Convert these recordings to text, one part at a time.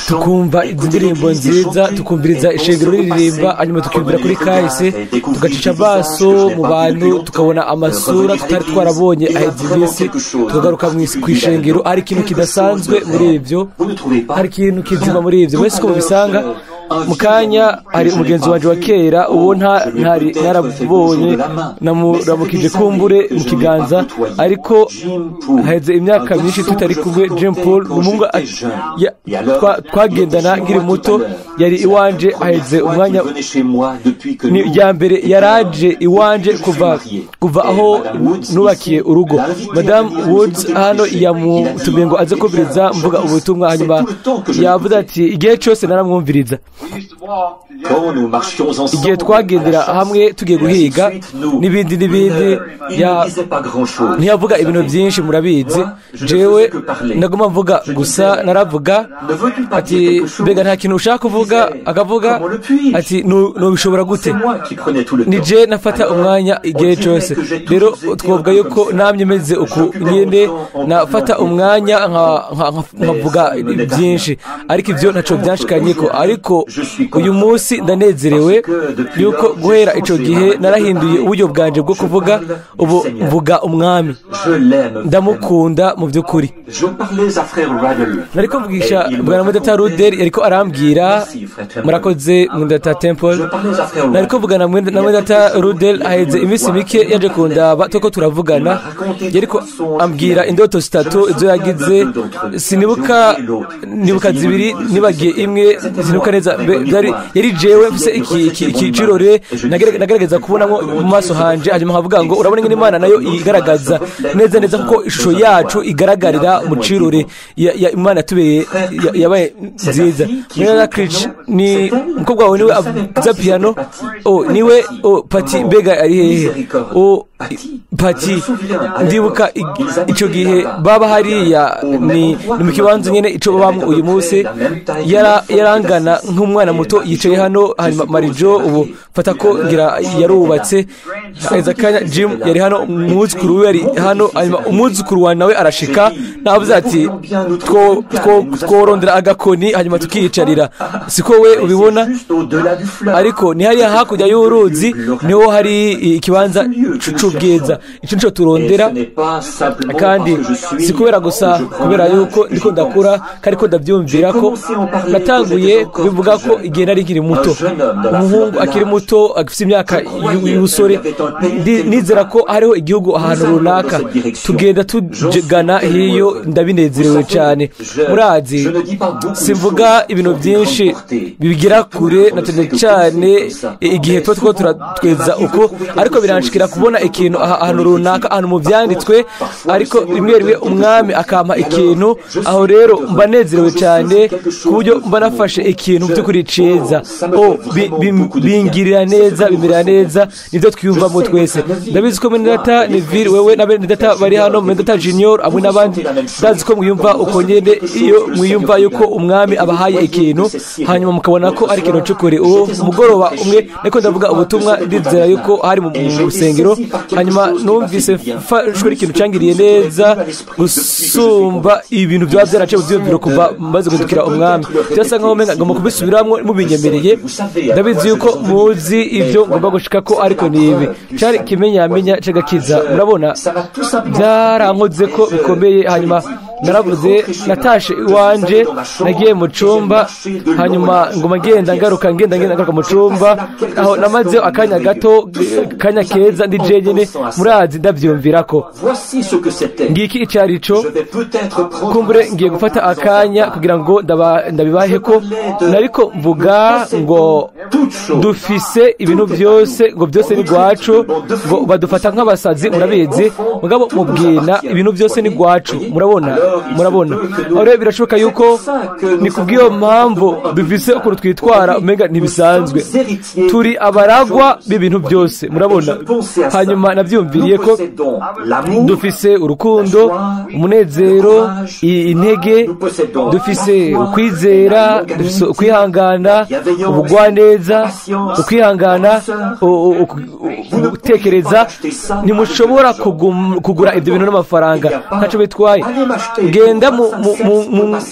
Tukumva izi ndirimbo nziza, tukumviriza ishengero riririmba, hanyuma tukiyumvira kuri kahise, tugacisha amaso mu bantu, tukabona amasura tutari twarabonye aheze iminsi, tukagaruka ku ishengero. Hari ikintu kidasanzwe muri ibyo, hari ikintu kizima muri ibyo. Mwese uko mubisanga mu kanya, hari umugenzi wanje wa kera uwo ntari narabonye, namuramukije kumbure mu kiganza, ariko haheze imyaka myinshi tutari kumwe. Jim Paul, umuhungu twagendana nkiri muto, yari iwanje haheze umwanya. Ni irya mbere yaraje iwanje kuva aho nubakiye urugo. Madame Woods hano yamutumiye ngo aze kumviriza mvuga ubutumwa, hanyuma yavuze ati igihe cyose naramwumviriza igihe twagendera hamwe tugiye guhiga n'ibindi n'ibindi. Ntiyavuga ibintu byinshi, murabizi, jewe naguma mvuga gusa. Naravuga ati: "Mbega nta kintu ushaka kuvuga?" Akavuga ati: "Nubishobora gute? Ni je nafata umwanya igihe cyose." Rero twavuga yuko namye meze uku nyine, nafata umwanya nkavuga byinshi, ariko ibyo ntaco byanshikanye ko. Ariko uyu munsi ndanezerewe yuko guhera ico gihe narahinduye uburyo bwanje bwo kuvuga. Ubu mvuga Umwami, ndamukunda mu by'ukuri. Nariko mvugisha bwana Mudata Ruder, yariko arambwira. Murakoze, Mudata Temple. Nariko mvugana na Mudata Ruder aheze iminsi mike, yaje kundaba, tuko turavugana, yariko ambwira indoto zitatu izo yagize. Sinibuka, nibuka zibiri, nibagiye imwe, sinibuka neza. Yari jewe mfise iki cirore, nagerageza kubonamo mu maso hanje, hanyuma nkavuga ngo: "Urabona ingene Imana nayo igaragaza neza neza, kuko ishusho yacu igaragarira mu cirore ya Imana tubeye yabaye nziza." Mwene Krich, ni umukobwa wawe niwe avuza piano? Oh, niwe. Oh, Pati, mbega ari hehe? Oh, Pati, ndibuka ico gihe baba hariya, ni mu kibanza nyene ico babamwo uyu munsi. Yarangana nk'umwana muto yicaye hano. Hanyuma Marijo ubu fata ko ngira yarubatse haheze akanya. Jim yari hano, umwuzukuru we yari hano, hanyuma umwuzukuru wawe nawe arashika. Navuze ati tworondera agakoni hanyuma tukiyicarira, siko we ubibona? Ariko ni hariya hakurya y'uruzi niho hari ikibanza c'ubwiza, ico nico turondera. Kandi si kubera gusa kubera yuko ndiko ndakura, kariko ndavyumvira ko natanguye kubivuga ko igihe nari nkiri muto, umuhungu akiri muto afite imyaka y'ubusore, nizera ko hariho igihugu ahantu runaka tugenda tugana hiyo. Ndabinezerewe cyane. Murazi, simvuga ibintu byinshi bigira kure, na cyane cyane igihe tuba two turatweza uko, ariko biranshikira kubona ikintu ahantu runaka, ahantu mu byanditswe, ariko rimwe rimwe Umwami akampa ikintu. Aho rero mba nezerewe cyane ku buryo mba nafashe ikintu by'ukuri ciza. Oh, bingirira neza, bimerera neza, nibyo twiyumvamo twese. Ndabizi ko Mwenedata Neville, wewe na Benedata bari hano, Mwenedata Junior hamwe n'abandi, ndazi ko mwiyumva uko nyene iyo mwiyumva yuko Umwami abahaye ikintu, hanyuma mukabona ko ari ikintu c'ukuri. Uwo mugoroba umwe niko ndavuga ubutumwa, ndizera yuko hari mu rusengero, hanyuma numvise mfashwe ikintu cangiriye neza gusumba ibintu byaba byaraciye mu vyiyumviro kuva maze guhindukira Umwami. Byasa nkaho umenga ngomba kubisubiramwo mubinyemereye. Ndabizi yuko muzi ibyo ngomba gushika ko, ariko ni ibi cari kimenyamenya c'agakiza. Murabona, byarankoze ko bikomeye. Hanyuma naravuze, natashe iwanje, nagiye mu cumba, hanyuma nguma ngenda ngaruka, ngenda ngenda ngaruka mu cumba, aho namaze akanya gato, akanya keza ndi jenyene, murazi, ndavyumvirako. Ngiki icarico. Kumbure ngiye gufata akanya kugira ngo ndabibahe ko nariko mvuga ngo dufise ibintu byose, ngo byose ni gwacu, ngo badufata nk'abasazi, murabizi, mugabo mubwina ibintu byose ni gwacu. Murabona, murabona. Aho rero birashoboka yuko ni kubw'iyo mpamvu dufise ukuntu twitwara umenga ntibisanzwe. Turi abaragwa b'ibintu byose, murabona. Hanyuma nabyumviriye ko dufise urukundo, umunezero, intege, dufise ukwizera, dufise ukwihangana, ubugwaneza, ukwihangana, gutekereza. Ntimushobora kugura ibyo bintu n'amafaranga, ntacyo bitwaye. Genda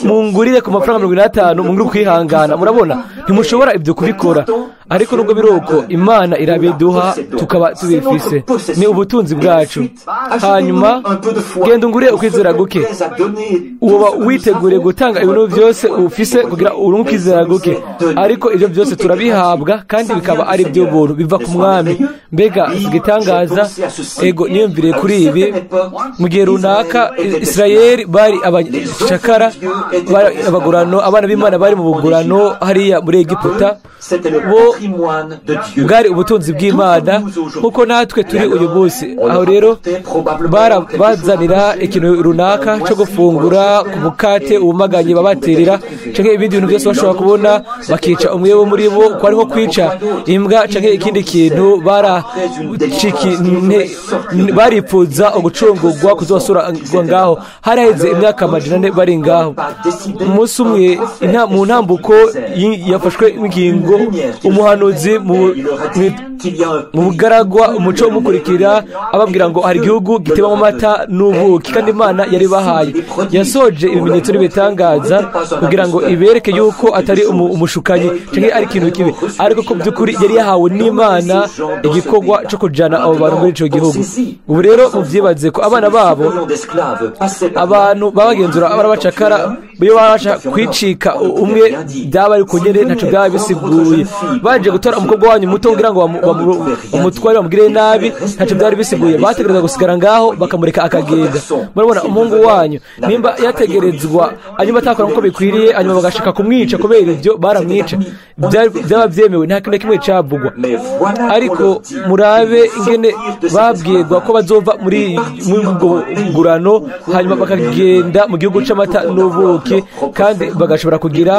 mungurire ku mafaranga 75, mungurire kwihangana. Murabona, ntimushobora ibyo kubikora. Ariko nubwo biri uko, Imana irabiduha tukaba tubifise, ni ubutunzi bwacu. Hanyuma genda ungurire ukwizera guke, uba witeguriye gutanga ibintu byose ufise kugira urunke ukwizera guke. Ariko ibyo byose turabihabwa kandi bikaba ari iby'ubuntu biva ku Mwami. Mbega igitangaza! Ego, niyumvire kuri ibi. Mu gihe runaka Isirayeli bari abacakara, bari abagurano, abana b'Imana bari mu bugurano hariya muri Egiputa. Bo bwari ubutunzi bw'Imana nkuko natwe turi uyu munsi. Aho rero bazanira ikintu runaka cyo gufungura, ku mukate ubumaganye babaterera, canke ibindi bintu byose bashobora kubona, bakica umwe wo muri bo, ko ari nko kwica imbwa canke ikindi kintu. Baripfuza ugucungurwa kuzosura ngaho. Haraheze imyaka 400 bari ngaho. Umunsi umwe mu ntambuko yafashwe ingingo, umuhanuzi mu bugaragwa, umuco umukurikira, ababwira ngo hari igihugu gitebamo amata n'ubuki, kandi Imana yari bahaye. Yasoje ibimenyetso n'ibitangaza kugira ngo ibereke yuko atari umushukanyi canke ari ikintu kibi, ariko ko by'ukuri yari yahawe n'Imana igikorwa cyo kujana abo bantu muri ico gihugu. Ubu rero muvyibaze ko abana babo, abantu babagenzura barabacakara, iyo babasha kwicika umwe byaba ari kunyere, ntaco byaba bisiguye. Baje gutora umukobwa wanyu muto kugira ngo umutware bamugire nabi, ntaco byari bisiguye. Bategereza gusigara ngaho bakamureka akagenda. Murabona, umuhungu wanyu nimba yategerezwa, hanyuma atakora nkuko bikwiriye, hanyuma bagashaka kumwica kubera ibyo, baramwica, byaba byemewe, nta kintu na kimwe cavugwa. Ariko murabe ingene babwirwa ko bazova muri ubwo bugurano, hanyuma bakagenda mu gihugu c'amata n'ubuki, kandi bagashobora kugira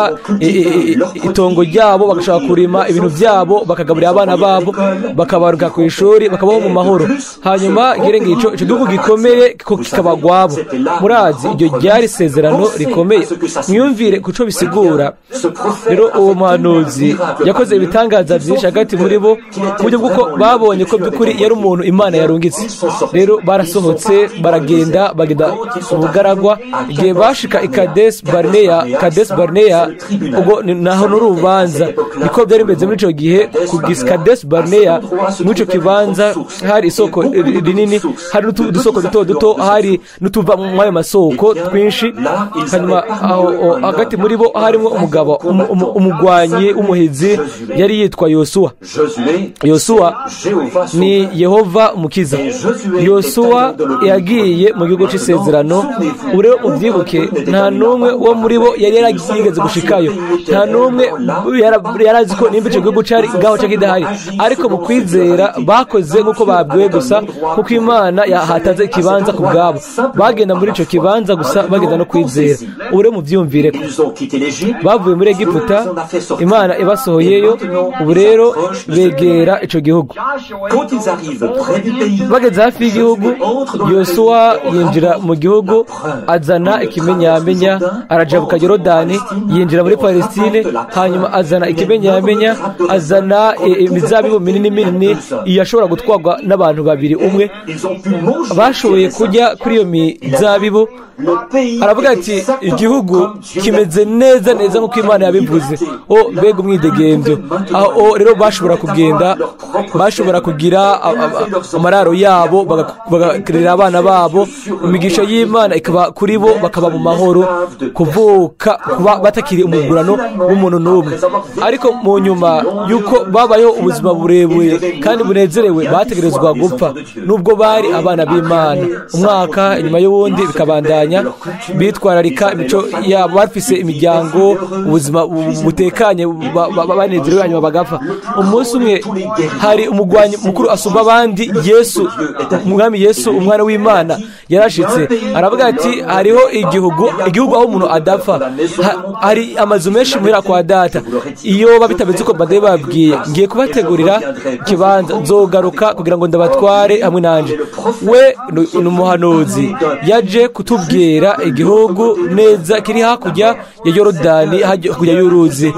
itongo ryabo, bagashobora kurima ibintu byabo, bakagaburira abana babo, bakabaruka ku ishuri, bakabaho mu mahoro. Hanyuma ngira ico gihugu gikomeye kikabagwabo. Murazi iryo ryari isezerano rikomeye. Mwiyumvire kuco bisigura. Rero uwo muhanuzi yakoze ibitangaza byinshi hagati muri bo, ku buryo bw'uko babonye ko by'ukuri yari umuntu Imana yarungitse. Rero barasohotse baragenda, bagenda ubugaragwa. Igihe bashika i Kades Barnea, ubwo naho n'urubanza niko byari bimeze muri ico gihe. Ku Kades Barnea, muri ico kibanza hari isoko rinini, hari n'udusoko duto duto, hari n'utuva mu ayo masoko twinshi. Hanyuma aho hagati muri bo harimo umugabo umugwanyi w'umuhizi yari yitwa Yosuwa. Yosuwa ni Yehova umukiza. Yosuwa yagiye mu gihugu c'isezerano. Ure muvyibuke, nta n'umwe wo muri bo yari yarigeze gushikayo, nta n'umwe yarazi ko nimba ico gihugu cari ngaho canke kidahari. Ariko mu kwizera bakoze nk'uko babwiwe gusa, kuko Imana yahatanze ikibanza ku bwabo. Bagenda muri ico kibanza gusa, bagenda no kwizera. Ure muvyumvire, bavuye muri Egiputa, Imana ibasohoyeyo, ubu rero begera ico gihugu. Bageze hafi y'igihugu, Yosuwa yinjira mu gihugu, azana ikimenyamenya, arajabuka Yorodani, yinjira muri Palestine, hanyuma azana ikimenyamenya, azana imizabibu minini minini yashobora gutwarwa n'abantu babiri umwe. Bashoboye kujya kuri iyo mizabibu. Aravuga ati igihugu kimeze neza neza nk'uko Imana yabivuze. O mbega umwidegembyo! Aho rero bashobora kugenda, bashobora kugira amararo yabo, bagakerera abana babo, imigisha y'Imana ikaba kuri bo, bakaba mu mahoro, kuvuka kuba batakiri umugurano w'umuntu n'umwe. Ariko mu nyuma yuko babayeho ubuzima burebure kandi bunezerewe, bategerezwa gupfa nubwo bari abana b'Imana. Umwaka inyuma y'uwundi bikabandanya bitwararika imico yabo, bafise imiryango, ubuzima butekanye, banezerewe, hanyuma bagapfa. Umunsi umwe hari umugwanyi mukuru asumba abandi, Yesu, umwami Yesu, umwana w'Imana, yarashitse aravuga ati hariho igihugu aho umuntu adapfa, hari amazu menshi muhira kwa data. Iyo babitabeze uko bade babwiye, ngiye kubategurira ikibanza, nzogaruka kugira ngo ndabatware hamwe nanje. We ni umuhanuzi, yaje kutubwira igihugu neza kiri hakurya ya Yorodani, hakurya y'uruzi.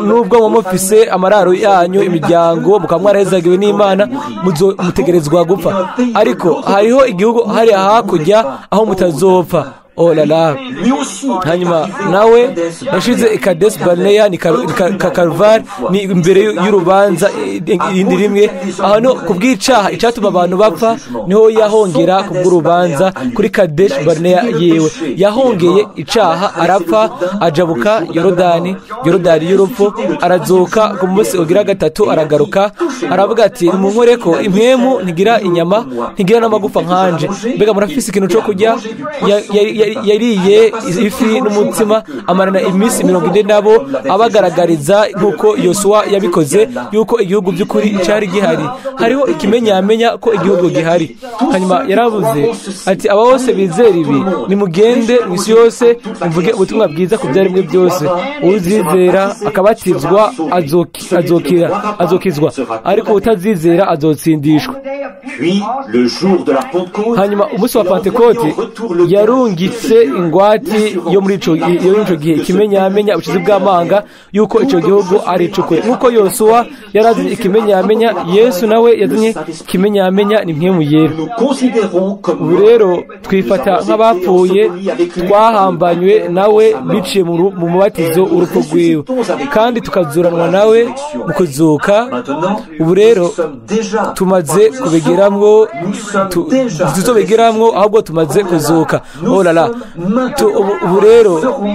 Nubwo mufise amararo yanyu, imiryango, mukaba mwarahezagiwe n'Imana, mutegerezwa gupfa. Ariko hariho igihugu hari hakurya aho mutazopfa. Oh la la. Hanyuma nawe yashize i Kadeshi Barneya ni Karuvari, ni imbere y'urubanza irindi rimwe. Aho no kubw'icaha icatuma abantu bapfa niho yahongera kubw'urubanza kuri Kadeshi Barneya yewe. Yahongeye icaha arapfa, ajabuka Yorodani, Yorodani y'urupfu, arazuka ku munsi ugira gatatu aragaruka, aravuga ati nimunkoreko, impwemu ntigira inyama ntigira n'amagufa nkanje. Mbega murafise ikintu co kurya? Yariye ifi n'umutsima amarana iminsi 40 nabo, abagaragariza nk'uko Yosuwa yabikoze yuko igihugu by'ukuri cari gihari. Hariho ikimenyamenya ko igihugu gihari. Hanyuma yaravuze ati aba bose bizera ibi, nimugende mu isi yose muvuge ubutumwa bwiza ku byaremwe byose. Uzizera akabatizwa azokizwa, ariko utazizera azotsindishwa. Hanyuma umunsi wa Pentekote yarungitse ingwati yo muri ico gihe, ikimenyamenya ubushizi bw'amanga yuko ico gihugu ari icukwe. Nkuko Yosuwa yarazanye ikimenyamenya, Yesu nawe yazanye ikimenyamenya, ni mpwemu yera. Ubu rero twifata nk'abapfuye, twahambanywe nawe biciye mu mubatizo urupfu rwiwe, kandi tukazuranwa nawe mu kuzuka. Ubu rero tumaze kubigeramwo, tuzobigeramwo, ahubwo tumaze kuzuka. Oh la la. Ubu rero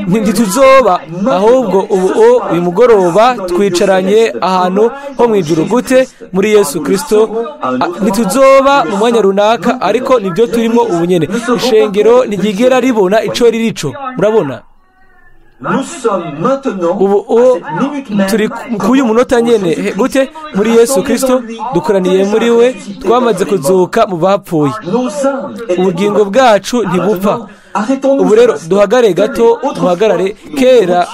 ntituzoba, ahubwo ubu uyu mugoroba twicaranye ahantu ho mu ijuru. Gute? Muri Yesu Kristo. Ntituzoba mu mwanya runaka, ariko nibyo turimo ubu nyene. Ishengero ntiryigera ribona ico ririco. Murabona? Ubu turi kuyu munota nyene. Gute? Muri Yesu Kristo dukoraniye muri we, twamaze kuzuka mu bapfuye. Ubugingo bwacu ntibupfa. Ubu rero duhagare gato, duhagarare. Kera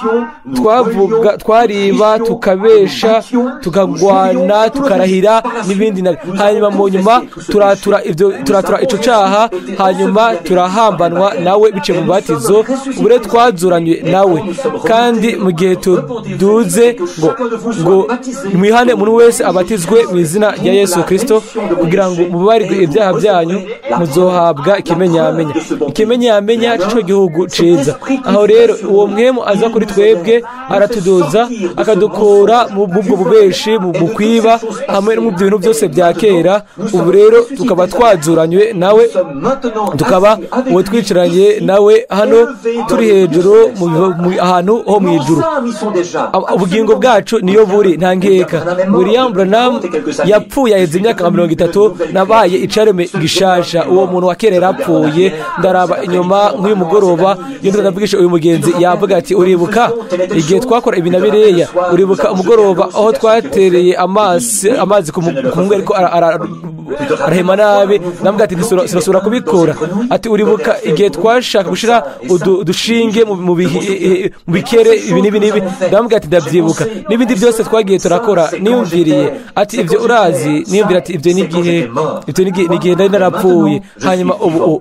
twavuga, twariba, tukabesha, tukagwana, tukarahira n'ibindi. Hanyuma mu nyuma turatura ivyo, turatura ico caha, hanyuma turahambanwa nawe bice mu batizo. Ubu rero twazuranywe nawe, kandi mu gihe tuduze ngo mwihane umuntu wese abatizwe mu izina rya Yesu Kristo kugira ngo mubabarirwe ibyaha byanyu, muzohabwa ikimenyamenya. Ikimenyamenya c'ico gihugu ciza. Aho rero uwo mwemu aza kuri twebwe, aratuduza, akadukura mu bwo bubeshi, mu kwiba, hamwe no mu bintu byose bya kera. Ubu rero tukaba twazuranywe nawe, tukaba uwo twicaranye nawe hano turi hejuru ahantu ho mu ijuru. Ubugingo bwacu niyo buri, nta nkeka. William Branham yapfuye aheze imyaka 30, nabaye icareme gishasha. Uwo muntu wa kera yarapfuye. Ndaraba inyuma nk'uyu mugoroba, iyo ndavugisha uyu mugenzi yavuga ati uribuka igihe twakora ibi na biriya, uribuka umugoroba aho twatereye amazi ku muhungu ariko arahema nabi. Ndamubwira ati sinasubira kubikora. Ati uribuka igihe twashaka gushira udushinge mu bikere ibi n'ibi n'ibi. Ndamubwira ati ndabyibuka n'ibindi byose twagiye turakora. Niyumviriye ati ibyo urazi, niyumvira ati ibyo n'igihe, ibyo n'igihe nari narapfuye, hanyuma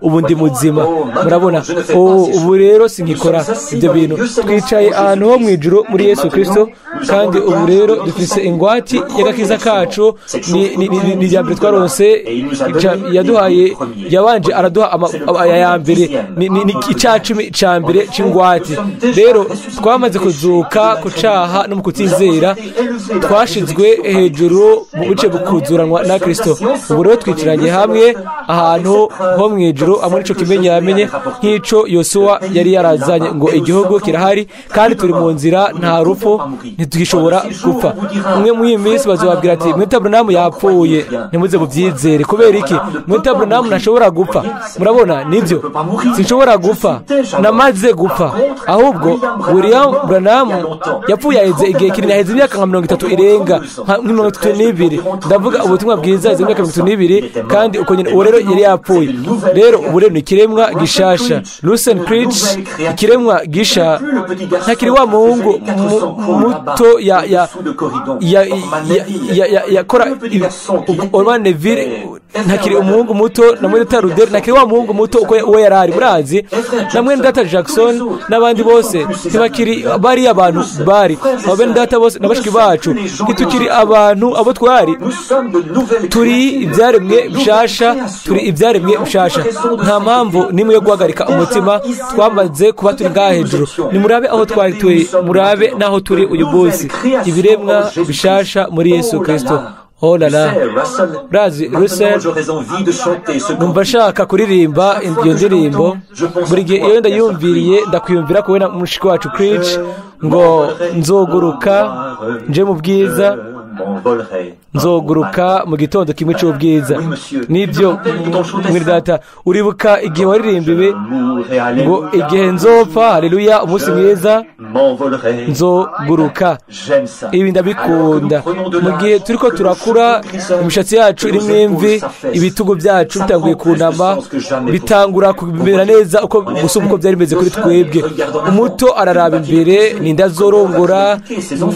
ubu ndi muzima. Murabona ubu rero sinkikora ibyo bintu. Twicaye ahantu ho mu ijuru muri Yesu Kristo, kandi ubu rero dufise ingwati y'agakiza kacu. Ni irya mbere twaronse, yaduhaye, yabanje araduha aya mbere, ni icacumi ca mbere c'ingwati. Rero twamaze kuzuka ku caha no mu kutizera, twashizwe hejuru mu bice bukuzuranwa na Kristo. Ubu rero twicaranye hamwe ahantu ho mu ijuru, amwe nico kimenyamenye nk'ico Yosuwa yari yarazanye ngo igihugu kirahari kandi turi mu nzira, nta rupfu, ntitugishobora gupfa. Umwe muri iyi minsi bazobabwira ati Mwita Branham yapfuye, ntimuze mubyizere. Kubera iki? Mwita Branham ntashobora gupfa. Murabona nibyo, sinshobora gupfa, namaze gupfa. Ahubwo William Branham yapfuye aheze igihe kinini, aheze imyaka nka 30 irenga, nka 32. Ndavuga ubutumwa bwiza aheze imyaka 32, kandi uko nyene uwo rero yari yapfuye. Rero ubu rero ni ikiremwa gishasha. Lucien Critch, ikiremwa gisha, ntakiri wa muhungu muto yakora Orman Neville. Ntakiri umuhungu muto na mwene data Rudel, ntakiri wa muhungu muto uko uwo yarari, murazi, na mwene data Jackson n'abandi bose ntibakiri bari abantu bari abo bene data bose na bashiki bacu, ntitukiri abantu abo twari. Turi ibyaremwe bishasha, turi ibyaremwe bishasha. Nta mpamvu nimwe yo guhagarika umutima, twamaze kuba turi ngaha hejuru. Nimurabe aho twari turi, murabe naho turi uyu munsi, ibiremwa bishasha muri Yesu Kristo. Oh la la, Razi Russell, numva nshaka kuririmba iyo ndirimbo buri gihe iyo ndayumviriye ndakwiyumvira kubona mushiki wacu Critch ngo nzoguruka nje mu bwiza, nzoguruka mu gitondo kimwe cy'ubwiza. Nibyo mwene data, uribuka igihe waririmba ibi ngo igihe nzopfa, haleluya, umunsi mwiza, nzoguruka. Ibi ndabikunda. Mu gihe turiko turakura, imishatsi yacu irimo imvi, ibitugu byacu bitanguye kunama, bitangura kumera neza uko gusumba uko byari bimeze kuri twebwe. Umuto araraba imbere, ninde azorongora,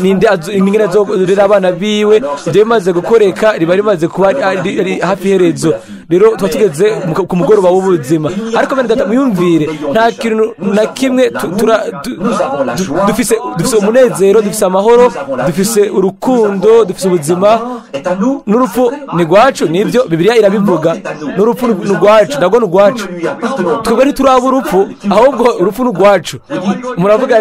ninde azorera abana biwe. Ibyo bimaze gukoreka riba rimaze kuba ari hafi iherezo. Rero tuba tugeze ku mugoroba w'ubuzima. Ariko bene data, muyumvire, nta kintu na kimwe dufise umunezero, dufise amahoro, dufise urukundo, dufise ubuzima. N'urupfu ni rwacu, nibyo Bibiliya irabivuga. N'urupfu ni rwacu, nabwo ni rwacu. Twebwe ntituraba urupfu, ahubwo urupfu ni rwacu. Muravuga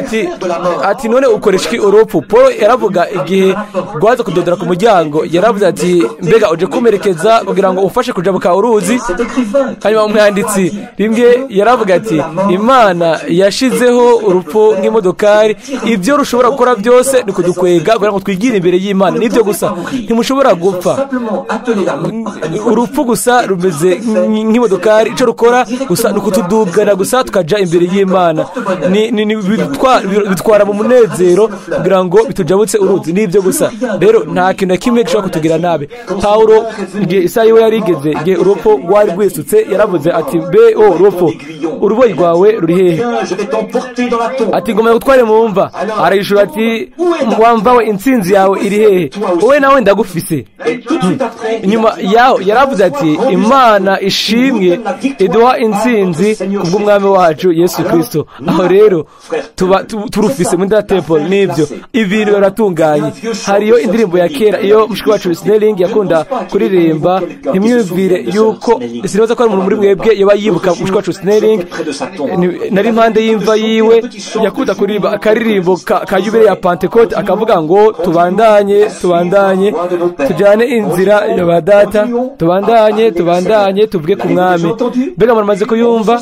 ati none ukoresha iki urupfu? Paul yaravuga igihe rwaza kudodora ku muryango, yaravuze ati mbega uje kumerekeza kugira ngo ufashe kujabuka uruzi? Hanyuma umwanditsi rimwe yaravuga ati Imana yashizeho urupfu nk'imodokari, ibyo rushobora gukora byose ni kudukwega kugira ngo twigire imbere y'Imana. Nibyo gusa, ntimushobora gupfa. Urupfu gusa rumeze nk'imodokari, icyo rukora gusa ni ukutudugana gusa tukaja imbere y'Imana. Bitwara mu munezero kugira ngo bitujabutse uruzi. Nibyo gusa. Rero nta kintu na kimwe gishobora kutugira nabi. Paulo igihe isaha yiwe yarigeze, igihe urupfu rwari rwisutse, yaravuze ati mbe o rupfu, uruboyi rwawe ruri hehe? Ati ngomba gutware mu mva. Arayishura ati wamva we, intsinzi yawe iri hehe? Wowe nawe ndagufise. Nyuma yaho yaravuze ati Imana ishimwe iduha intsinzi kubw'umwami wacu Yesu Kristo. Aho rero tuba turufise muri da temple. Nibyo, ibintu biratunganye. Hariyo indirimbo ya kera iyo mushiki wacu Snelling yakunda kuririmba, ntimwiyumvire yuko sinibaza ko ari umuntu muri mwebwe yoba yibuka mushiki wacu Snelling. Nari impande y'imva yiwe, yakunda kuririmba akaririmbo ka yubile ya Pentecote, akavuga ngo tubandanye, tubandanye, tujyane inzira ya ba data, tubandanye, tubandanye, tuvuge ku mwami. Mbega muramaze kuyumva?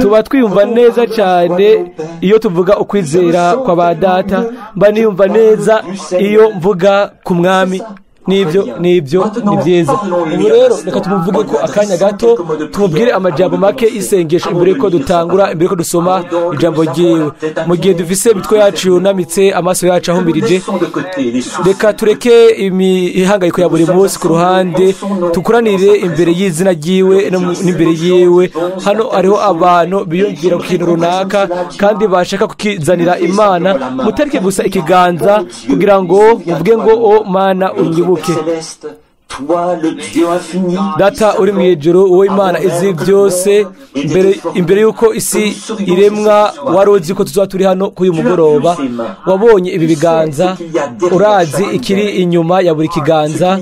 Tuba twiyumva neza cyane iyo tuvuga ukwizera kwa ba data. Mba niyumva neza iyo mvuga ku mwami. Nibyo, nibyo, ni byiza. Ubu rero reka tumuvuge ko akanya gato, tumubwire amajambo make isengesho imbere ko dutangura, imbere ko dusoma ijambo ryiwe. Mu gihe dufise imitwe yacu yunamitse, amaso yacu ahumirije, reka tureke imihangayiko ya buri munsi ku ruhande, tukuranire imbere y'izina ryiwe n'imbere yiwe. Hano hariho abantu biyumvira ku kintu runaka kandi bashaka kukizanira Imana. Mutarike gusa ikiganza kugira ngo muvuge ngo o Mana unyibuke. Data uri mu ijuru, uwo Imana izi byose, imbere y'uko isi iremwa wari uzi ko tuzaba turi hano kuri uyu mugoroba. Wabonye ibi biganza, urazi ikiri inyuma ya buri kiganza,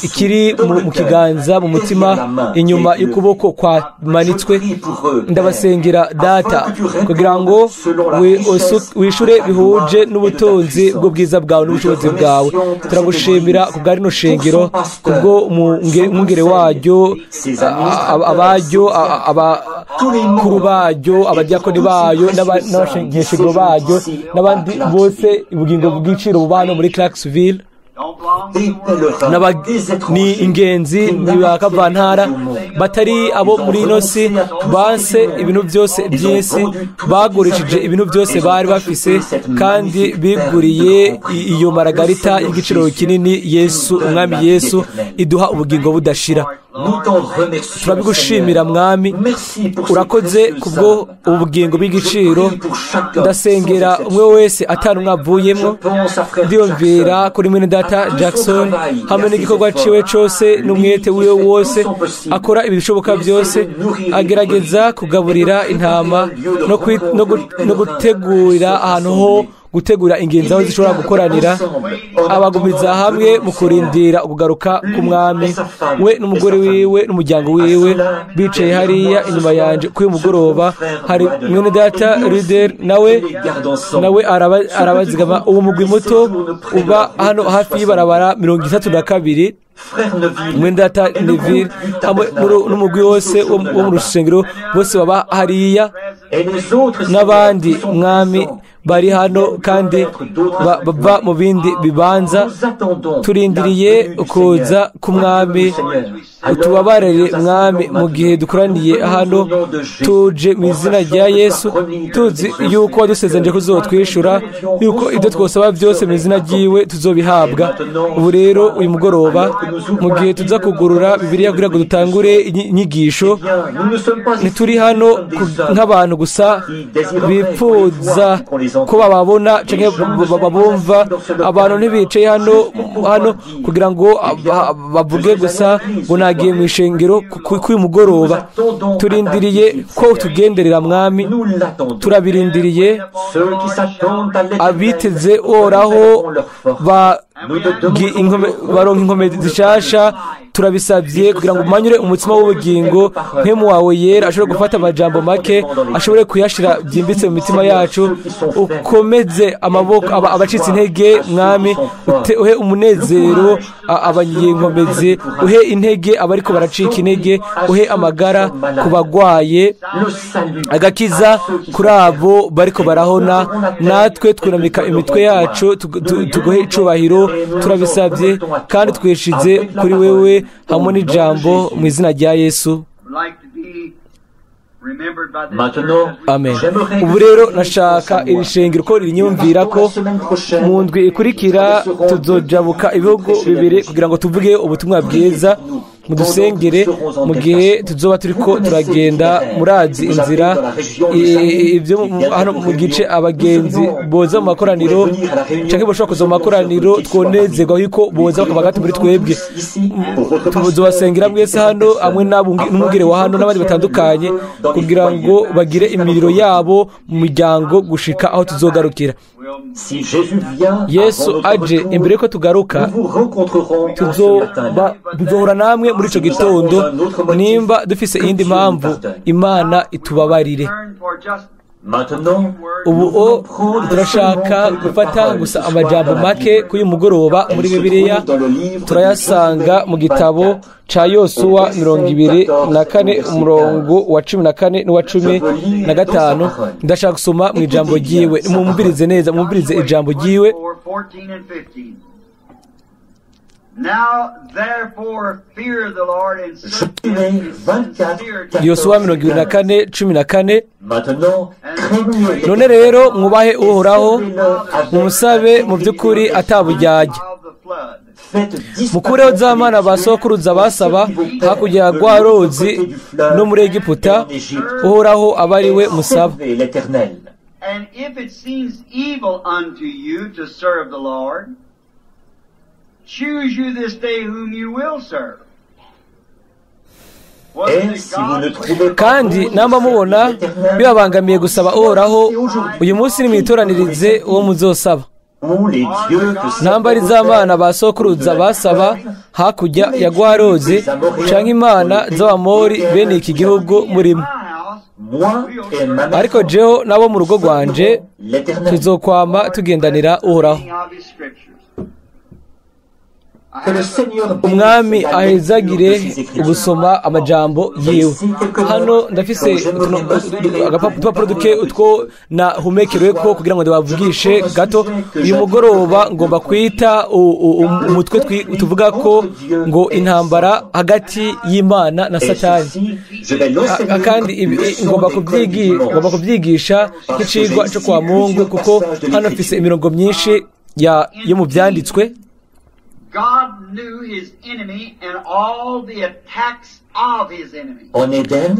ikiri mu kiganza, mu mutima, inyuma y'ukuboko kwamanitswe. Ndabasengera Data kugira ngo wishure bihuje n'ubutunzi bw'ubwiza bwawe n'ubushobozi bwawe. Turagushimira ku bwa rino shengero, kubwo umwungere waryo, abaryo, abakuru baryo, abadiakoni bayo, n'abashengero baryo, n'abandi bose ubugingo bw'igiciro bubano muri Clarksville. Ni ingenzi, ni bakavantara batari abo muri ino si, banse ibintu byose by'isi, bagurishije ibintu byose bari bafise, kandi biguriye iyo maragarita y'igiciro kinini, Yesu, umwami Yesu, iduha ubugingo budashira. Turabigushimira Mwami, urakoze kubwo ubugingo bw'igiciro. Ndasengera umwe wese atari umwe avuyemo. Ndiyumvira kuri mwene data Jackson hamwe n'igikorwa ciwe cose n'umwete wiwe wose, akora ibishoboka byose, agerageza kugaburira intama no gutegurira ahantu ho gutegura ingenzi aho zishobora gukoranira, abagumiza hamwe mu kurindira ukugaruka k'umwami. We n'umugore wiwe n'umuryango wiwe bicaye hariya inyuma yanje kuri uyu mugoroba. Hari mwene data Ruder, nawe arabazigama. Uwo mugwi muto uba hano hafi y'ibarabara 32, mwene data Neville hamwe n'umugwi wose wo mu rusengero, bose baba hariya n'abandi Mwami bari hano kandi bava mu bindi bibanza. Turindiriye ukuza k'umwami. Utubabarire Mwami mu gihe dukoraniye hano, tuje mu izina rya Yesu, tuzi yuko wadusezeranije ko uzotwishura, yuko ibyo twosaba byose mu izina ryiwe tuzobihabwa. Ubu rero uyu mugoroba mu gihe tuza kugurura Bibiliya kugira ngo dutangure inyigisho, ntituri hano nk'abantu gusa bipfuza ko bababona canke babumva. Abantu ntibicaye hano kugira ngo bavuge gusa ngo nagiye mu ishengero k'uyu mugoroba. Turindiriye ko tugenderera Mwami, turabirindiriye. Abiteze Uhoraho baronka inkome zishasha. Turabisabye kugira ngo umanyure umutsima w'ubugingo, nkemu wawe yera ashobore gufata amajambo make, ashobore kuyashira byimbitse mu mitima yacu. Ukomeze amaboko abacitse intege Mwami, uhe umunezero abanyenkomezi, uhe intege abariko baracika intege, uhe amagara ku bagwaye, agakiza kuri abo bariko barahona. Natwe twunamika imitwe yacu tuguhe icubahiro. Turabisabye kandi twishize kuri wewe hamwe n'ijambo mu izina rya Yesu. Amen. Ubu rero nashaka iri shengero ko rinyumvira ko mu ndwi ikurikira tuzojabuka ibihugu bibiri kugira ngo tuvuge ubutumwa bwiza. Mudusengere mu gihe tuzoba turiko turagenda. Murazi inzira ibyo hano mu gice abagenzi boza mu makoraniro canke boshobora kuza mu makoraniro, twonezerwa yuko boza bakaba hagati muri twebwe. Tuzobasengera mwese hano hamwe n'umugere wa hano n'abandi batandukanye kugira ngo bagire imiriro yabo mu miryango gushika aho tuzogarukira. Yesu aje imbere yuko tugaruka, tuzohura namwe muri ico gitondo. Nimba dufise iyindi mpamvu, Imana itubabarire. Ubu turashaka gufata gusa amajambo make kuri uyu mugoroba muri Bibiliya. Turayasanga mu gitabo ca Yosuwa 24 umurongo wa 14 n'uwa 15. Ndashaka gusoma mu ijambo ryiwe. Mumvirize neza, mumvirize ijambo ryiwe. Yosuwa 24:14. None rero mwubahe Uhoraho, mumusabe mu by'ukuri atabujyajya, mukureho za mana ba sokuruza basaba hakurya ya rwa ruzi no muri Egiputa, Uhoraho aba ari we musaba. Choose you this day whom you will serve. Kandi namba mubona bibabangamiye gusaba Uhoraho, uyu munsi nimwitoranirize uwo muzosaba. Namba ari z'abana ba sokuruza basaba hakurya ya rwa ruzi, canke imana z'Abamori bene iki gihugu murimo. Ariko jeho nabo mu rugo rwanje tuzokwama tugendanira Uhoraho. Umwami ahezagire ugusoma amajambo yiwe. Hano ndafise agapapuro duke utwo nahumekerewe ko kugira ngo ndabavugishe gato. Uyu mugoroba ngomba kwita umutwe tuvuga ko ngo intambara hagati y'Imana na Satani. Kandi ngomba kubyigisha nk'icigwa cyo kwa Mungu, kuko hano mfise imirongo myinshi yo mu byanditswe.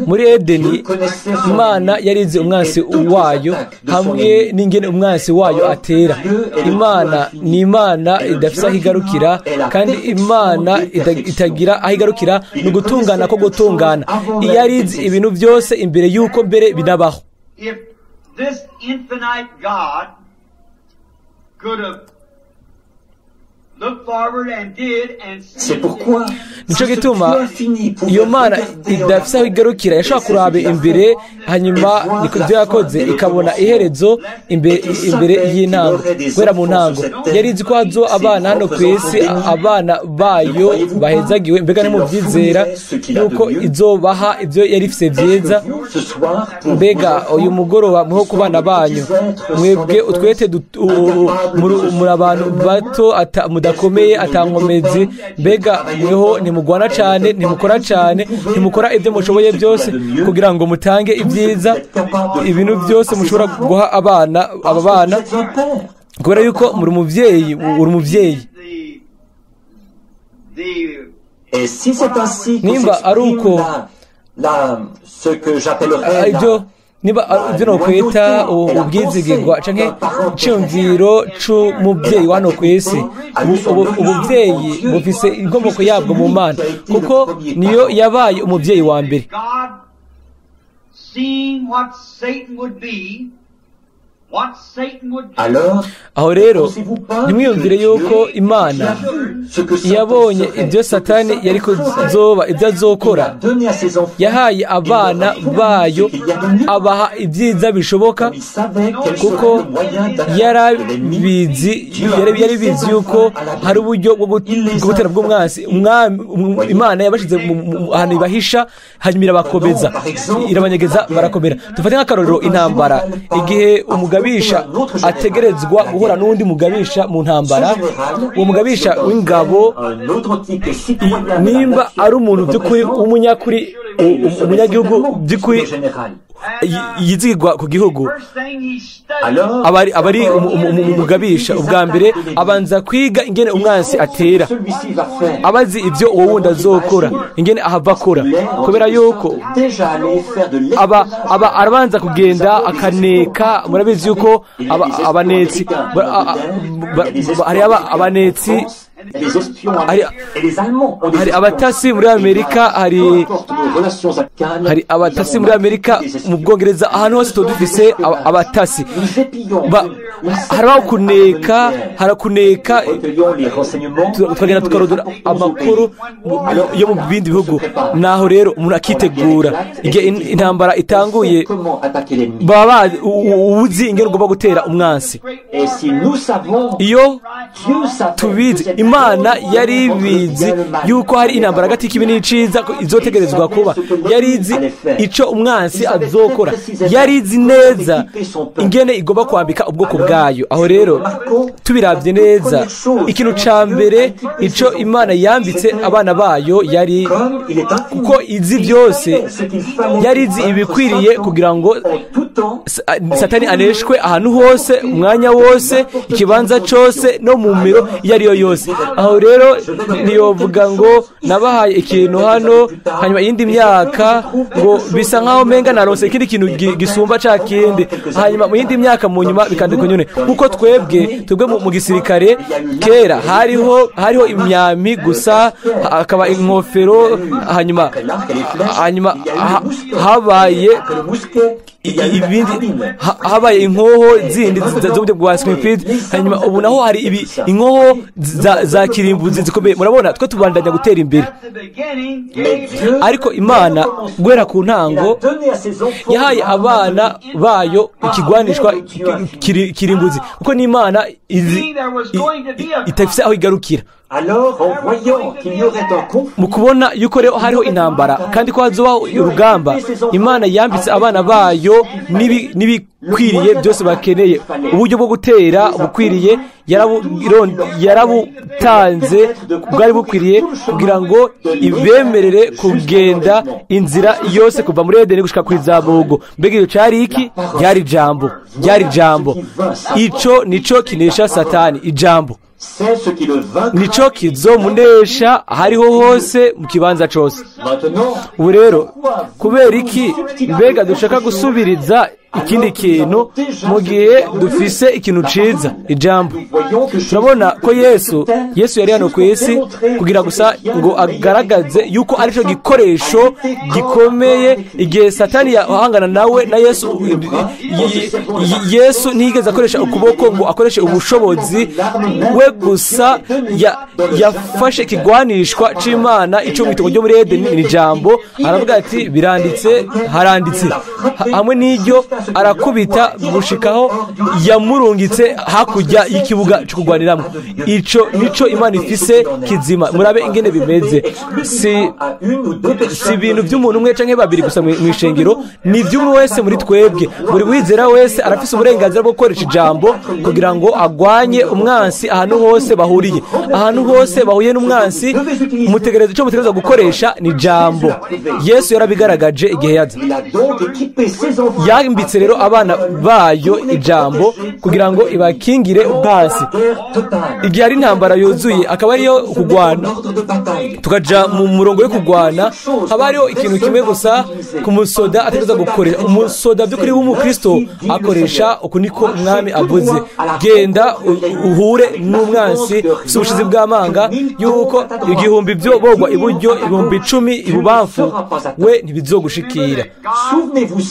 Muri Edeni Imana yarize umwansi wayo hamwe n'ingene umwansi wayo atera. Imana ni Imana idafise aho igarukira, kandi Imana itagira aho igarukira ni ugutungana ko gutungana. Yarize ibintu byose imbere y'uko mbere binabaho. Nico gituma iyo Mana idafise aho igarukira yashobora kuraba imbere, hanyuma niko ibyo yakoze ikabona iherezo imbere y'intango, guhera mu ntango. Yari izi ko hazo abana hano ku isi, abana bayo bahezagiwe, mbega ntimuvyizera yuko izobaha ibyo yari ifise vyiza? Mbega uyu mugoroba mweho ku bana banyu, mwebwe utwete muri abantu bato mudakomeye atankomezi, mbega mweho ntimugwana cyane, ntimukora cyane, ntimukora ibyo mushoboye byose kugira ngo mutange ibyiza, ibintu byose mushobora guha abana aba bana, kubera yuko muri umuvyeyi, uri umuvyeyi. Nimba ari uko ibyo niba ibyo nokwita ubwizigirwa canke iciyumviro c'umuvyeyi wano kw'isi, ubuvyeyi bufise inkomoko yabwo mu Mana, kuko niyo yabaye umuvyeyi wa mbere. Aho rero ntimwiyumvire yuko Imana yabonye ibyo Satani yari kuzoba, ibyo azokora, yahaye abana bayo abaha ibyiza bishoboka, kuko yari bizi yuko hari uburyo bwo gutera bw'umwansi. Imana yabashize ahantu ibahisha, hanyuma irabakomeza, irabanyegeza, barakomera. Dufate nk'akarorero intambara, igihe umugabisha ategerezwa guhura n'undi mugabisha mu ntambara, uwo mugabisha w'ingabo nimba ari umuntu by'ukuri w'umunyakuri, umunyagihugu by'ukuri yizigirwa ku gihugu, aba ari umugabisha. Ubwa mbere abanza kwiga ingene umwansi atera, abazi ibyo uwo wundi azokora, ingene ahava akora, kubera yuko aba arabanza kugenda akaneka. Murabizi yuko abanetsi, hari abanetsi, hari abatasi muri Amerika, hari abatasi muri Amerika, mu Bwongereza, ahantu hose dufise abatasi. Harabaho kuneka, harakuneka, tukagenda tukarodora amakuru yo mu bindi bihugu. Naho rero umuntu akitegura igihe intambara itanguye, baba uzi ingene ugomba gutera umwansi. Iyo tubizi, Imana yari ibizi yuko hari intambara hagati y'ikibi n'iciza izotegerezwa kuba. Yari izi ico umwansi azokora, yari izi neza ingene igomba kwambika ubwoko bwayo. Aho rero tubiravye neza, ikintu ca mbere ico Imana yambitse abana bayo yari, kuko izi byose, yari izi ibikwiriye kugira ngo Satani aneshwe ahantu hose, umwanya wose, ikibanza cose, no mu miro iyo ariyo yose. Aho rero ntiyovuga ngo nabahaye ikintu hano, hanyuma iyindi myaka ngo bisa nkaho menga naronse ikindi kintu gisumba ca kindi, hanyuma mu yindi myaka mu nyuma bikandikwa nyene. Kuko twebwe mu gisirikare kera hariho imyami gusa, akaba inkofero, hanyuma habaye ibindi, habaye inkoho zindi z'uburyo bwa Springfield, hanyuma ubu naho hari inkoho za kirimbuzi zikomeye. Murabona twe tubandanya gutera imbere, ariko Imana guhera ku ntango yahaye abana bayo ikigwanishwa kirimbuzi, kuko ni Imana itafise aho igarukira. Mu kubona yuko rero hariho intambara kandi ko hazobaho urugamba, Imana yambitse abana bayo n'ibikwiriye byose bakeneye, uburyo bwo gutera bukwiriye yarabutanze, bwari bukwiriye kugira ngo ibemerere kugenda inzira yose kuva muri Edeni gushika kw'izabugo. Mbega iyo cari iki? Ryari ijambo, ryari ijambo. Ico nico kinesha Satani, ijambo. Nico kizomunesha hariho hose mu kibanza cose. Ubu rero kubera iki mbega dushaka gusubiriza ikindi kintu mu gihe dufise ikintu ciza, ijambo? Turabona ko Yesu yari hano ku isi kugira gusa ngo agaragaze yuko arico gikoresho gikomeye. Igihe Satani yahangana nawe na Yesu, Yesu ntiyigeze akoresha ukuboko ngo akoreshe ubushobozi we gusa, yafashe ikigwanishwa c'Imana ico mw'itongo ryo muri Edeni, ni ijambo. Aravuga ati biranditse, haranditse. Hamwe n'iryo arakubita gushikaho yamurungitse hakurya y'ikibuga cyo kurwaniramo. Ico nico Imana ifise kizima. Murabe ingene bimeze. Si ibintu by'umuntu umwe canke babiri gusa mw'ishengero, ni iby'umwe wese muri twebwe. Buri wizera wese arafise uburenganzira bwo gukoresha ijambo kugira ngo agwanye umwansi ahantu hose bahuriye. Ahantu hose bahuye n'umwansi, mutegereza ico mutegereza gukoresha ni ijambo. Yesu yarabigaragaje igihe yaza. Yambitse rero abana bayo ijambo kugira ngo ibakingire ubwansi. Igihe ari intambara yuzuye akaba ariyo kugwana, tukaja mu murongo yo kugwana, haba hariho ikintu kimwe gusa ku musoda ategereza gukoresha. Umusoda by'ukuri w'umukristo akoresha uku niko umwami avuze: genda uhure n'umwansi ufise ubushizi bw'amanga, yuko 1000 byo bogwa iburyo, 10,000 ibubamfu, we ntibizogushikira.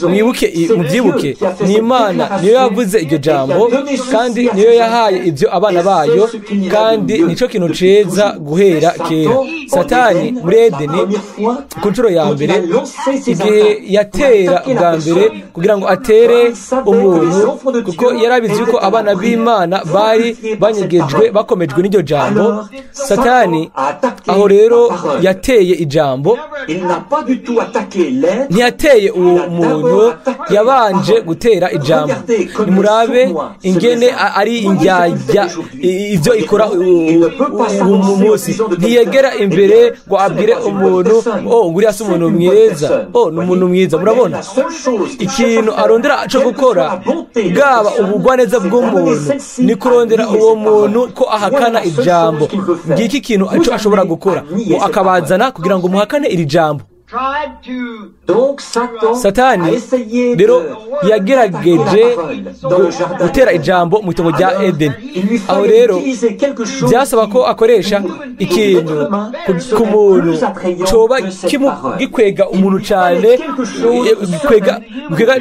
Mwibuke, mubyibuke, ni Imana niyo yavuze iryo jambo, kandi niyo yahaye ibyo abana bayo, kandi nico kintu ciza guhera kera. Satani muri Edeni ku nshuro ya mbere, igihe yatera bwa mbere kugira ngo atere umuntu, kuko yarabizi yuko abana b'Imana bari banyegejwe bakomejwe n'iryo jambo. Satani aho rero yateye ijambo, ntiyateye uwo muntu, yabanje gutera ijambo. Nimurabe ingene ari indyarya ibyo ikora umunsi. Ntiyegera imbere ngo abwire umuntu, oh nguriya si umuntu mwiza, oh ni umuntu mwiza. Murabona ikintu arondera cyo gukora, bwaba ubugwaneza bw'umuntu, ni kurondera uwo muntu ko ahakana ijambo. Ngiki ikintu cyo ashobora gukora, ngo akabazana kugira ngo muhakane iri jambo. Satani rero yagerageje gutera ijambo mu itongo rya Edeni. Aho rero byasaba ko akoresha ikintu ku muntu coba gikwega umuntu cyane, gikwega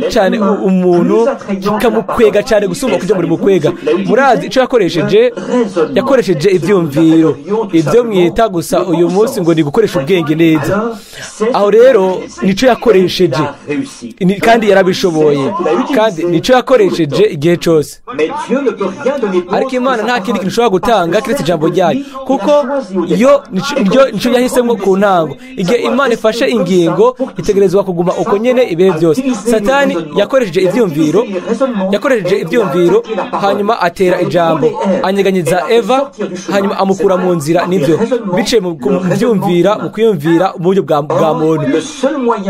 cyane umuntu, kikamukwega cyane gusumba kuja muri mukwega. Murazi ico yakoresheje? Yakoresheje ivyumviro, ibyo mwita gusa uyu munsi ngo ni gukoresha ubwenge neza. Aho rero nico yakoresheje, kandi yarabishoboye, kandi nico yakoresheje igihe cyose. Ariko Imana nta kindi kintu ishobora gutanga kiretse ijambo ryayo, kuko yo nico yahisemo ku ntango. Igihe Imana ifashe ingingo, itegerezwa kuguma uko nyene ibihe byose. Satani yakoresheje ivyumviro, hanyuma atera ijambo, anyeganyiza Eva, hanyuma amukura mu nzira. Nibyo biciye mu vyumvira, mu kwiyumvira mu buryo bwa muntu.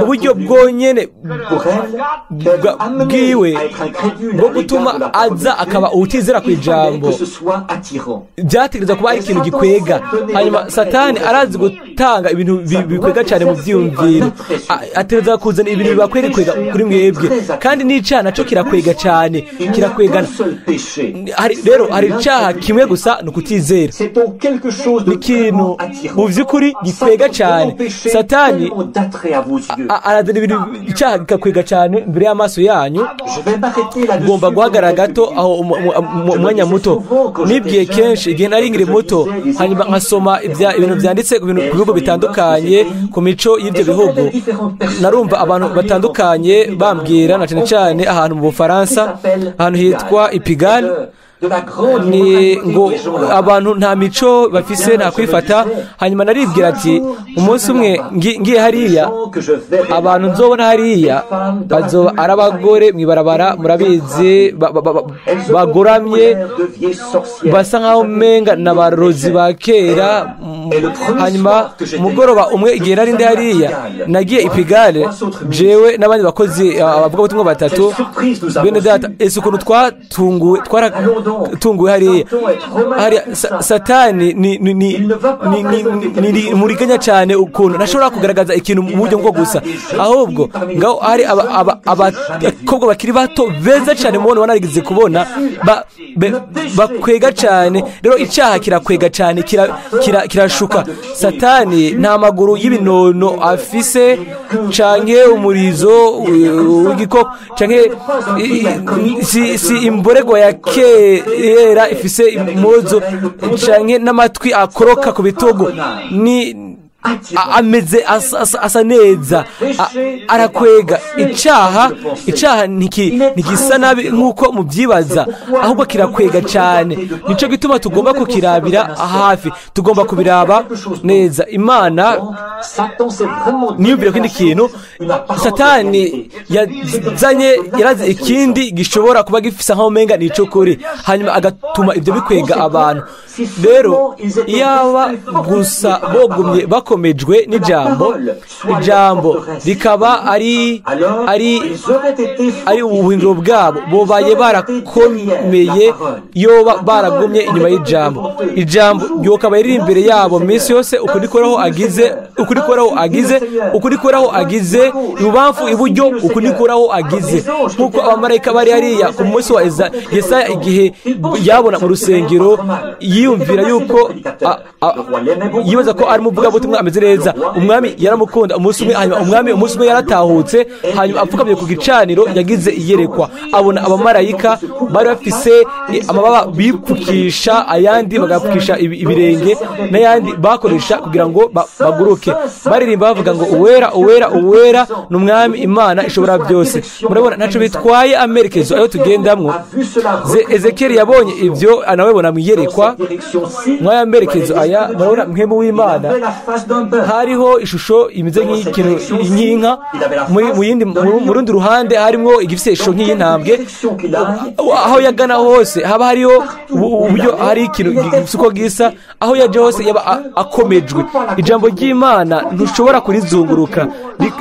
Uburyo bwonyene bwiwe bwo gutuma aza akaba uwutizera ku ijambo, byategereza kuba ari ikintu gikwega. Hanyuma Satani arazi gutanga ibintu bikwega cyane mu byiyumviro, ategereza kuzana ibintu bibakwega kuri mwebwe, kandi n'icyaha naco kirakwega cyane, kirakwegana. Rero hari icyaha kimwe gusa, ni ukutizera. Ni ikintu mu by'ukuri gikwega cyane. Satani arazana ibintu icyaha kikakwega cyane imbere y'amaso yanyu. Ngomba guhagarara gato aho umwanya muto. Nibwiye kenshi igihe nari nkiri muto, hanyuma nkasoma ibintu byanditse ku bihugu bitandukanye, ku mico y'ibyo bihugu. Narumva abantu batandukanye bambwira, na cyane cyane ahantu mu Bufaransa, ahantu hitwa Ipigal, ni ngo abantu nta mico bafise, nta kwifata. Hanyuma naribwira ati umunsi umwe ngiye hariya, abantu nzobona hariya bazoba ari abagore mw'ibarabara, murabizi, bagoramye, basa nkaho umenga na barozi ba kera. Hanyuma umugoroba umwe igihe nari ndi hariya, nagiye Ipigale jewe n'abandi bakozi abavugabutumwa batatu, bene data, ese ukuntu twatunguwe, Naratunguwe hariya. Satani ni muriganya cyane ukuntu ntashobora kugaragaza ikintu mu buryo bwo gusa, ahubwo ngaho hari abakobwa bakiri bato beza cyane mubona wanarigeze kubona bakwega cyane. Rero icyaha kirakwega cyane, kirashuka. Satani nta maguru y'ibinono afise canke umurizo w'igikoko canke si imborego ya kera ifise impuzu canke n'amatwi akoroka ku bitugu. Ni ameze asa neza, arakwega. Icyaha ntigisa nabi nk'uko mubyibaza, ahubwo kirakwega cyane. Nicyo gituma tugomba kukirabira hafi, tugomba kubiraba neza. Imana niyumvira ko kintu Satani yazanye yarazi ikindi gishobora kuba gifisa nkaho umenga ni icukuri, hanyuma agatuma ibyo bikwega abantu. Rero iyaba gusa bogumye bakomejwe n'ijambo, ijambo rikaba ari ubuhingiro bwabo, bobaye barakomeye yoba baragumye inyuma y'ijambo. Ijambo ryokaba riri imbere yabo minsi yose, ukunikoraho agize, ukunikoraho agize, ukunikoraho agize, ibubamfu iburyo, ukunikoraho agize. Nkuko abamarayika bari hariya ku munsi wa Yesaya, igihe yabona mu rusengero, yiyumvira yuko yibaza ko ari umuvugabutumwa ameze neza. Umwami yaramukunda umunsi umwe, hanyuma umwami umunsi umwe yaratahutse, hanyuma apfukamye ku gicaniro, yagize iyerekwa, abona abamarayika bari bafise amababa bipfukisha, ayandi bagapfukisha ibirenge, n'ayandi bakoresha kugira ngo baguruke. Baririmba bavuga ngo uwera uwera uwera ni umwami Imana ishobora byose. Murabona ntaco bitwaye amerekezo ayo tugendamwo. Ezekiel yabonye ibyo, nawe bona mu iyerekwa mwaya merekezo aya. Murabona mpemu w'Imana hariho ishusho imeze nk'ikintu nk'inka, mu rundi ruhande harimo igifise ishusho nk'iy'intambwe. Aho yagana hose haba hariho uburyo hari ikintu gifise uko gisa, aho yaje hose yaba akomejwe. Ijambo ry'Imana ntushobora kurizunguruka,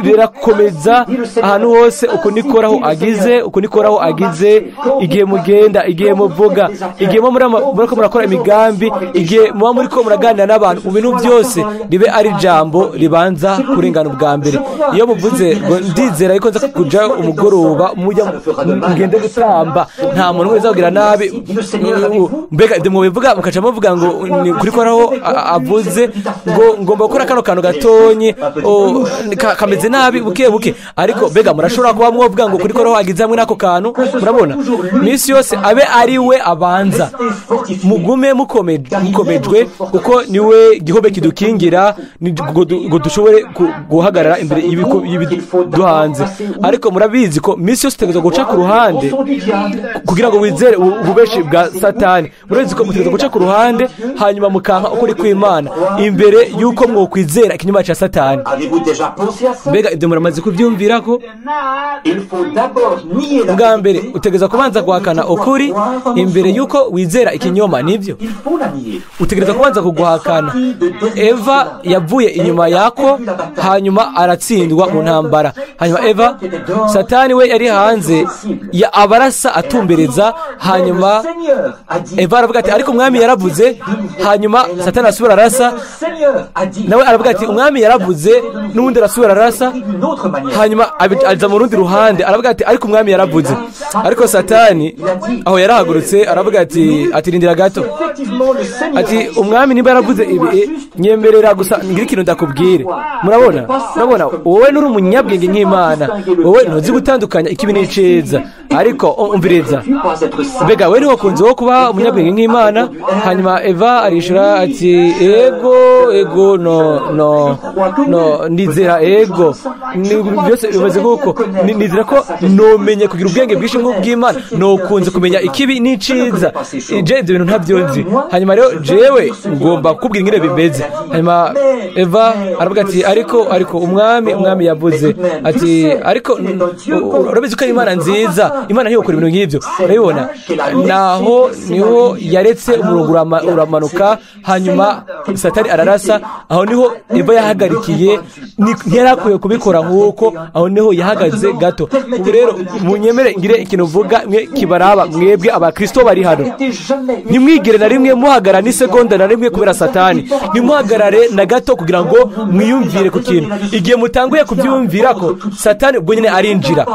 rirakomeza ahantu hose. Uko nikoraho agize, uko nikoraho agize, igihe mugenda, igihe muvuga, igihe muriko murakora imigambi, igihe muba muriko muraganira n'abantu, mu bintu byose ribe ari jambo ribanza kurengana ubwa mbere. Iyo muvuze ngo ndizera ariko nza kuja umugoroba mujya mugende gutamba, nta muntu wese agira nabi. Mbega ibyo mubivuga mukaca muvuga ngo kuri koraho avuze ngo ngomba gukora kano kantu gatonyi kameze nabi buke buke, ariko mbega murashobora kuba mwovuga ngo kuri koraho agize hamwe n'ako kantu. Murabona misi yose abe ari we abanza, mugume mukomejwe, kuko niwe gihobe kidukingira ngo dushobore guhagarara imbere y'ibiduhanze. Ariko murabizi ko misi yose utegerezwa guca ku ruhande kugira ngo wizere ububeshi bwa Satani. Murabizi ko mutegerezwa guca ku ruhande, hanyuma mukanka ukuri kw'Imana imbere yuko mwokwizera ikinyoma cya Satani. Mbega ibyo muramaze kubyumvira ko ubwa mbere utegerezwa kubanza guhakana ukuri imbere yuko wizera ikinyoma. Nibyo, utegerezwa kubanza kuguhakana. Eva yavuye inyuma yako, hanyuma aratsindwa mu ntambara. Hanyuma Eva, Satani we yari hanze ya abarasa atumbereza. Hanyuma Eva aravuga ati ariko umwami yaravuze. Hanyuma Satani asubira arasa, nawe aravuga ati umwami yaravuze, n'undi arasubira arasa. Hanyuma aza mu rundi ruhande aravuga ati ariko umwami yaravuze. Ariko Satani aho yarahagurutse aravuga ati atirindira gato, ati umwami niba yaravuze ibi, nyemerera gusa ngira ikintu ndakubwire. Murabona wowe nuri umunyabwenge nk'Imana, wowe ntuzi gutandukanya ikibi n'iciza, ariko umviriza, mbega we ntiwakunze wo kuba umunyabwenge nk'Imana? Hanyuma Eva arishura ati ego ego, no no no, ndizera ego, byose bimeze nk'uko nizera ko nomenye kugira ubwenge bwinshi nk'ubw'Imana, nokunze kumenya ikibi n'iciza. Je ibyo bintu ntabyo nzi. Urabizi, hanyuma rero jewe ngomba kukubwira ingene bimeze. Hanyuma Eva aravuga ati ariko umwami yavuze ati ariko urabizi ko ari Imana nziza, Imana ntiyokora ibintu nk'ibyo. Urabibona, naho niho yaretse umurongo uramanuka, hanyuma Satani ararasa. Aho niho Eva yahagarikiye, ntiyarakwiye kubikora nk'uko, aho niho yahagaze gato. Ubu rero munyemere ngire ikintu mvuga mwe kibaraba mwebwe abakristo bari hano. Ntimwigere na rimwe muhagara n'isegonda na rimwe kubera Satani. Ntimuhagarare na gato kugira ngo mwiyumvire ku kintu. Igihe mutanguye kubyumvira ko Satani ubwo nyine arinjira.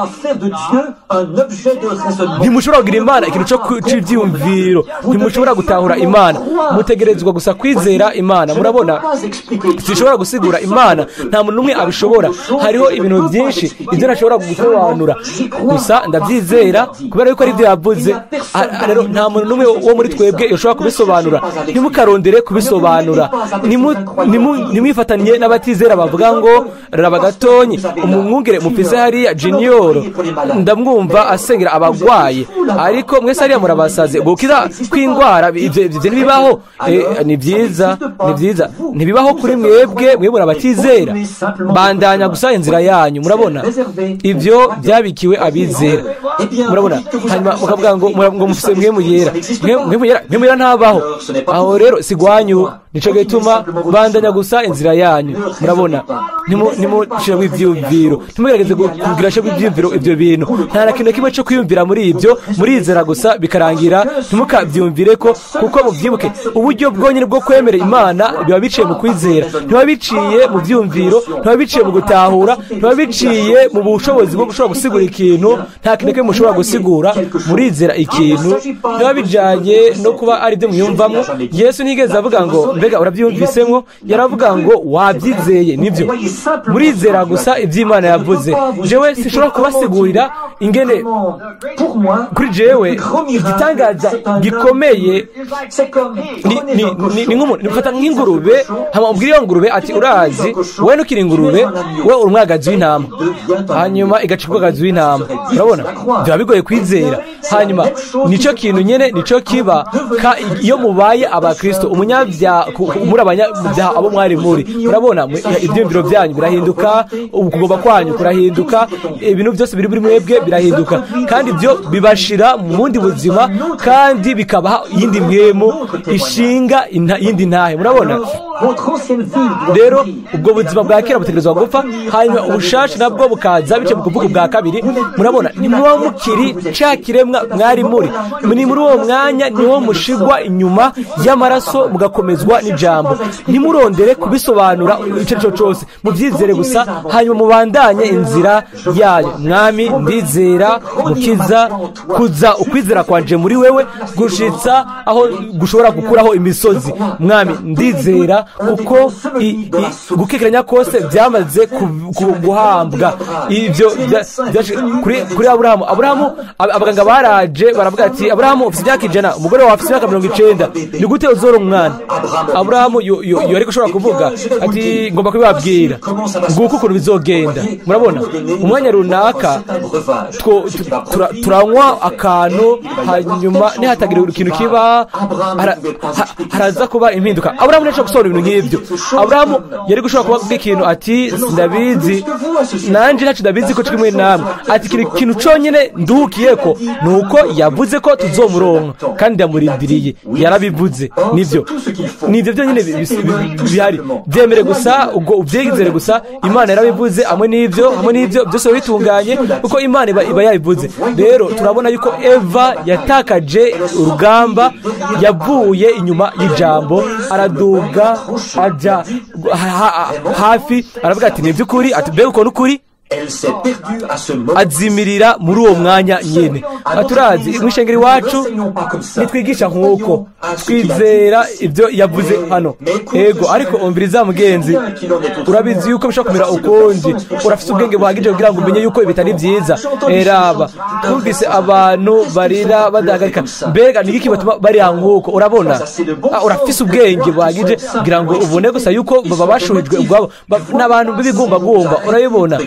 Ntimushobora kugira Imana ikintu cyo cy'ibyiyumviro, ntimushobora gutahura Imana, mutegerezwa gusa kwizera Imana. Murabona, sinshobora gusigura Imana, nta muntu n'umwe abishobora. Hariho ibintu byinshi ibyo ntashobora gusobanura, gusa ndabyizera kubera yuko ari ibyo yavuze. Rero nta muntu n'umwe wo muri twebwe yoshobora kubisobanura. Ntimukarondere kubisobanura, ntimwifatanye n'abatizera bavuga ngo raba gatonyi umwungere mufise hariya junior, ndamwumva asengera abagwaye, ariko mwese hariya murabasaze. Gukiza kw'indwara ibyo ntibibaho. Ni byiza, ni byiza, ntibibaho kuri mwebwe, mwe murabatizera. Bandanya gusa inzira yanyu. Murabona, ibyo byabikiwe abizera. Murabona, hanyuma mukavuga ngo mufise mwe muyera, mwe muyera ntabaho. Aho rero sigwanyu, nico gituma bandanya gusa inzira yanyu. Murabona, ntimushire ibyiyumviro, ntimugerageze kugira cyo ibyiyumviro ibyo bintu. Nta na kintu kimwe cyo kwiyumvira muri ibyo, murizera gusa bikarangira. Ntimukabyumvire ko, kuko mubyibuke uburyo bwonyine bwo kwemera Imana biba biciye mu kwizera, ntiba biciye mu byumviro, ntiba biciye mu gutahura, ntiba biciye mu bushobozi bwo gushobora gusigura ikintu. Nta kintu kimwe mushobora gusigura, murizera ikintu biba bijanye no kuba ari byo mwiyumvamo. Yesu ntiyigeze avuga ngo mbega urabyiyumvisemwo, yaravuga ngo wabyizeye. Nibyo, murizera gusa iby'Imana yavuze. Jewe sinshobora kubasigurira ingene kuri jewe igitangaza gikomeye ni nk'umuntu nifata nk'ingurube, hama ubwira iyo ngurube ati urazi wewe ntukiri ingurube, wewe uri umwagazi w'intama, hanyuma igacibwa umwagazi w'intama. Urabona, biba bigoye kwizera. Hanyuma nico kintu nyene nico kiba iyo mubaye abakristo, umunyabyaha muri abanyabyaha abo mwari muri. Murabona, ibyiyumviro byanyu birahinduka, ukugomba kwanyu kurahinduka, ibintu byose biri muri mwebwe birahinduka, kandi ibyo bibashira mu bundi buzima, kandi bikabaha iyindi mpwemu ishinga iyindi ntahe. Murabona rero ubwo buzima bwa kera butegerezwa gupfa, hanyuma ubushasha nabwo bukaza bice mu kuvuga ubwa kabiri. Murabona, ntimuba mukiri ca kiremwa mwari muri. Ni muri uwo mwanya niwo mushigwa inyuma y'amaraso mugakomezwa n'ijambo. Ntimurondere kubisobanura icyo cyo cyose, mubyizere gusa, hanyuma mubandanye inzira yayo. Mwami, ndizera mukiza kuza ukwizera kwanje muri wewe gushitsa aho gushobora gukuraho imisozi. Mwami, ndizera kuko gukekeranya kose byamaze guhambwa. Ibyo kuri Aburahamu. Abaganga baraje baravuga ati Aburahamu ufite imyaka 100, umugore wawe afite imyaka 90, ni gute uzora umwana? Aburahamu yo ariko ushobora kuvuga ati ngomba kubibabwira nguko ukuntu bizogenda. Murabona, umwanya runaka turanywa akantu, hanyuma nihatagira ikintu kiba haraza kuba impinduka. Aburahamu ntashobora gusobanura ibintu nk'ibyo. Aburahamu yari gushobora kuvuga ikintu ati ndabizi, nanje ntaco ndabizi ko kimwe namwe. Ati ikintu conyene nduhukiye ko nuko yavuze ko tuzomuronka, kandi ndamurindiriye. Yarabivuze, nivyo nivyo byonyine bihari. Byemere gusa, ubwo ubyizere gusa. Imana yarabivuze, hamwe n'ibyo byose bitunganye kuko Imana iba yabivuze. Rero turabona yuko Eva yatakaje urugamba, yavuye inyuma y'ijambo, araduga aja hafi, aravuga ati ni by'ukuri, ati mbega uko n'ukuri, azimirira muri uwo mwanya nyene. Aturazi mwishengeri wacu nitwigisha nkuko twizera ibyo yavuze hano. Ego, ariko umviriza mugenzi, urabizi yuko bishobora kumera ukundi. Urafite ubwenge buhagije kugira ngo umenye yuko ibitari byiza. Eraba twumvise abantu barira badahagarika, mbega ni iki batuma barira nkuko? Urabona, urafise ubwenge buhagije kugira ngo ubone gusa yuko baba bashuhijwe ubwabo n'abantu b'ibigumbagumba. Urabibona,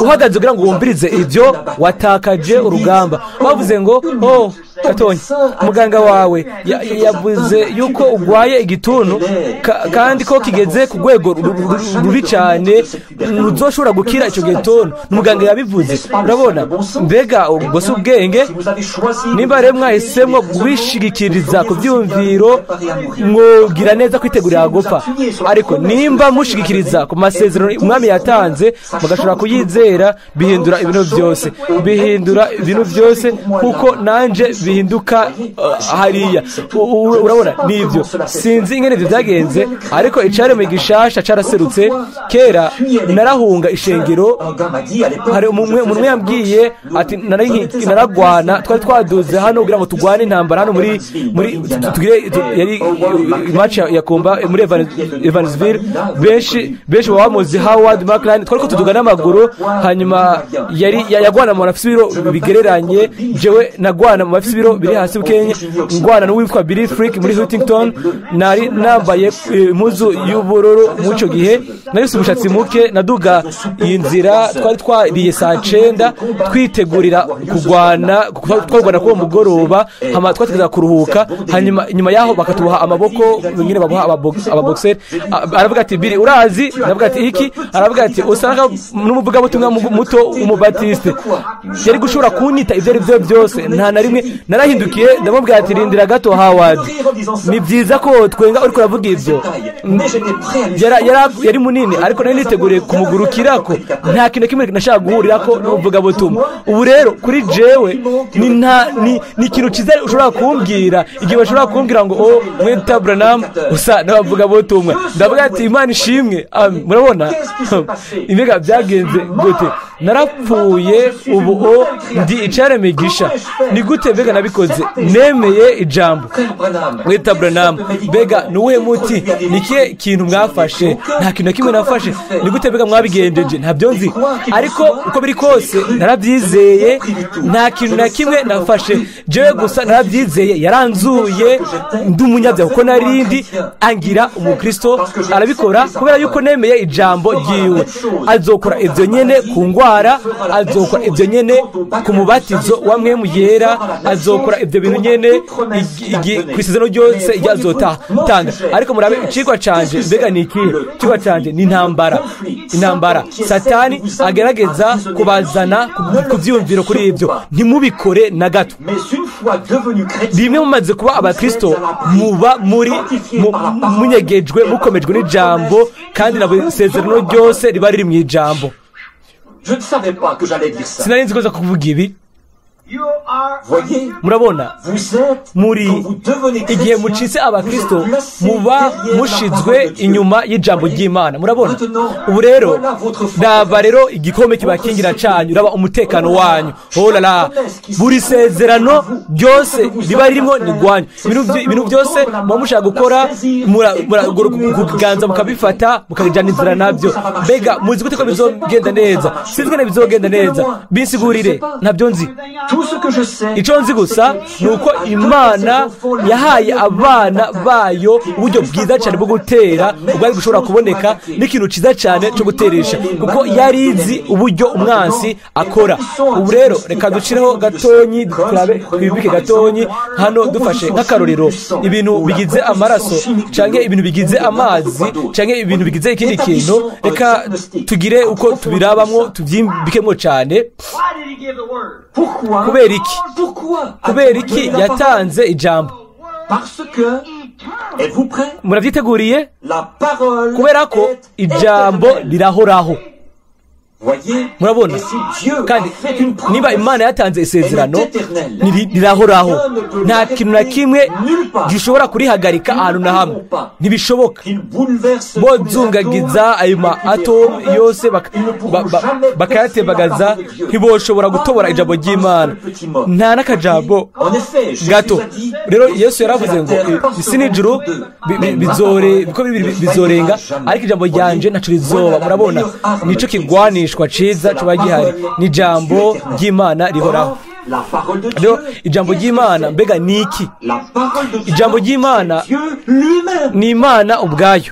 uhagaze kugira ngo wumvirize ibyo, watakaje urugamba. Bavuze ngo oh, Gatonya muganga wawe yavuze yuko ugwaye igituntu kandi ko kigeze ku rwego rubi cyane ruzoshobora gukira icyo gituntu. Muganga yabivuze. Urabona, mbega ubwo si ubwenge? Nimba rero mwahisemo gushigikiriza ku byumviro, mwogira neza kwitegurira gupfa. Ariko nimba mushigikiriza ku masezerano umwami yatanze, mugashobora kuyizera, bihindura ibintu byose, bihindura ibintu byose, kuko nanje bihinduka hariya. Urabona, nibyo. Sinzi ingene ibyo byagenze, ariko icaremwe gishasha caraserutse. Kera narahunga ishengero. Hari umuntu yambwiye ati naragwana, twari twaduze hano kugira ngo tugwane intambara hano muri tugire yari match ya komba muri Evansville. Benshi bamuzi Howard McLean, twari ko tuduga n'amaguru. Hanyuma yari yagwana mu bafise ibiro bigereranye, jewe nagwana mu bafise ibiro biri hasi bukenye, ngwana n'uwitwa Billy Frick muri Huntington. Nari nambaye impuzu y'ubururu muco gihe, nari umushatsi muke, naduga iyi nzira. Twari twariye saa 9 twitegurira kugwana, twarwana kuwo mugoroba, hama twategeza kuruhuka. Hanyuma nyuma yaho bakatuboha amaboko, nyine baboha ababoxer. Aravuga ati Billy urazi? Aravuga ati iki? Aravuga ati usanga n'umuvugabutumwa muto umubatiste yari gushobora kunyita ibyo ari byo byose. Nta na rimwe narahindukiye ndamubwira ati rindira gato Howard, ni byiza ko twenga uriko uravuga ibyo. Yari munini, ariko nari niteguriye kumugurukirako. Nta kintu kimwe nashaka guhurirako n'umuvugabutumwa. Ubu rero kuri jewe ni ikintu cyiza ushobora kumbwira, igihe bashobora kumbwira ngo oh mwita Branham usa n'abavugabutumwa, ndavuga ati Imana ishimwe. Murabona imbega byagenze gute? Narapfuye ubu ndi icaremwe gisha. Ni gute mbega nabikoze? Nemeye ijambo. Mwita Branham, mbega nuwuhe muti? Ni ikihe kintu mwafashe? Nta kintu na kimwe nafashe. Ni gute mbega mwabigendeje? Ntabyo nzi, ariko uko biri kose narabyizeye. Nta kintu na kimwe nafashe, jewe gusa narabyizeye. Yaranzuye ndi umunyabyaha kuko narindi, angira umukristo. Arabikora kubera yuko nemeye ijambo ryiwe. Azokora ibyo nyene ku ngwara, azokora ibyo nyene ku mubatizo wa Mpwemu Yera, azokora ibyo bintu nyene ku isezerano ryose ryazotanga. Ariko murabe icigwa canje mbega ni ikihe? Icigwa canje ni intambara. Intambara Satani agerageza kubazana ku byiyumviro kuri ibyo. Ntimubikore na gato. Rimwe mumaze kuba abakristo, muba muri munyegejwe, mukomejwe n'ijambo, kandi na buri sezerano ryose riba riri mu ijambo. Sinari nzi ko nza kuvuga ibi. Murabona, muri igihe mucitse abakristo, muba mushizwe inyuma y'ijambo ry'Imana. Murabona, ubu rero raba rero igikombe kibakingira canyu, raba umutekano wanyu. Oh la la, buri sezerano ryose riba ririmo ni gwanyu. Ibintu byose muba mushaka gukora, kuganza mukabifata, mukabijana inzira nabyo. Mbega muzi gute ko bizogenda neza? Sinzi ko bizogenda neza, binsigurire, ntabyo nzi. Icyo nzi gusa ni uko Imana yahaye abana bayo uburyo bwiza cyane bwo gutera, ubwari gushobora kuboneka n'ikintu cyiza cyane cyo guteresha, kuko yari izi uburyo umwansi akora. Ubu rero reka ducireho gatonyi, twibike gatonyi hano, dufashe nk'akarorero ibintu bigize amaraso canke ibintu bigize amazi canke ibintu bigize ikindi kintu. Reka tugire uko tubirabamwo, tubyimbikemwo cyane. Kubera iki? Kubera iki yatanze ijambo? Murabyiteguriye? Kubera ko ijambo rirahoraho. Murabona, kandi niba Imana yatanze isezerano rirahoraho, nta kintu na kimwe gishobora kurihagarika ahantu na hamwe. Ntibishoboka. Bozungagiza ayo ma atome yose bakayatembagaza, ntiboshobora gutobora ijambo ry'Imana, nta n'akajambo gato. Rero Yesu yaravuze ngo isi n'ijuru bizorenga, ariko ijambo ryanje ntaco rizoba. Murabona, nico kigwanishwa ciza cuba gihari, ni ijambo ry'Imana rihoraho. Rero ijambo ry'Imana mbega ni iki? Ijambo ry'Imana ni Imana ubwayo.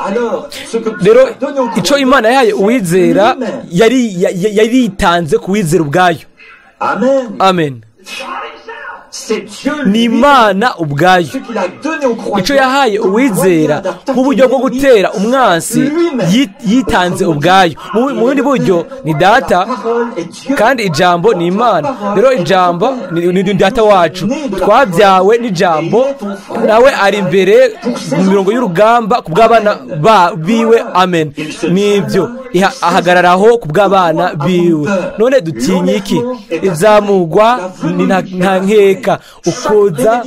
Rero ico Imana yahaye uwizera, yari yitanze kuwizera ubwayo. Amen. Ni Imana ubwayo, icyo yahaye uwizera nk'uburyo bwo gutera umwansi yitanze ubwayo. Mu bundi buryo ni Data, kandi ijambo ni Imana. Rero ijambo ni Data wacu, twabyawe n'ijambo, nawe ari imbere mu mirongo y'urugamba ku bw'abana biwe. Amen. Nibyo, ahagararaho ku bw'abana biwe. None dutinye iki? Izamugwa ni nta nkeka, ukuza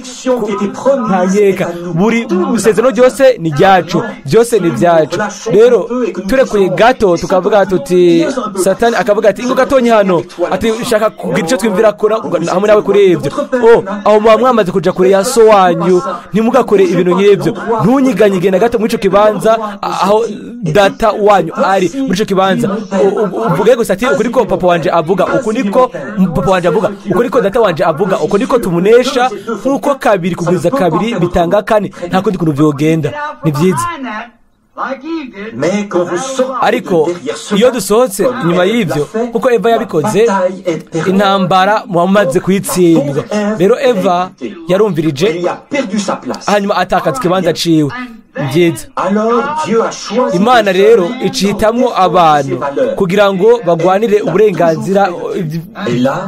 nta nkeka. Buri isezerano ryose ni ryacu, byose ni ibyacu. Rero turekuye gato tukavuga tuti, Satani akavuga ati ingo gatonyi hano, ati shaka kugira icyo twimvira hamwe nawe kuri ibyo. Aho muba mwamaze kuja kure ya so wanyu, ntimugakore ibintu nk'ibyo. Ntunyiganyige na gato muri ico kibanza aho Data wanyu ari. Muri ico kibanza uvuge gusa ati uku niko papa wanje avuga, uku niko papa wanje avuga, uku niko data wanje avuga, uku niko tumunesha. Nk'uko 2 kugwiza 2 bitanga 4, nta kundi kuntu vyogenda. Ni vyiza. Ariko iyo dusohotse inyuma y'ibyo, kuko Eva yabikoze, intambara mumaze kuyitsindwa. Rero Eva yarumvirije, hanyuma atakaza ikibanza ciwe. Byiza. Imana rero icihitamwo abantu kugira ngo bagwanire uburenganzira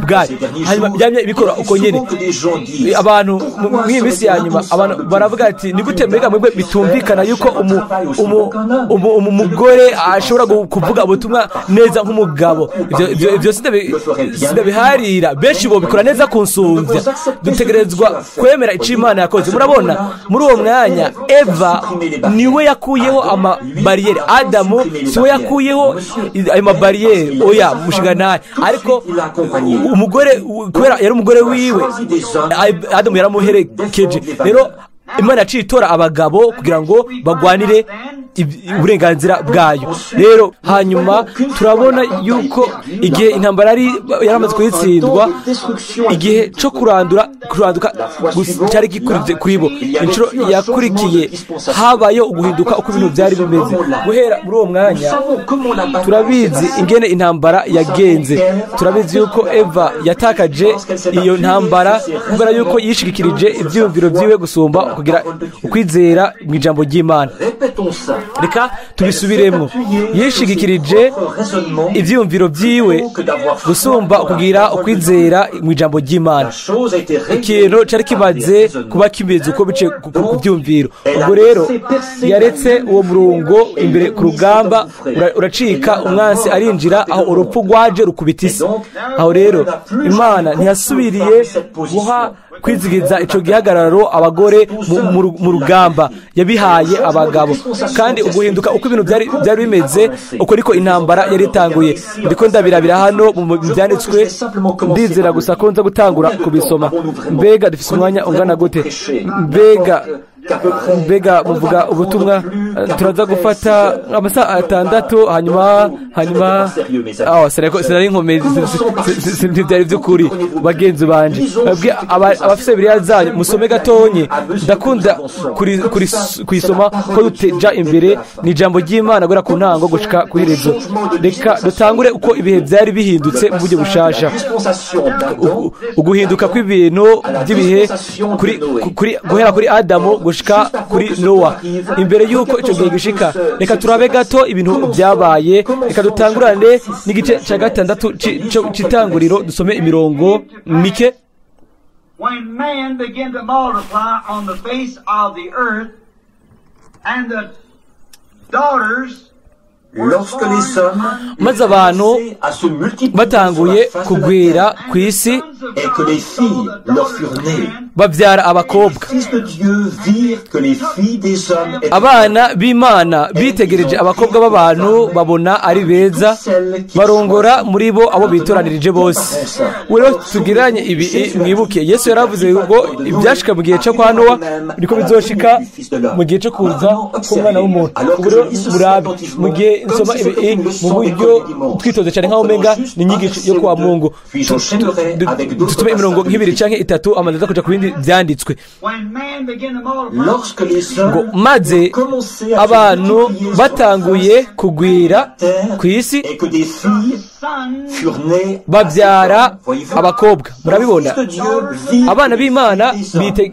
bwayo. Hanyuma byamye bikora uko nyene. Abantu mw'iyi minsi ya nyuma, abantu baravuga ati ni gute mbega mwebwe bitumvikana yuko umugore ashobora kuvuga ubutumwa neza nk'umugabo? Ibyo sindabiharira. Benshi bo bikora neza kunsumvya. Dutegerezwa kwemera ico Imana yakoze. Murabona muri uwo mwanya Eva niwe yakuyeho amabariyeri, Adamu siwe yakuyeho ayo mabariyeri. Oya mushinga naye, ariko umugore kubera yari umugore wiwe, Adamu yaramuherekeje. Rero Imana yaciye itora abagabo kugira ngo bagwanire uburenganzira bwayo. Rero hanyuma turabona yuko igihe intambara yaramaze kuyitsindwa, igihe cyo kuranduka cyari gikuriye kuri bo. Inshuro yakurikiye habaye uguhinduka uko ibintu byari bimeze. Guhera muri uwo mwanya turabizi ingene intambara yagenze. Turabizi yuko Eva yatakaje iyo ntambara kubera yuko yishigikirije ibyiyumviro byiwe gusumba kugira ukwizera mu ijambo ry'Imana. Reka tubisubiremo. Yishigikirije ibyiyumviro byiwe gusumba kugira ukwizera mu ijambo ry'Imana. Ikintu cyari kimaze kuba kimeze uko bice ku byumviro. Ubwo rero yaretse uwo murongo imbere ku rugamba uracika, umwansi arinjira, aho urupfu rwaje rukubita isi. Aho rero Imana ntiyasubiriye guha kwizigiza ico gihagararo abagore mu rugamba, yabihaye abagabo. Kandi uguhinduka uko ibintu byari bimeze, uko niko intambara yari itanguye. Ndiko ndabirabira hano mu byanditswe, ndizera gusa ko nza gutangura kubisoma. Mbega dufise umwanya ungana gute? Mbega muvuga ubutumwa turaza gufata amasaha 6, hanyuma sinari nkomezi, ntibyari by'ukuri. Bagenzi banje abafise Bibiliya zanyu musome gatonye, ndakunda kuyisoma ko duteja imbere. Ni ijambo ry'Imana guhera ku ntango gushika ku iherezo. Reka dutangure uko ibihe byari bihindutse mu buryo bushasha. Uguhinduka kw'ibintu by'ibihe guhera kuri Adamu gushika kuri Nowa. Imbere yuko icyo gihe gishika, reka turabe gato ibintu byabaye. Reka dutangurane n'igice cya 6 c'itanguriro, dusome imirongo mike. When man began to multiply on the face of the earth, and the daughters maze abantu batanguye kugwira ku isi, babyara abakobwa. Abana b'Imana bitegereje abakobwa b'abantu, babona ari beza, barongora muri bo abo bitoranirije bose. Rero tugiranye ibi, mwibuke Yesu yaravuze ngo ibyashika mu gihe cyo kwa Nowa niko bizoshika mu gihe cyo kuza k'umwana w'umuntu. Murabe mu gihe nsoma ibi mu buryo twitoze cyane nk'aho umenga ni inyigisho yo kwa Mungu. Tutume imirongo nk'ibiri canke itatu, amanza kuja ku bindi ibindi byanditswe ngo maze abantu batanguye kugwira ku isi babyara abakobwa. Murabibona, abana b'Imana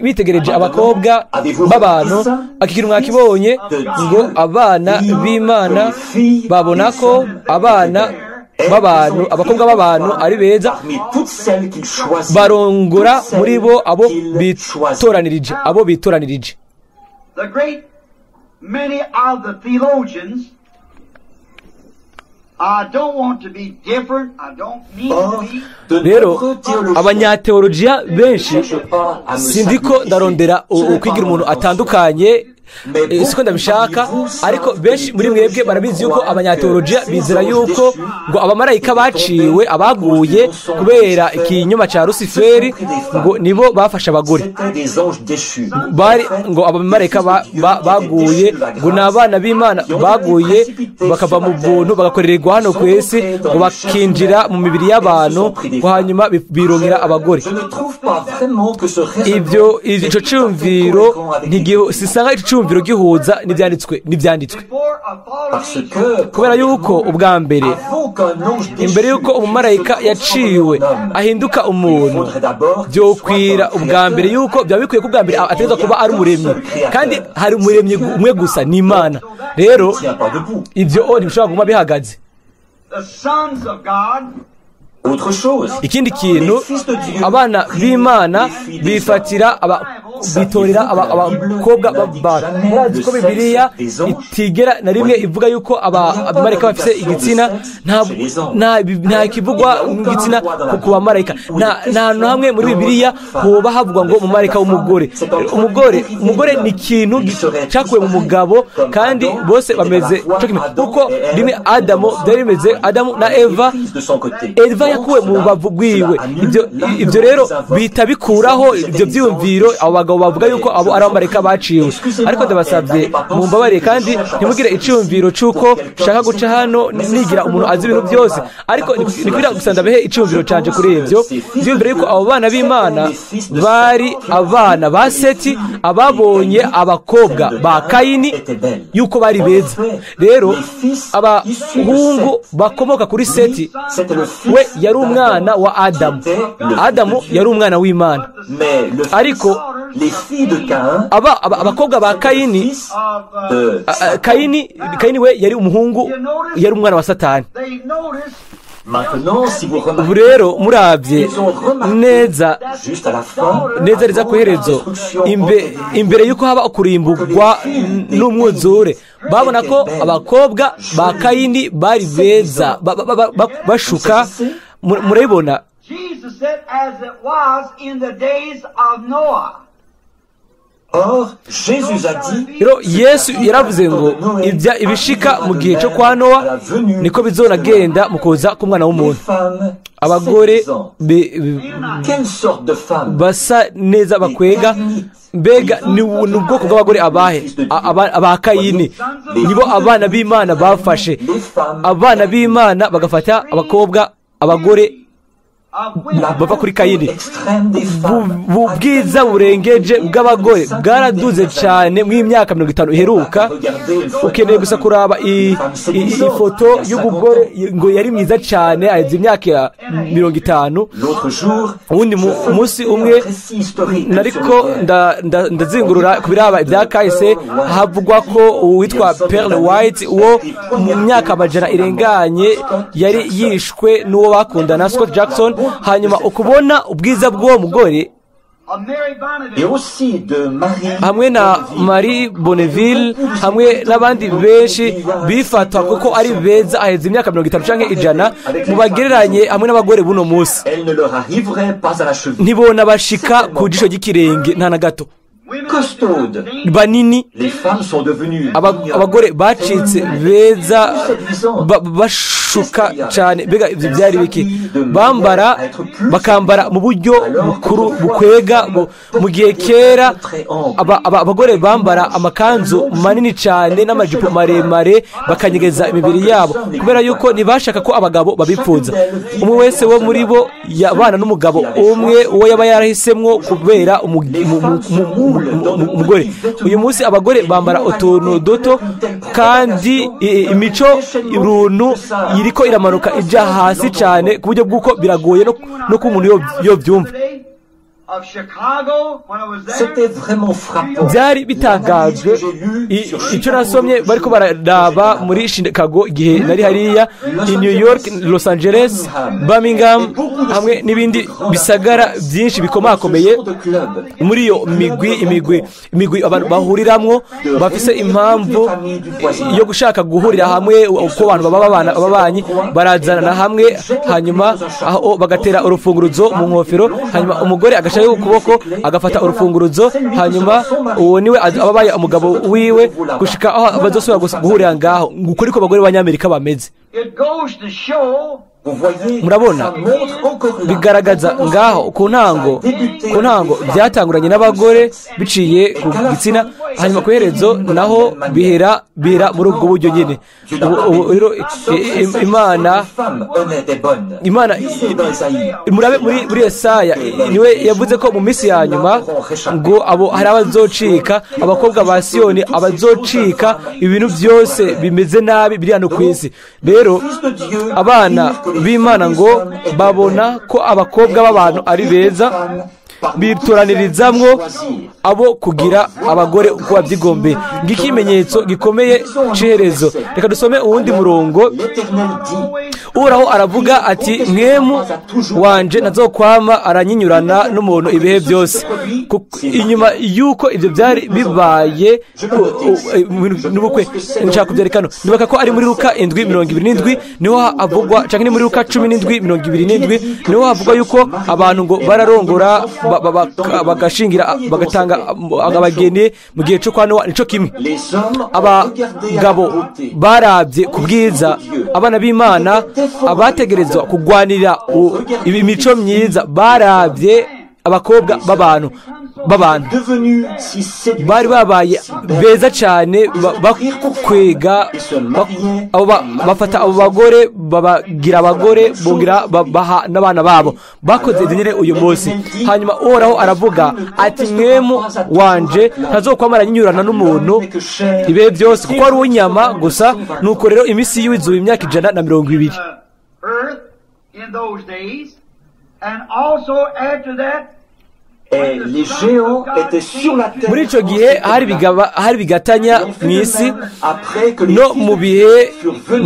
bitegereje abakobwa b'abantu. Akikintu mwakibonye ngo abana b'Imana babona ko abana b'abantu, abakobwa b'abantu ari beza, barongora muri bo abo bitoranirije, abo bitoranirije. Rero abanyateolojiya benshi, sindiko ndarondera ukwigira umuntu atandukanye, siko ndabishaka, ariko benshi muri mwebwe barabizi yuko abanyateolojiya bizera yuko ngo abamarayika baciwe, abaguye kubera ikinyoma cya Rusiferi, ngo nibo bafashe abagore. Bari ngo abamarayika baguye, ngo ni abana b'Imana baguye bakava mu buntu, bagakorerwa hano ku isi, ngo bakinjira mu mibiri y'abantu, ngo hanyuma birongera abagore. Ibyo icyo cyumviro sisanga icyo cyumviro gihuza n'ibyanditswe, n'ibyanditswe. Kubera yuko ubwa mbere, imbere yuko umumarayika yaciwe ahinduka umuntu, byokwira ubwa mbere yuko byaba bikwiye ko ubwa mbere ategerezwa kuba ari umuremyi, kandi hari umuremyi umwe gusa, ni Imana. Rero ibyo ntibishobora kuguma bihagaze. Ikindi kintu, abana b'Imana bifatira bitorera abakobwa b'abantu. Murazi ko Bibiliya itigera na rimwe ivuga yuko abamarayika bafite igitsina. Nta kivugwa igitsina ku bamarayika. Nta hantu hamwe muri Bibiliya hoba havugwa ngo umumarayika w'umugore. Umugore ni ikintu cyakuwe mu mugabo, kandi bose bameze kuko rimwe Adamu byari bimeze, Adamu na Eva, Eva yakuwe mu rubavu rwiwe. Ibyo rero bihita bikuraho ibyo byiyumviro abo bagabo bavuga yuko abo ari abamarayika baciwe. Ariko ndabasabye mumbabariye, kandi ntimugire icyumviro cy'uko nshaka guca hano nigira umuntu azi ibintu byose, ariko ni kugira gusa ndabehe icyumviro canje kuri ibyo. Ibyumviro yuko abo bana b'Imana bari abana ba Seti, ababonye abakobwa ba Kayini yuko bari beza. Rero abahungu bakomoka kuri Seti, we yari umwana wa Adamu. Adamu yari umwana w'Imana, ariko abakobwa ba Kayini, Kayini we yari umuhungu, yari umwana wa Satani. Ubu rero murabye neza neza neza ku iherezo, imbere y'uko haba ukurimburwa n'umwuzure, babona ko abakobwa ba Kayini bari beza, bashuka. Murabibona, rero Yesu yaravuze ngo ibishika mu gihe cyo kwa Nowa niko bizonagenda mu kuza k'umwana w'umuntu. Abagore basa neza bakwega, mbega ni ubwoko bw'abagore abahe? Aba Kayini nibo abana b'Imana bafashe. Abana b'Imana bagafata abakobwa, abagore bava kuri Kayini. Ubwiza burengeje bw'abagore bwaraduze cyane mu myaka 50 iheruka. Ukeneye gusa kuraba ifoto y'umugore ngo yari mwiza cyane aheze imyaka 50. Ubundi umunsi umwe nariko ndazingurura ku biraba ibya kahise, havugwa ko uwitwa Pearl White uwo mu myaka amajana irenganye yari yishwe n'uwo bakundana Scott Jackson. Hanyuma ukubona ubwiza bw'uwo mugore hamwe na Marie Bonneville hamwe n'abandi benshi bifatwa kuko ari beza aheze imyaka 50 canke 100, mubagereranye hamwe n'abagore buno munsi, ntibona bashika ku jisho ry'ikirenge nta na gato. Banini, abagore bacitse beza, bashuka cyane. Mbega ibyo byari biki? Bambara, bakambara mu buryo bukuru bukwega. Mu gihe kera abagore bambara amakanzu manini cyane n'amajipo maremare, bakanyegeza imibiri yabo, kubera yuko ntibashaka ko abagabo babipfuza. Umwe wese wo muri bo yabana n'umugabo umwe, uwo yaba yarahisemwo kubera umugore. Uyu munsi abagore bambara utuntu duto, kandi imico runtu iriko iramanuka ijya hasi cyane, ku buryo bw'uko biragoye no ko umuntu yobyumva. Byari bitangajwe icyo nasomye bariko bararaba muri Chicago igihe nari hariya, i New York, Los Angeles, Birmingham, hamwe n'ibindi bisagara byinshi bikomakomeye. Muri iyo imigwi abantu bahuriramwo bafise impamvu yo gushaka guhurira hamwe, uko abantu baba ababanyi barazanana hamwe, hanyuma aho bagatera urufunguruzo mu nkofero, hanyuma umugore agashayo ukuboko agafata urufunguruzo, hanyuma uwo niwe ababaye umugabo wiwe gushika aho bazosubira guhurira ngaho. Nguko niko abagore b'Abanyamerika bameze. Murabona, bigaragaza ngaho ku ntango byatanguranye n'abagore biciye ku gitsina, hanyuma ku iherezo naho bihera muri ubwo buryo nyine. Rero Imana murabe muri Yesaya, niwe yavuze ko mu minsi ya nyuma ngo abo hari abazocika, abakobwa ba Siyoni abazocika, ibintu byose bimeze nabi biri hano ku isi. Rero abana b'Imana ngo babona ko abakobwa b'abantu ari beza, bitoranirizamwo abo kugira abagore uko babyigombeye. Ng'ikimenyetso gikomeye c'iherezo. Reka dusome uwundi murongo. Uhoraho aravuga ati: mwemu wanje ntazokwama aranyinyurana n'umuntu ibihe byose. Inyuma y'uko ibyo byari bibaye n'ubukwe, nshaka kubyerekana. Nibuka ko ari muri Luka 7:27 niho havugwa, canke ni muri Luka 17:27 niho havugwa yuko abantu ngo bararongora, bagashingira, bagatanga abageni mu gihe cyo kwa Nowa. Nico kimwe abagabo barabye ku bwiza, abana b'Imana abategerezwa kugwanira imico myiza barabye abakobwa b'abantu bari babaye beza cyane, bakwega bafata abo bagore babagira abagore, bongera baha n'abana babo. Bakoze ibyo nyine uyu munsi. Hanyuma Uhoraho aravuga ati: mwemu wanje ntazokwamara nyinyurana n'umuntu ibihe byose, kuko ari uw'inyama gusa. Nuko rero iminsi yiwe izuba imyaka 120. Muri ico gihe hari bigatanya mu isi, no mu bihe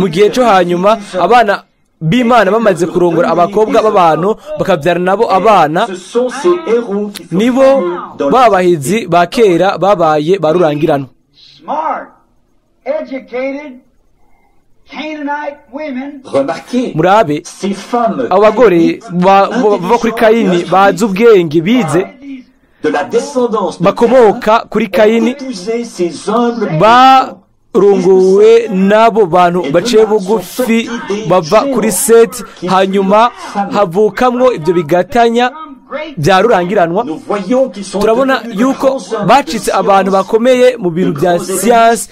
mu gihe cyo hanyuma abana b'Imana bamaze kurongora abakobwa b'abantu bakabyara nabo abana, nibo babahizi ba kera babaye barurangirano. Murabe abo bagore bava kuri Kayini, bazi ubwenge, bize, bakomoka kuri Kayini, barunguwe n'abo bantu baciye bugufi bava kuri Seti, hanyuma havukamwo ibyo bigatanya bya rurangiranwa. Turabona yuko bacitse abantu bakomeye mu bintu bya siyansi,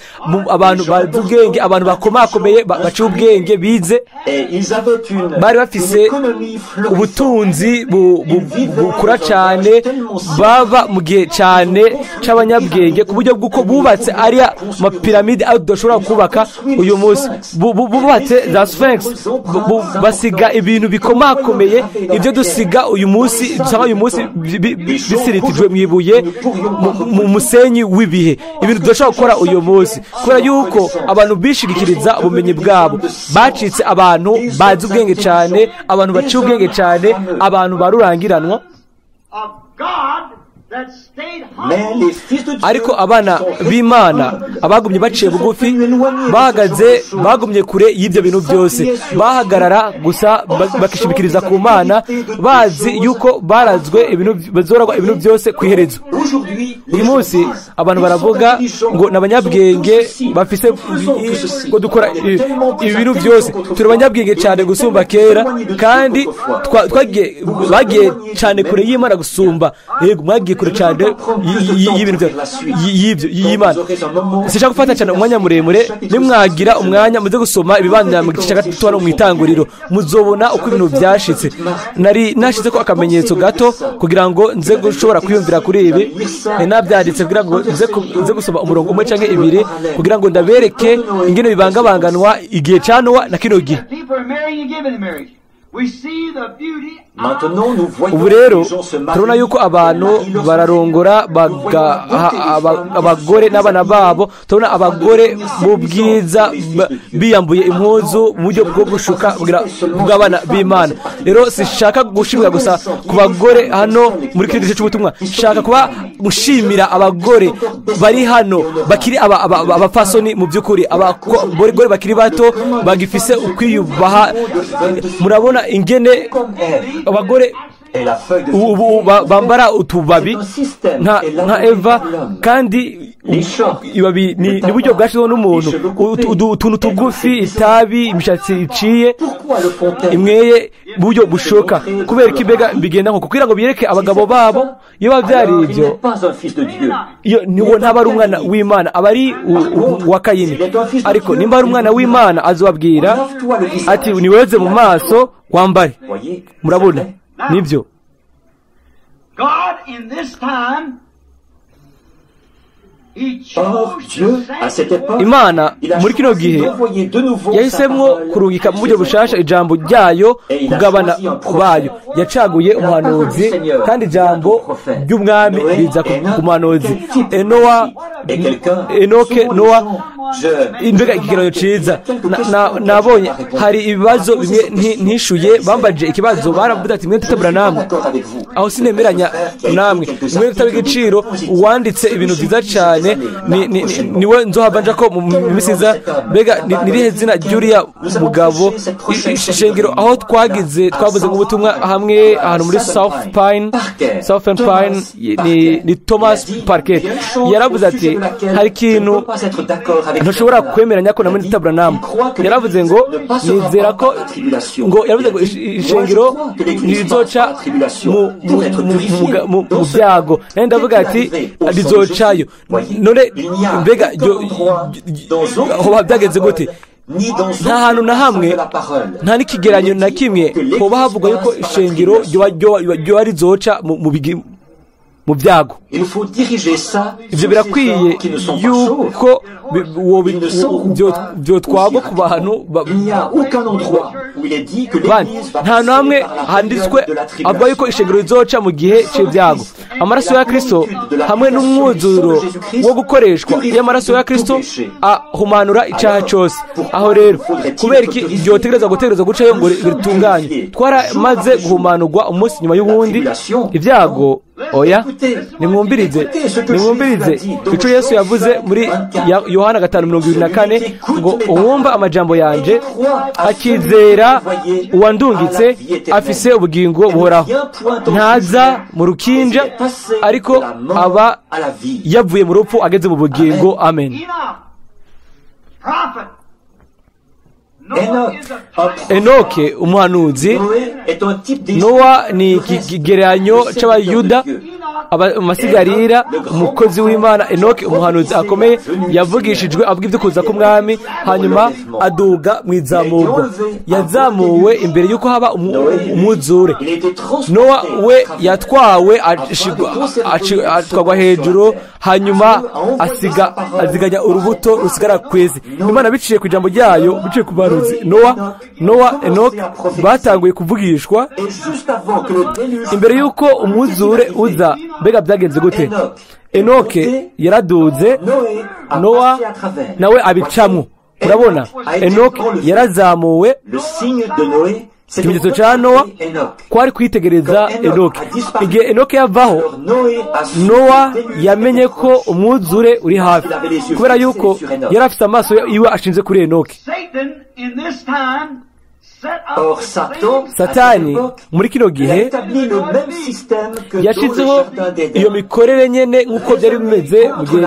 abantu bazi ubwenge, abantu bakomakomeye, baciye ubwenge, bize, bari bafise ubutunzi bukura cyane, bava mu gihe cyane c'abanyabwenge, ku buryo bw'uko bubatse ariya mapiramide aho tudashobora kubaka uyu munsi. Bubatse za Sphinx, basiga ibintu bikomakomeye, ibyo dusiga uyu munsi uyu munsi bisiritijwe mu ibuye, mu musenyi w'ibihe, ibintu tudashobora gukora uyu munsi, kubera yuko abantu bishigikiriza ubumenyi bwabo. Bacitse abantu bazi ubwenge cyane, abantu baciye ubwenge cyane, abantu barurangiranwa. Ariko abana b'Imana abagumye baciye bugufi bahagaze, bagumye kure y'ibyo bintu byose, bahagarara gusa bakishimikiriza ku Mana, bazi yuko barazwe ibintu, bazoragwa ibintu byose ku iherezo. Uyu munsi abantu baravuga ngo ni abanyabwenge bafise ngo dukora ibintu byose, turi abanyabwenge cyane gusumba kera, kandi bagiye cyane kure y'Imana gusumba. Yego, mwagiye kure cyane y'ibintu y'ibyo y'Imana. Sinshaka gufata cyane umwanya muremure, nimwagira umwanya muze gusoma ibibandanya mu gice cya gatatu hano mu itanguriro, muzobona uko ibintu byashitse. Nari nashize ko akamenyetso gato kugira ngo nze gushobora kwiyumvira kuri ibi, nabyanditse kugira ngo nze gusoma umurongo umwe canke ibiri kugira ngo ndabereke ingene bibangabanganwa igihe ca Nowa na kino gihe. Ubu rero turabona yuko abantu bararongora abagore n'abana babo, turabona abagore mu bwiza biyambuye impuzu mu buryo bwo gushuka bw'abana b'Imana. Rero sinshaka gushimira gusa ku bagore hano muri kino gice cy'ubutumwa, nshaka kuba gushimira abagore bari hano bakiri abapfasoni mu by'ukuri, abagore bakiri bato bagifise ukwiyubaha. Murabona ingene abagore ubu bambara utubabi nka Eva, kandi ibabi ni buryo bwashyizweho n'umuntu, utuntu tugufi, itabi, imishatsi iciye imweye, buryo bushoka. Kubera ko imbega bigenda nko kugira ngo bireke abagabo babo, iyo babyari ibyo niwo ntaba ari umwana w'Imana, aba ari uwa Kayini. Ariko nimba ari umwana w'Imana azobabwira ati niweze mu maso wambare. Murabona nibyo. Imana muri kino gihe yahisemwo kurungika mu buryo bushasha ijambo ryayo kugabana bayo. Yacaguye umuhanuzi, kandi ijambo ry'umwami riza ku muhanuzi Enoke, Nowa. Imbega ikigereranyo ciza. Nabonye hari ibibazo bimwe ntishuye, bambaje ikibazo baravuga ati mwe tutabura namwe, aho sinemeranya namwe, mwe tutaba igiciro. Uwanditse ibintu byiza cyane niwe nzohava nja ko mu misiza. Mbega nirihe zina ry'uriya mugabo ishengero aho twagize twavuze nk'ubutumwa hamwe ahantu muri South Pine ni Thomas Parker. Yaravuze ati hari ikintu ntushobora kwemeranya ko namwe tutabura namwe. Yaravuze ngo nizera ko ngo yaravuze ngo ishengero ntizoca mu byago, nari ndavuga ati rizocayo. None mbega hoba byagenze gute? Nta hantu na hamwe, nta n'ikigeranyo na kimwe hoba havugwa yuko ishengero ryoba rizoca mu byago. Ibyo birakwiye yuko byotwagwa ku bantu nta namwe handitswe avuga yuko ishengero rizoca mu gihe cy'ibyago. Amaraso ya Kristo hamwe n'umwuzuro wo gukoreshwa y'amaraso ya Kristo ahumanura icyaha cyose. Aho rero kubera iki byotegereza gutegereza gucayo ngo bitunganye? Twaramaze guhumanurwa umunsi nyuma y'uwundi. Ibyago oya, nimwumvirize icyo Yesu yavuze muri Yohana 5:24 ngo uwumva amajambo yanje akizera uwandungitse afise ubugingo buhoraho, ntaza mu rukinja, ariko aba yavuye mu rupfu ageze mu bugingo. Amen. Enoke umuhanuzi, Nowa ni ikigereranyo cy'Abayuda, amasigarira, umukozi w'Imana. Enoke umuhanuzi akomeye yavugishijwe avuga ibyo kuza k'umwami, hanyuma aduga mu izamurwa. Yazamuwe imbere y'uko haba umwuzure. Nowa we yatwawe atwagwa hejuru, hanyuma aziganya urubuto rusigara ku isi. Imana biciye ku ijambo ryayo, biciye ku bahanuzi Nowa, Enoke batanguye kuvugishwa imbere y'uko umwuzure uza. Mbega byagenze gute? Enoke yaraduze, Nowa nawe abicamwo. Urabona, Enoke yarazamuwe, Ikimenyetso cya Nowa kwari kwitegereza Enoke. Igihe Enoke yavaho, Nowa yamenye ko umwuzure uri hafi, kubera yuko yari afite amaso iwe ashinze kuri Enoke. Satani muri kino gihe yashyizeho iyo mikorere nyene nk'uko byari bimeze mu gihe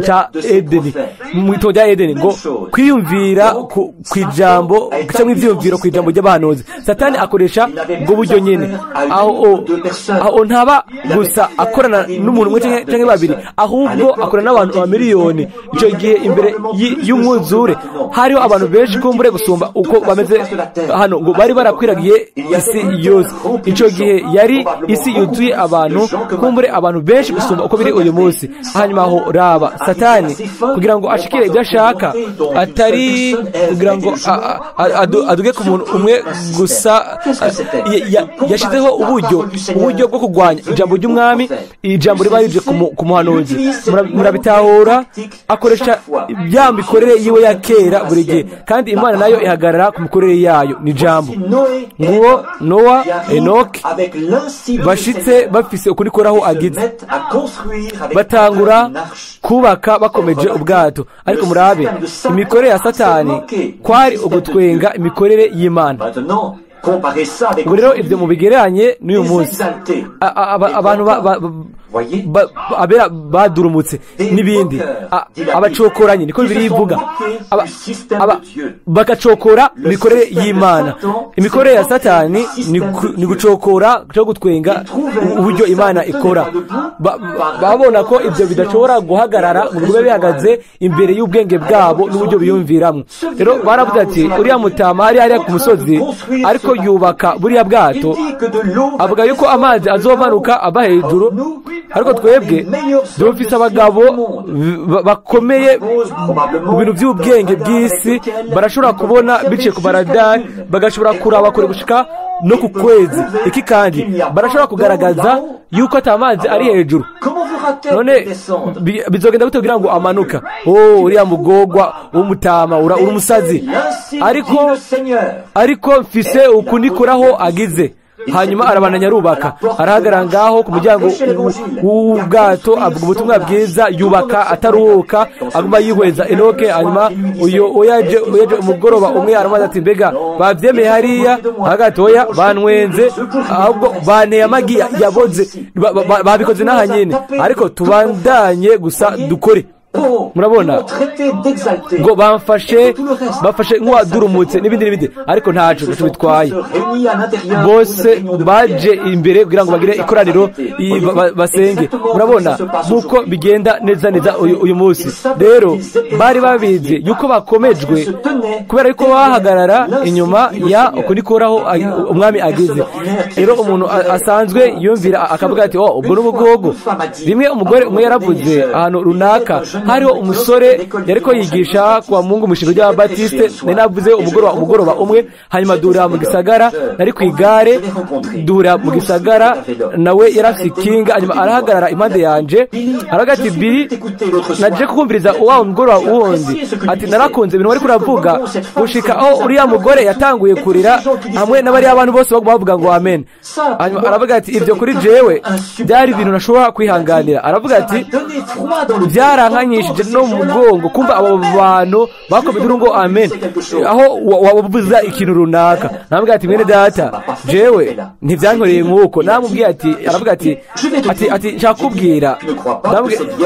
cya Edeni, mu itongo rya Edeni, ngo kwiyumvira ku ijambo cyangwa ibyiyumviro ku ijambo ry'abahanuzi. Satani akoresha ubwo buryo nyene, aho ntaba gusa akorana n'umuntu umwe cyangwa babiri, ahubwo akorana n'abantu amamiliyoni. Icyo gihe imbere y'umwuzure hariho abantu benshi kumbure gusumba uko bameze hano, ngo bari barakwiragiye isi yose. Icyo gihe yari isi yuzuye abantu, kumbure abantu benshi gusumba uko biri uyu munsi. Hanyuma aho raba Satani kugira ngo ashikire ibyo ashaka, atari kugira ngo aduge ku muntu umwe gusa, yashyizeho uburyo bwo kurwanya ijambo ry'umwami, ijambo riba rije ku muhanuzi. Murabitahura, akoresha ya mikorere yiwe ya kera buri gihe, kandi Imana nayo ihagarara ku mikorere yayo. Ni jambo nguwo Nowa, Enoke bashitse bafise ukuri koraho agize, batangura kubaka bakomeje ubwato. Ariko murabe imikorere ya Satani kwari ugutwenga imikorere y'Imana. Ngo rero ibyo mubigereranye n'uyu munsi, abantu abera badurumutse n'ibindi, abacokoranye, niko Bibiliya ivuga, bagacokora imikorere y'Imana. Imikorere ya Satani ni gucokora cyo gutwenga uburyo Imana ikora. Babona ko ibyo bidashobora guhagarara ngo bibe bihagaze imbere y'ubwenge bwabo n'uburyo biyumviramo. Rero baravuze ati uriya mutama hari hariya ku musozi ariko yubaka buriya bwato, avuga yuko amazi azomanuka ava hejuru, ariko twebwe dufise abagabo bakomeye mu bintu by'ubwenge bw'isi, barashobora kubona biciye ku maradari, bagashobora kuraba kure gushika no ku kwezi. Iki kandi barashobora kugaragaza yuko atamazi ari hejuru. None bizogenda gute kugira ngo amanuka? Oh, uriya mugogwa w'umutama uri umusazi, ariko mfise ukunikoraho agize. Hanyuma arabananya arubaka, arahagarara ngaho ku muryango w'ubwato, avuga ubutumwa bwiza, yubaka ataruhuka, aguma yihweza Enoke. Hanyuma uyo uyaje umugoroba umwe aramubaza ati mbega bavyemeye hariya? Hagatoya banwenze, ahubwo banteye amagi yaboze, babikoze n'aha nyene, ariko tubandanye gusa dukore. Murabona ngo bamfashe nk'uwadurumutse n'ibindi n'ibindi, ariko ntaco bitwaye. Bose baje imbere kugira ngo bagire ikoraniro basenge. Murabona nk'uko bigenda neza neza uyu munsi. Rero bari babizi yuko bakomejwe kubera yuko bahagarara inyuma ya ukunikoraho umwami agize. Rero umuntu asanzwe yumvira akavuga ati oh, ubwo n'ubugogo. Rimwe umugore umwe yaravuze ahantu runaka, hariho umusore yariko yigisha kwa Mungu mu ishengero ry'Ababatiste, nari navuze umugoroba umwe, hanyuma duhurira mu gisagara, nari ku igare, duhurira mu gisagara, nawe yari afise ikinga, hanyuma arahagarara impande yanje, aravuga ati Bili, naje kukumviriza wa mugoroba wundi, ati narakunze ibintu wariko uravuga, gushika aho uriya mugore yatanguye kurira hamwe n'abariya abantu bose bavuga ngo amen. Hanyuma aravuga ati ibyo kuri jewe byari ibintu nashobora kwihanganira. Aravuga ati byarankanyishije no mu mugongo kumva abo bantu bakomeye ngo amen, aho wabuza ikintu runaka. Namubwiye ati mwene data, jewe ntibyankoreye nk'uko. Namubwiye ati, aravuga ati ati nshaka kubwira,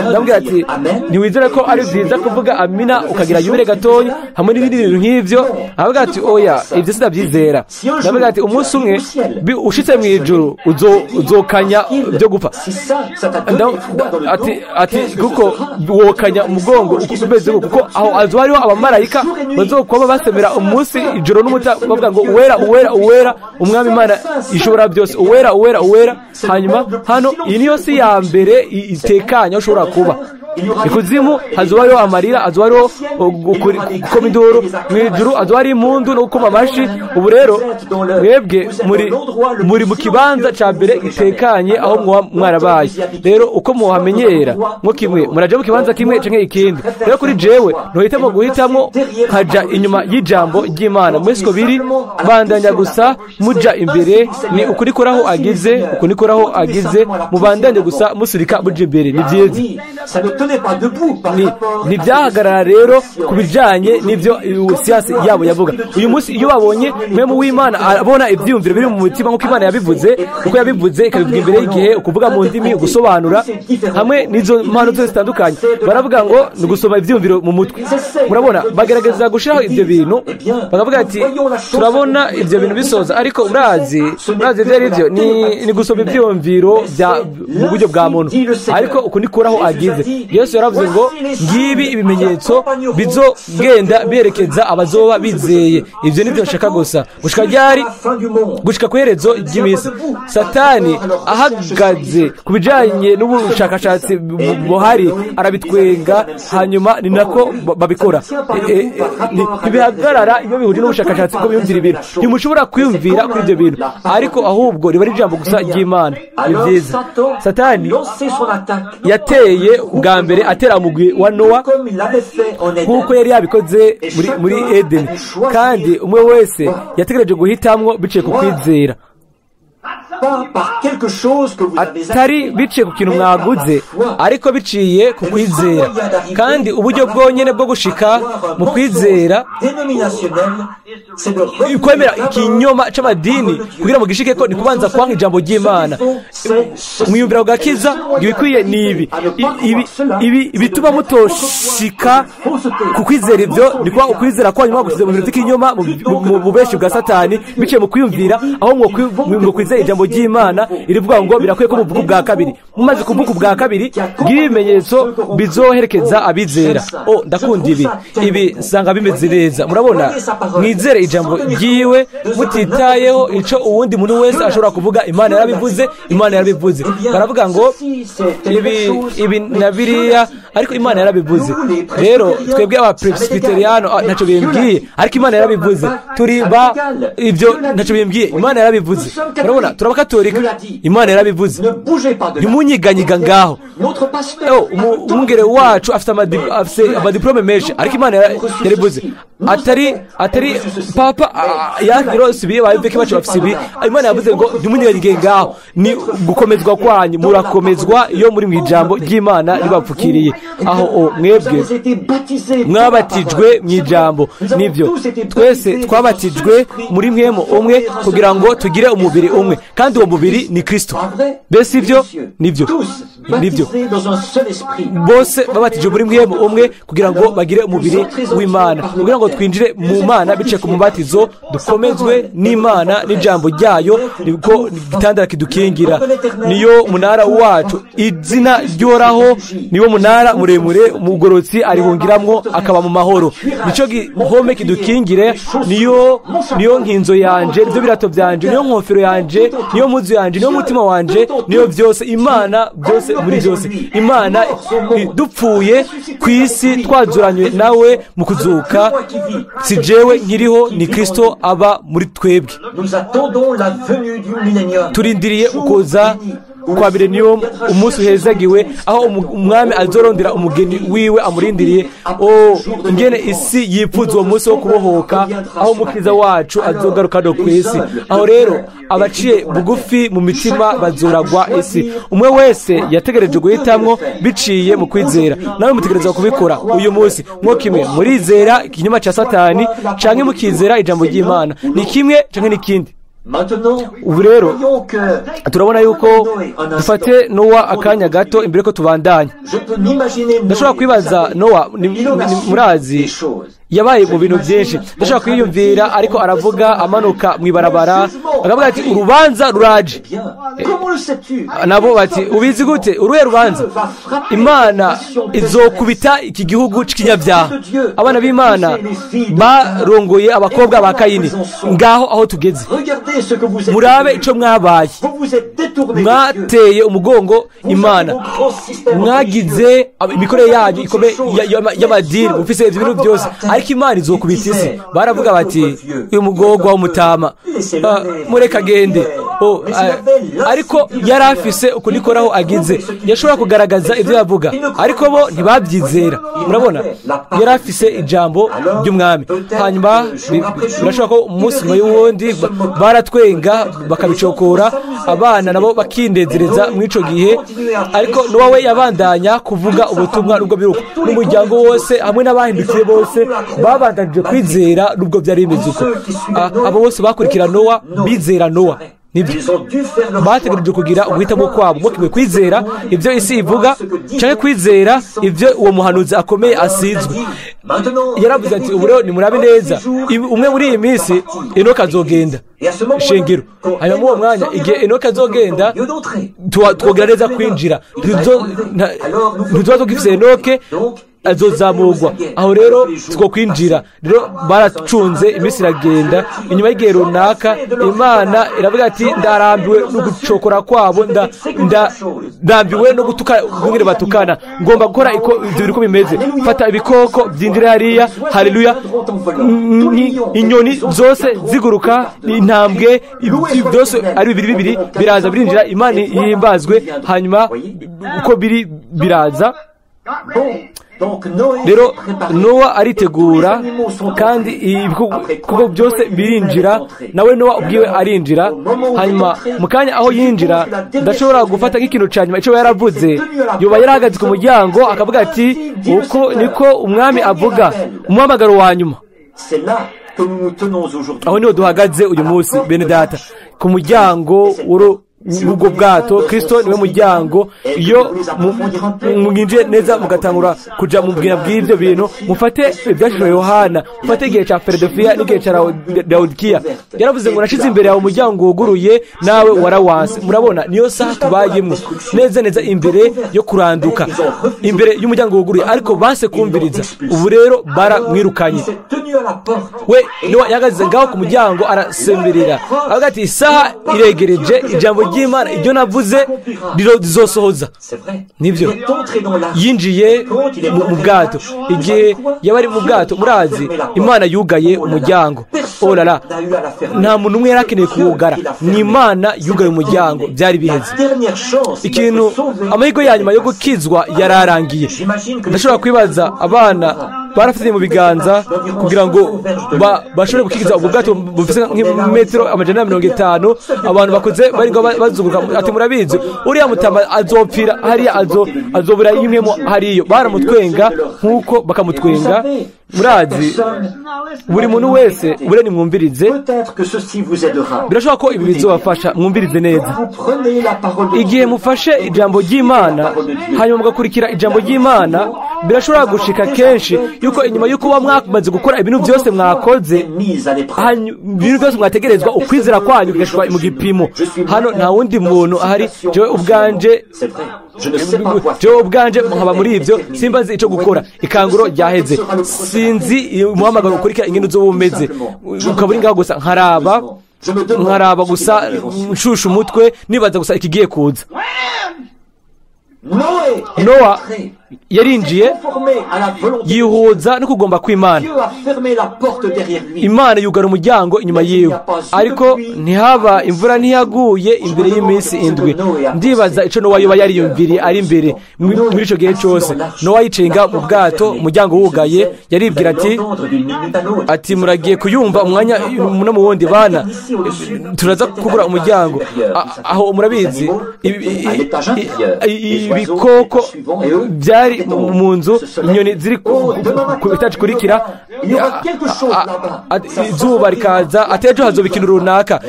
ndamubwiye ati ntiwizere ko ari byiza kuvuga amina ukagira yubire gatoya hamwe n'ibindi bintu nk'ivyo? Aravuga ati oya, ibyo sinabyizera. Ndamubwiye ati umunsi umwe ushitse mu ijuru uzokanya byo gupfa. Ati kuko wokanya umugongo umeze kuko aho azo hariho abamarayika bazokuba basemera umunsi ijoro n'umuta bavuga ngo uwera uwera uwera umwami Imana ishobora byose, uwera uwera uwera. Hanyuma hano iyi niyo si ya mbere itekanye ushobora kuba. Ikuzimu hazoba hariho amarira, hazoba hariho gukoma induru. Mu ijuru hazoba hari impundu no gukoma amashi. Ubu rero mwebwe muri mu kibanza ca mbere gitekanye aho mwarabaye. Rero uko muhamenyera mwo kimwe muraja mu kibanza kimwe canke ikindi. Rero kuri jewe ntuhitamo guhitamwo nkaja inyuma y'ijambo ry'Imana. Mwese uko biri bandanya gusa muja imbere, ni ukuri koraho agize, ukuri koraho agize, mubandanye gusa musurika muja imbere. Ni byiza. Ntibyahagarara rero ku bijanye n'ivyo siyansi yabo yavuga. Uyu munsi iyo babonye mwemu w'Imana abona ivyiyumviro biri mu mutima nk'uko Imana yabivuze, uko yabivuze ikabivuga imbere y'igihe, ukuvuga mu ndimi, gusobanura hamwe n'izo mpano zose zitandukanye, baravuga ngo ni ugusoma ivyiyumviro mu mutwe. Murabona bagerageza gushiraho ivyo bintu, bakavuga ati turabona ivyo bintu bisoza, ariko murazi ivyo ari vyo ni gusoma ivyiyumviro mu buryo bwa muntu. Ariko uku nikuraho agize. Yesu yaravuze ngo ngibi ibimenyetso bizogenda berekeza abazoba bizeye. Ivyo nivyo nshaka gusa. Gushika ryari? Gushika kw'iherezo ry'imisi. Satani ahagaze ku bijanye n'ubushakashatsi buhari arabitwenga, hanyuma ni nako babikora. Ntibihagarara iyo bihuje n'ubushakashatsi bwo biyumvira ibintu. Ntimushobora kwiyumvira kuri ivyo bintu, ariko ahubwo riba ari ijambo gusa ry'Imana. Ni vyiza. Satani yateye bwa mbere atera umugwi wa Nowa nk'uko yari yabikoze muri Edeni, kandi umwe wese yategereje guhitamwo biciye ku kwizera, atari biciye ku kintu mwaguze, ariko biciye ku kwizera. Kandi uburyo bwonyene bwo gushika mu kwizera, kwemera ikinyoma c'amadini kugira ngo gishike ko ni kubanza kwanka ijambo ry'Imana. Mwiyumvira ugakiza ibikwiye ni ibi ibi bituma mutoshika ku kwizera. Ivyo ni kuba ukwizera kwanyu mwagushyize mu bintu by'ikinyoma, mu bubeshi bwa Satani, biciye mu kwiyumvira aho mwo kwizera ijambo ry'Imana irivuga ngo birakwiye ko muvuga ubwa kabiri. Mumaze kuvuga ubwa kabiri, ngibimenyetso bizoherekeza abizera. Oh, ndakunda ibi ibi nsanga bimeze neza. Murabona, mwizere ijambo ryiwe mutitayeho ico uwundi muntu wese ashobora kuvuga. Imana yarabivuze, Imana yarabivuze. Baravuga ngo ibi ibi na biriya, ariko Imana yarabivuze. Rero twebwe aba Presbyteriano ntaco bimbwiye, ariko Imana yarabivuze. Turi ba ibyo ntaco bimbwiye, Imana yarabivuze. Murabona, turabakatolika, Imana yarabivuze. Ntimunyiganyiga ngaho. Umwungere wacu afite amadiplome menshi, ariko Imana yarabivuze. Atari papa yakirose bayiveke bacu bafise ibi. Imana yavuze ngo ntimunyiganyige ngaho. Ni gukomezwa kwanyu, murakomezwa iyo muri mu ijambo ry'Imana ribapfukiriye. Aho mwebwe mwabatijwe mu ijambo, nivyo twese twabatijwe muri mwemo umwe kugira ngo tugire umubiri umwe, kandi uwo mubiri ni Kristo. Mbese ivyo nivyo nivyo bose babatijwe muri mwemo umwe kugira ngo bagire umubiri w'Imana, kugira ngo twinjire mu Mana biciye ku mubatizo, dukomezwe n'Imana n'ijambo ryayo, niko gitandara kidukingira. Niyo munara wacu, izina ryoraho niwo munara muremure umugorotsi arihungiramwo akaba mu mahoro. Nico gihome kidukingire, niyo nkinzo yanje, nivyo birato byanje, niyo nkofero yanje, niyo muzu yanje, niyo mutima wanje, niyo byose. Imana byose muri byose. Imana dupfuye ku isi twazuranywe nawe mu kuzuka, si jewe nkiriho ni Kristo aba muri twebwe. Turindiriye ukuza kwa millennium, umunsi uhezagiwe aho umwami azorondera umugeni wiwe amurindiriye. Oh, ingene isi yipfuza uwo munsi wo kubohoka, aho umukiza wacu azogaruka no ku isi. Aho rero abaciye bugufi mu mitima bazoragwa isi. Umwe wese yategereje guhitamwo biciye mu kwizera. Nawe mutegereza kubikora uyu munsi. Mwo kimwe murizera ikinyoma ca Satani canke mukizera ijambo ry'Imana. Ni kimwe canke n'ikindi. Ubu rero turabona yuko dufate Nowa akanya gato imbere ko tubandanya. Ndashobora kwibaza Nowa, murazi Yabaye mu bintu byinshi. Ndashobora kwiyumvira ariko aravuga amanuka mu ibarabara, akavuga ati urubanza ruraje. Nabo bati ubizi gute? Uruhe rubanza? Imana izokubita iki gihugu c'ikinyabyaha. Abana b'Imana barongoye abakobwa ba Kayini. Ngaho aho tugeze, murabe ico mwabaye. Mwateye umugongo Imana, mwagize imikorere yanyu ikomeye y'amadini, mufise ibyo bintu byose, ariko Imana izokubita isi. Baravuga bati uyu mugogwa w'umutama mureka agende. Ariko yari afise ukunikoraho agize, yashobora kugaragaza ibyo yavuga, ariko bo ntibabyizera. Murabona, yari afise ijambo ry'umwami. Hanyuma birashoboka ko umunsi nyuma y'uwundi baratwenga bakabicokora, abana nabo bakindezereza muri ico gihe. Ariko Nowa we yabandanya kuvuga ubutumwa nubwo biruko, n'umuryango wose hamwe n'abahindukiye bose babandanije kwizera nubwo byari bimeze uko. Abo bose bakurikira Nowa bizera Nowa. Bategereje kugira uguhitamo kwabo, mukwiye kwizera ibyo isi ivuga canke kwizera ibyo uwo muhanuzi akomeye asizwe. Yaravuze ati ubu rero nimurabe neza, umwe muri iyi minsi Enoka azogenda shengero. Hanyuma uwo mwanya igihe Enoka azogenda twogera neza kwinjira, ntituba tugifise Enoke azozamurwa. Aho rero twokwinjira. Rero baracunze iminsi iragenda. Inyuma y'igihe runaka Imana iravuga ati ndarambiwe no gucokora kwabo, ndambiwe no gutuka bungire batukana, ngomba gukora iko ibyo biriko bimeze. Fata ibikoko byinjira hariya, haleluya, inyoni zose ziguruka, intambwe byose ari bibiri bibiri biraza birinjira. Imana ihimbazwe. Hanyuma uko biri biraza. Rero Nowa aritegura, kandi ibikorwa byose birinjira, nawe Nowa ubwiwe arinjira. Hanyuma mu kanya aho yinjira, ndashobora gufata nk'ikintu ca nyuma ico yaravuze. Yoba yarahagaze ku muryango akavuga ati uko niko umwami avuga, umuhamagaro wa nyuma. Aho niho duhagaze uyu munsi bene data, ku muryango ubwo bwato. Kristo niwe muryango. Iyo mwinjiye neza mugatangura kuja mu bwina bw'ibyo bintu, mufate ibyashijwe Yohana, mufate igihe ca Filadelfiya n'igihe ca Laodikiya. Yaravuze ngo nashize imbere yawe umuryango wuguruye nawe warawanse. Murabona niyo saha tubayemo, neza neza imbere yo kuranduka, imbere y'umuryango wuguruye, ariko banse kumviriza. Ubu rero baramwirukanye. We Nowa yahagaze ngaho ku muryango arasemerera, avuga ati isaha iregereje, ijambo ry'Imana ibyo navuze rizosohoza. Nibyo, yinjiye mu bwato. Igihe yaba ari mu bwato, murazi Imana yugaye umuryango. Oh la la, nta muntu umwe yarakeneye kuwugara, ni Imana yugaye umuryango. Byari biheze. Ikintu amahirwe ya nyuma yo gukizwa yararangiye. Ndashobora kwibaza abana barafite mu biganza kugira ngo bashobore gukiza ubwo bwato bufise nk'imetero 150. Abantu bakuze bari ngo bazunguruka ati murabizi uriya mutama azopfira hariya, azobura imwe hariyo. Baramutwenga nkuko bakamutwenga. Murazi buri muntu wese bure nimwumvirize, birashoboka ko ibi bizobafasha. Mwumvirize neza. Igihe mufashe ijambo ry'Imana hanyuma mugakurikira ijambo ry'Imana, birashobora gushika kenshi yuko inyuma yuko uba mwamaze gukora ibintu byose mwakoze, ibintu byose mwategerezwa, ukwizera kwanyu kugashikwa mu gipimo. Hano nta wundi muntu ahari, jewe ubwanje nkaba muri ibyo, simbazi ico gukora. Ikanguro ryaheze, sinzi umuhamagaro ukurikira ingene uzoba umeze. Ukaba uri ngaho gusa nkaraba gusa nshusha umutwe, nibaza gusa ikigiye kuza. Nowa yarinjiye yihuza no kugomba kw'Imana. Imana yugara umuryango inyuma yiwe, ariko ntihaba imvura ntiyaguye imbere y'iminsi 7. Ndibaza ico Nowa yoba yariyumviriye ari imbere muri ico gihe cyose. Nowa yicenga mu bwato, umuryango wugaye, yaribwira ati muragiye kuyumva umwanya no mu wundi, bana turaza kugura umuryango. Aho murabizi ibikoko byari mu nzu, inyoni ziri ku itaci kurikira, Izuba rikaza, ati ejo hazoba ikintu runaka,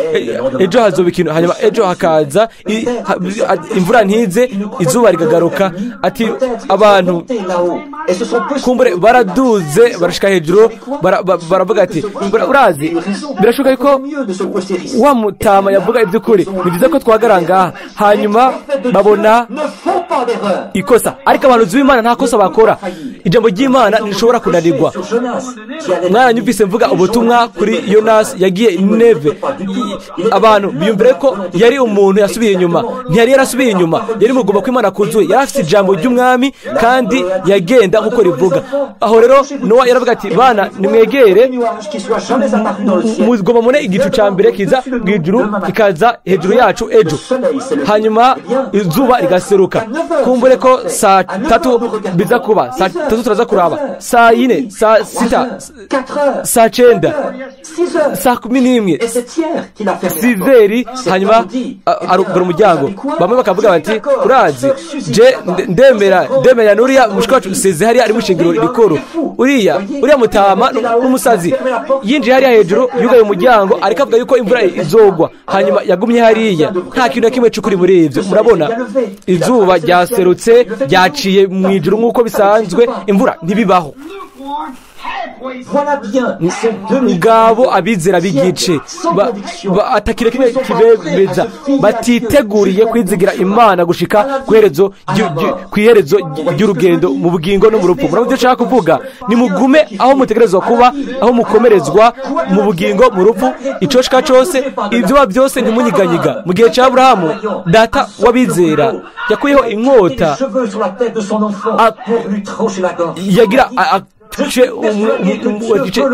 ejo hazoba ikintu, hanyuma ejo hakaza imvura ntize, izuba rikagaruka. Ati abantu kumbure baraduze barashika hejuru, baravuga ati urazi birashoboka yuko wa mutama yavuga iby'ukuri, ni byiza ko twagara ngaha. Hanyuma babona ikosa. Ariko abantu b'Imana nta kosa bakora, ijambo ry'Imana ntirishobora kunanirwa. Mwaranyumvise mvuga ubutumwa kuri Yonasi yagiye Nineve. Abantu biyumvire ko yari umuntu yasubiye inyuma, ntiyari yarasubiye inyuma, yari mu kuguma kw'Imana kuzuye, yari afite ijambo ry'umwami kandi yagenda nk'uko rivuga. Aho rero Nowa yaravuga ati bana nimwegere, mugomba mubone igicu cya mbere kiza mu ijuru kikaza hejuru yacu ejo, hanyuma izuba rigaseruka. Kumbure ko saa 3 biza kuba, saa 3 turaza kuraba, saa 4, saa 6, saa 9, saa 11, 6h, hanyuma arugura umuryango. Bamwe bakavuga bati urazi je ndemera nuriya mushiki wacu size hariya ari mushingiro rikuru, uriya mutama n'umusazi yinjiye hariya hejuru yugaye umuryango, ariko avuga yuko imvura izogwa, hanyuma yagumye hariya. Nta kintu na kimwe c'ukuri muri ivyo. Murabona izuba ryaserutse, ryaciye mu ijuru nk'uko bisanzwe, imvura ntibibaho. Ngabo abizera b'igice atakira kimwe kibemeza, batiteguriye kwizigira Imana gushika kw'iherezo ry'urugendo mu bugingo no mu rupfu. Murabona icyo nshaka kuvuga? Nimugume aho mutegerezwa kuba, aho mukomerezwa mu bugingo mu rupfu, icoshika cose ibyo byose ntimunyiganyiga. Mu gihe cya Aburahamu data w'abizera yakuyeho inkota yagira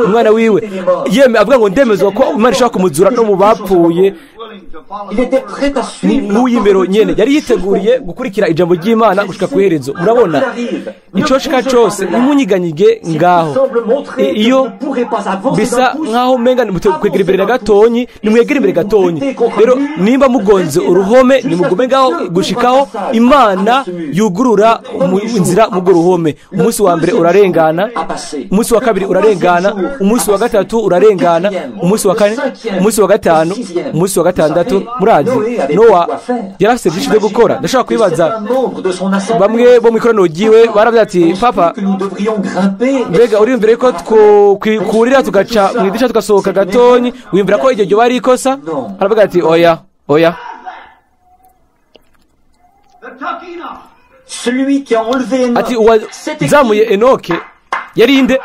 umwana wiwe, yeme avuga ngo ndemezwa ko Imana ishobora kumuzura no mu bapfuye. N'uw'imbero nyene yari yiteguriye gukurikira ijambo ry'Imana gushika ku iherezo. Murabona icoshika cose ntimunyiganyige ngaho. Iyo bisa nkaho umenga kwegera imbere na gatonyi, nimwegere imbere gatonyi. Rero nimba mugonze uruhome, nimugume ngaho gushikaho Imana yugurura inzira mugo ruhome. Umunsi wa mbere urarengana, umunsi wa kabiri urarengana, umunsi wa gatatu urarengana, umunsi wa kane, umunsi wa gatanu, umunsi wa gatandatu. Murazi Nowa yari afite byinshi byo gukora. Ndashobora kwibaza bamwe bo mu ikoraniro ryiwe baravuze ati papa, mbega uriyumvira ko twokurira tugaca mu idirisha tugasohoka gatonyi, wiyumvira ko iryo ryoba ari ikosa? Aravuga ati oya oya. Ati uwazamuye Enoke yari inde?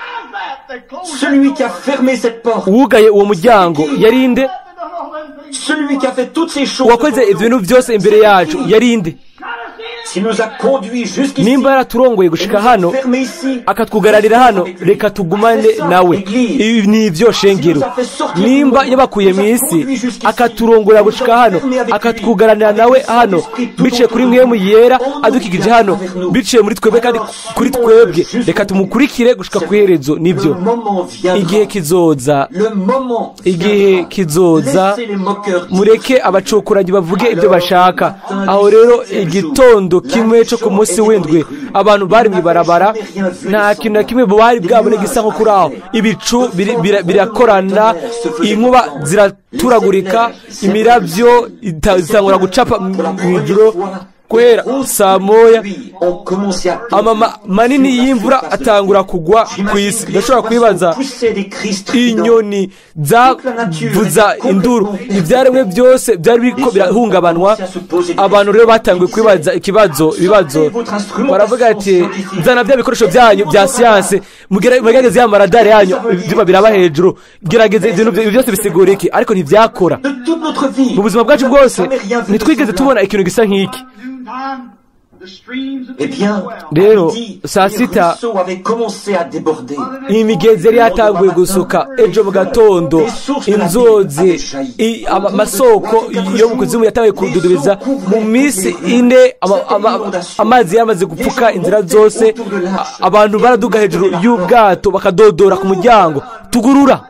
Uwugaye uwo muryango yari inde? Uwakoze ibintu byose imbere yacu yari inde? Nimba yaraturongoye gushika hano akatwugararira hano, reka tugumane nawe. Ibi ni ibyo shengero. Nimba yabakuye mu isi akaturongora gushika hano akatwugaranira nawe hano, biciye kuri mwemu yera adukikije hano, biciye muri twebwe kandi kuri twebwe, reka tumukurikire gushika ku iherezo. Nibyo, igihe kizoza, igihe kizoza. Mureke abacokoranyi bavuge ibyo bashaka. Aho rero igitondo kimwe cyo ku munsi w'indwi abantu bari mu ibarabara, nta kintu na kimwe bari bwabone gisa nko kuri aho. Ibicu birakorana, inkuba ziraturagurika, imirabyo itangura gucapa mu ijuru. Guhera saa 1 amama manini y'imvura atangura kugwa ku isi. Ndashobora kwibaza inyoni zavuza induru, ibyaremwe byose byari biriko birahungabanwa. Abantu rero batanguye kwibaza ibibazo, baravuga ati nzana bya bikoresho byanyu bya siyanse, mugerageze ya maradari yanyu, ibyuma biraba hejuru, gerageze ibintu byose bisigura iki, ariko ntibyakora. Mu buzima bwacu bwose ntitwigeze tubona ikintu gisa nk'iki. Rero saa 6 imigezi yari yatanguye gusuka. Ejo mu gatondo inzuzi, amasoko yo mu kuzimu yatanguye kududubiza. Mu minsi 4 amazi yamaze gupfuka inzira zose. Abantu baraduga hejuru y'ubwato bakadodora ku muryango, tugurura.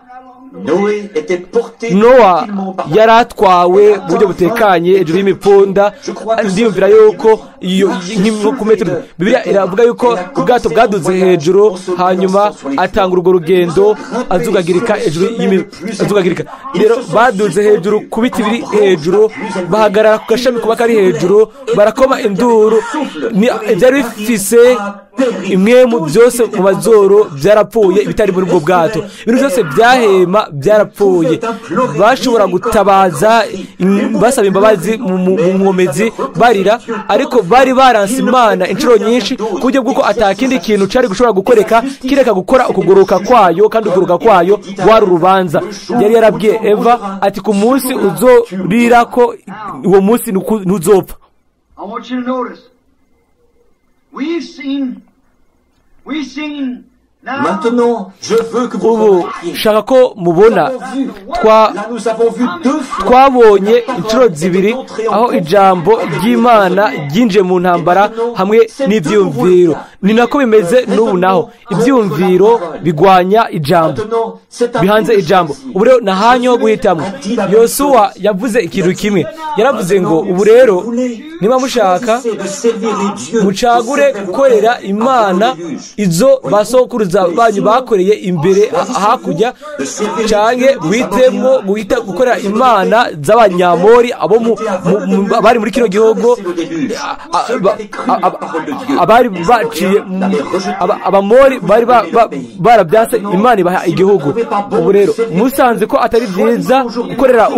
Nowa yari atwawe mu buryo butekanye hejuru y'imipfunda. Ndiyumvira yuko nko ku metero, Bibiliya iravuga yuko ubwato bwaduze hejuru, hanyuma atanga urwo rugendo azugagirika hejuru azugagirika. Rero baduze hejuru ku biti biri hejuru, bahagarara ku gashami kuba kari hejuru, barakoma induru. Byari bifise imwe mu byose mu mazuru byarapfuye, ibitari muri ubwo bwato, ibintu byose byahema byarapfuye. Bashobora gutabaza basaba imbabazi mu nkomezi barira, ariko bari baranse Imana inshuro nyinshi ku buryo bw'uko atakindi kintu cyari gushobora gukoreka kireka gukora ukuguruka kwayo, kandi ukuguruka kwayo wari urubanza. Yari yarabwiye Eva ati ku munsi uzorira ko uwo munsi ntuzopfa. Ubu shaka ko mubona twabonye inshuro zibiri aho ijambo ry'Imana ryinjiye mu ntambara hamwe n'ibyiyumviro. Ni nako bimeze n'ubu naho ibyiyumviro bigwanya ijambo, bihanze ijambo. Ubu rero ni ahanyu ho guhitamo. Yosuwa yavuze ikintu kimwe, yaravuze ngo ubu rero niba mushaka mucagure gukorera Imana izo basokuruza banyu bakoreye imbere hakurya, canke muhitemwo guhita gukorera imana z'abanyamori abo bari muri kino gihugu, abari baciye abamori bari barabyanse Imana ibaha igihugu. Ubu rero musanze ko atari byiza gukorera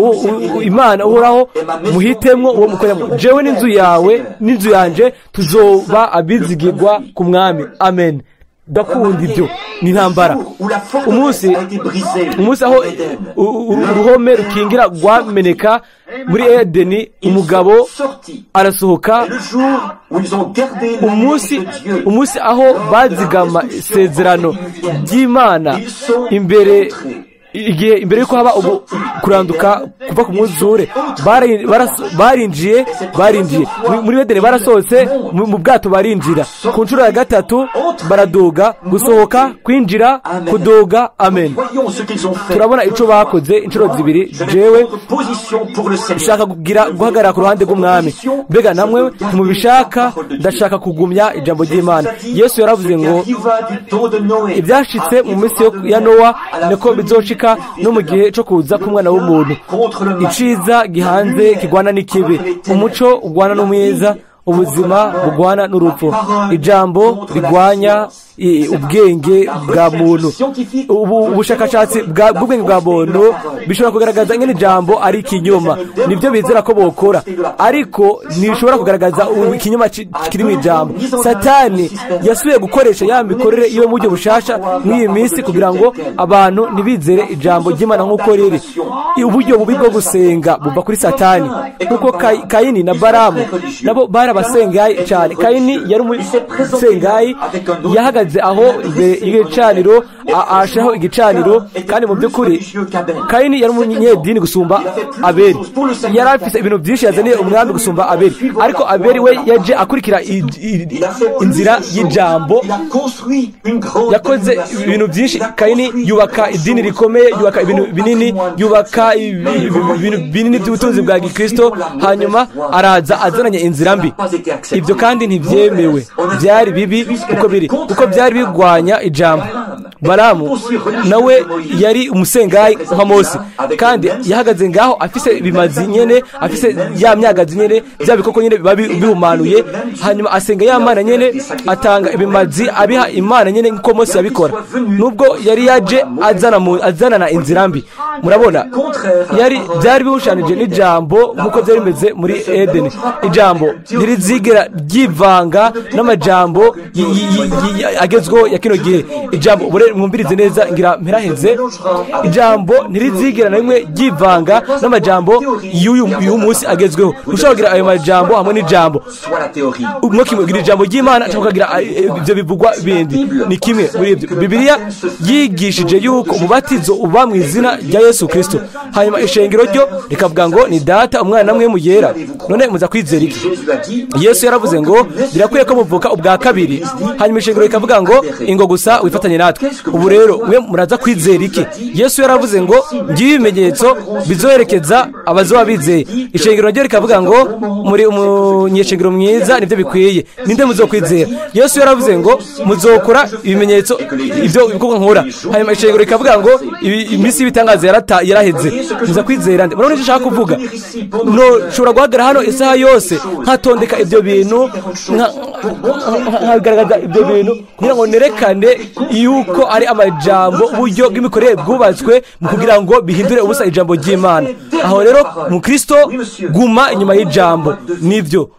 Imana uhoraho, muhitemwo uwo mukoreramo. Jewe n'inzu yawe n'inzu yanje tuzoba abizigirwa ku mwami. Amen. Ndakunda ibyo. Ni intambara. Umunsi aho uruhome rukingira rwameneka muri Edeni, umugabo arasohoka. Umunsi aho bazigama isezerano ry'Imana imbere, igihe imbere yuko haba ubu kuranduka kuva ku mwuzure, barinjiye muri Edeni, barasohotse mu bwato barinjira. Ku nshuro ya gatatu baraduga, gusohoka, kwinjira, kuduga. Amen. Turabona ico bakoze inshuro zibiri. Jewe nshaka guhagarara ku ruhande rw'umwami. Mbega namwe ntimubishaka? Ndashaka kugumya ijambo ry'Imana. Yesu yaravuze ngo ibyashitse mu minsi ya Nowa niko bizoshika no mu gihe cyo kuza k'umwana w'umuntu. Iciza gihanze kigwana n'ikibi, umuco ugwana n'umwiza, ubuzima bugwana n'urupfu. Ijambo rigwanya ubwenge bwa muntu. Ubushakashatsi bw'ubwenge bwa muntu bishobora kugaragaza ingene ijambo ari ikinyoma, nibyo bizera ko bokora, ariko ntibishobora kugaragaza ikinyoma kiri mu ijambo. Satani yasubiye gukoresha ya mikorere iwe mu buryo bushasha mw'iyi minsi kugira ngo abantu ntibizere ijambo ry'Imana nk'uko riri. Uburyo bubi bwo gusenga buva kuri Satani, kuko Kayini na Baramu nabo bari abasengayi cyane. Kayini yari umusengayi, yahagaze aho imbere y'igicaniro, ashiraho igicaniro, kandi mu by'ukuri Kayini yari umunyedini gusumba Abeli. Yari afise ibintu byinshi yazaniye umwami gusumba Abeli, ariko Abeli we yaje akurikira inzira y'ijambo, yakoze ibintu byinshi. Kayini yubaka idini rikomeye, yubaka ibintu binini, yubaka ibintu binini by'ubutunzi bwa Gikristo, hanyuma araza azananye inzira mbi. Ibyo kandi ntibyemewe, byari bibi uko biri, kuko byari bigwanya ijambo. Balamu nawe yari umusengayi nka Mose, kandi yahagaze ngaho afise ibimazi nyene, afise ya myagazi nyene, bya bikoko nyene bihumanuye, hanyuma asenga ya Mana nyene, atanga ibimazi abiha Imana nyene nkuko Mose yabikora, nubwo yari yaje azanana inzira mbi. Murabona yari byari bihushanije n'ijambo nkuko byari bimeze muri Edeni. Ijambo ntirizigera ryivanga n'amajambo agezweho ya kino gihe. Ijambo mwumvirize neza, ngira mperaheze. Ijambo ntirizigera na rimwe ryivanga n'amajambo y'uyu munsi agezweho. Ushobora kugira ayo majambo hamwe n'ijambo, umwe kimugira ijambo ry'Imana cyangwa ukagira ibyo bivugwa bindi. Ni kimwe muri ibyo. Bibiliya yigishije yuko umubatizo uba mu izina rya Yesu Kristo, hanyuma ishengero ryo rikavuga ngo ni Data, Umwana namwe muyera. None muza kwizera iki? Yesu yaravuze ngo birakwiye ko muvuka ubwa kabiri, hanyuma ishengero rikavuga ngo ingo gusa wifatanye natwe. Ubu rero mwe muraza kwizera iki? Yesu yaravuze ngo ngibi ibimenyetso bizoherekeza abazoba bizeye. Ishengero naryo rikavuga ngo muri umunyeshengero mwiza, nibyo bikwiye. Ninde muzokwizera? Yesu yaravuze ngo muzokora ibimenyetso, ibyo ibikorwa nkora. Hanyuma ishengero rikavuga ngo iminsi y'ibitangaza yaraheze. Muza kwizera nde? Murabona icyo nshaka kuvuga? No nshobora guhagarara hano isaha yose nkatondeka ibyo bintu, nkagaragaza ibyo bintu kugira ngo nerekane yuko ari amajambo, uburyo bw'imikorere bwubatswe mu kugira ngo bihindure ubusa ijambo ry'Imana. Aho rero mu Kristo guma inyuma y'ijambo. Nibyo,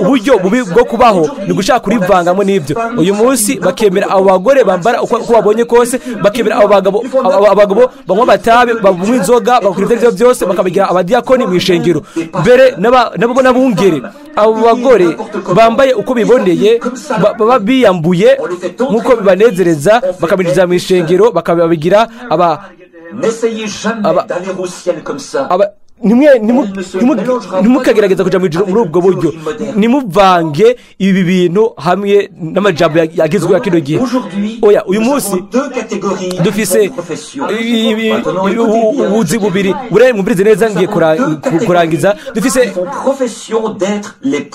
uburyo bubi bwo kubaho ni gushaka kurivangamo n'ibyo. Uyu munsi bakemera abo bagore bambara uko babonye kose, bakemera abo bagabo, abagabo banywa amatabi, banywa inzoga, bakora ibyo aribyo byose, bakabigira abadiyakoni mu ishengero, mbere nabo n'abungere. Abo bagore bambaye uko biboneye, baba biyambuye nk'uko bibanezereza, bakabinjiza mu ishengero, bakababigira aba N'essayez jamais d'aller au ciel comme ça. Aba nimwe ntimukagerageza kuja mu ijuru muri ubwo buryo. Nimuvange ibi bintu hamwe n'amajambo yagizwe ya kino gihe. Oya, uyu munsi dufise ubuzi bubiri. Bure mwumvirize neza, ngiye kurangiza. Dufise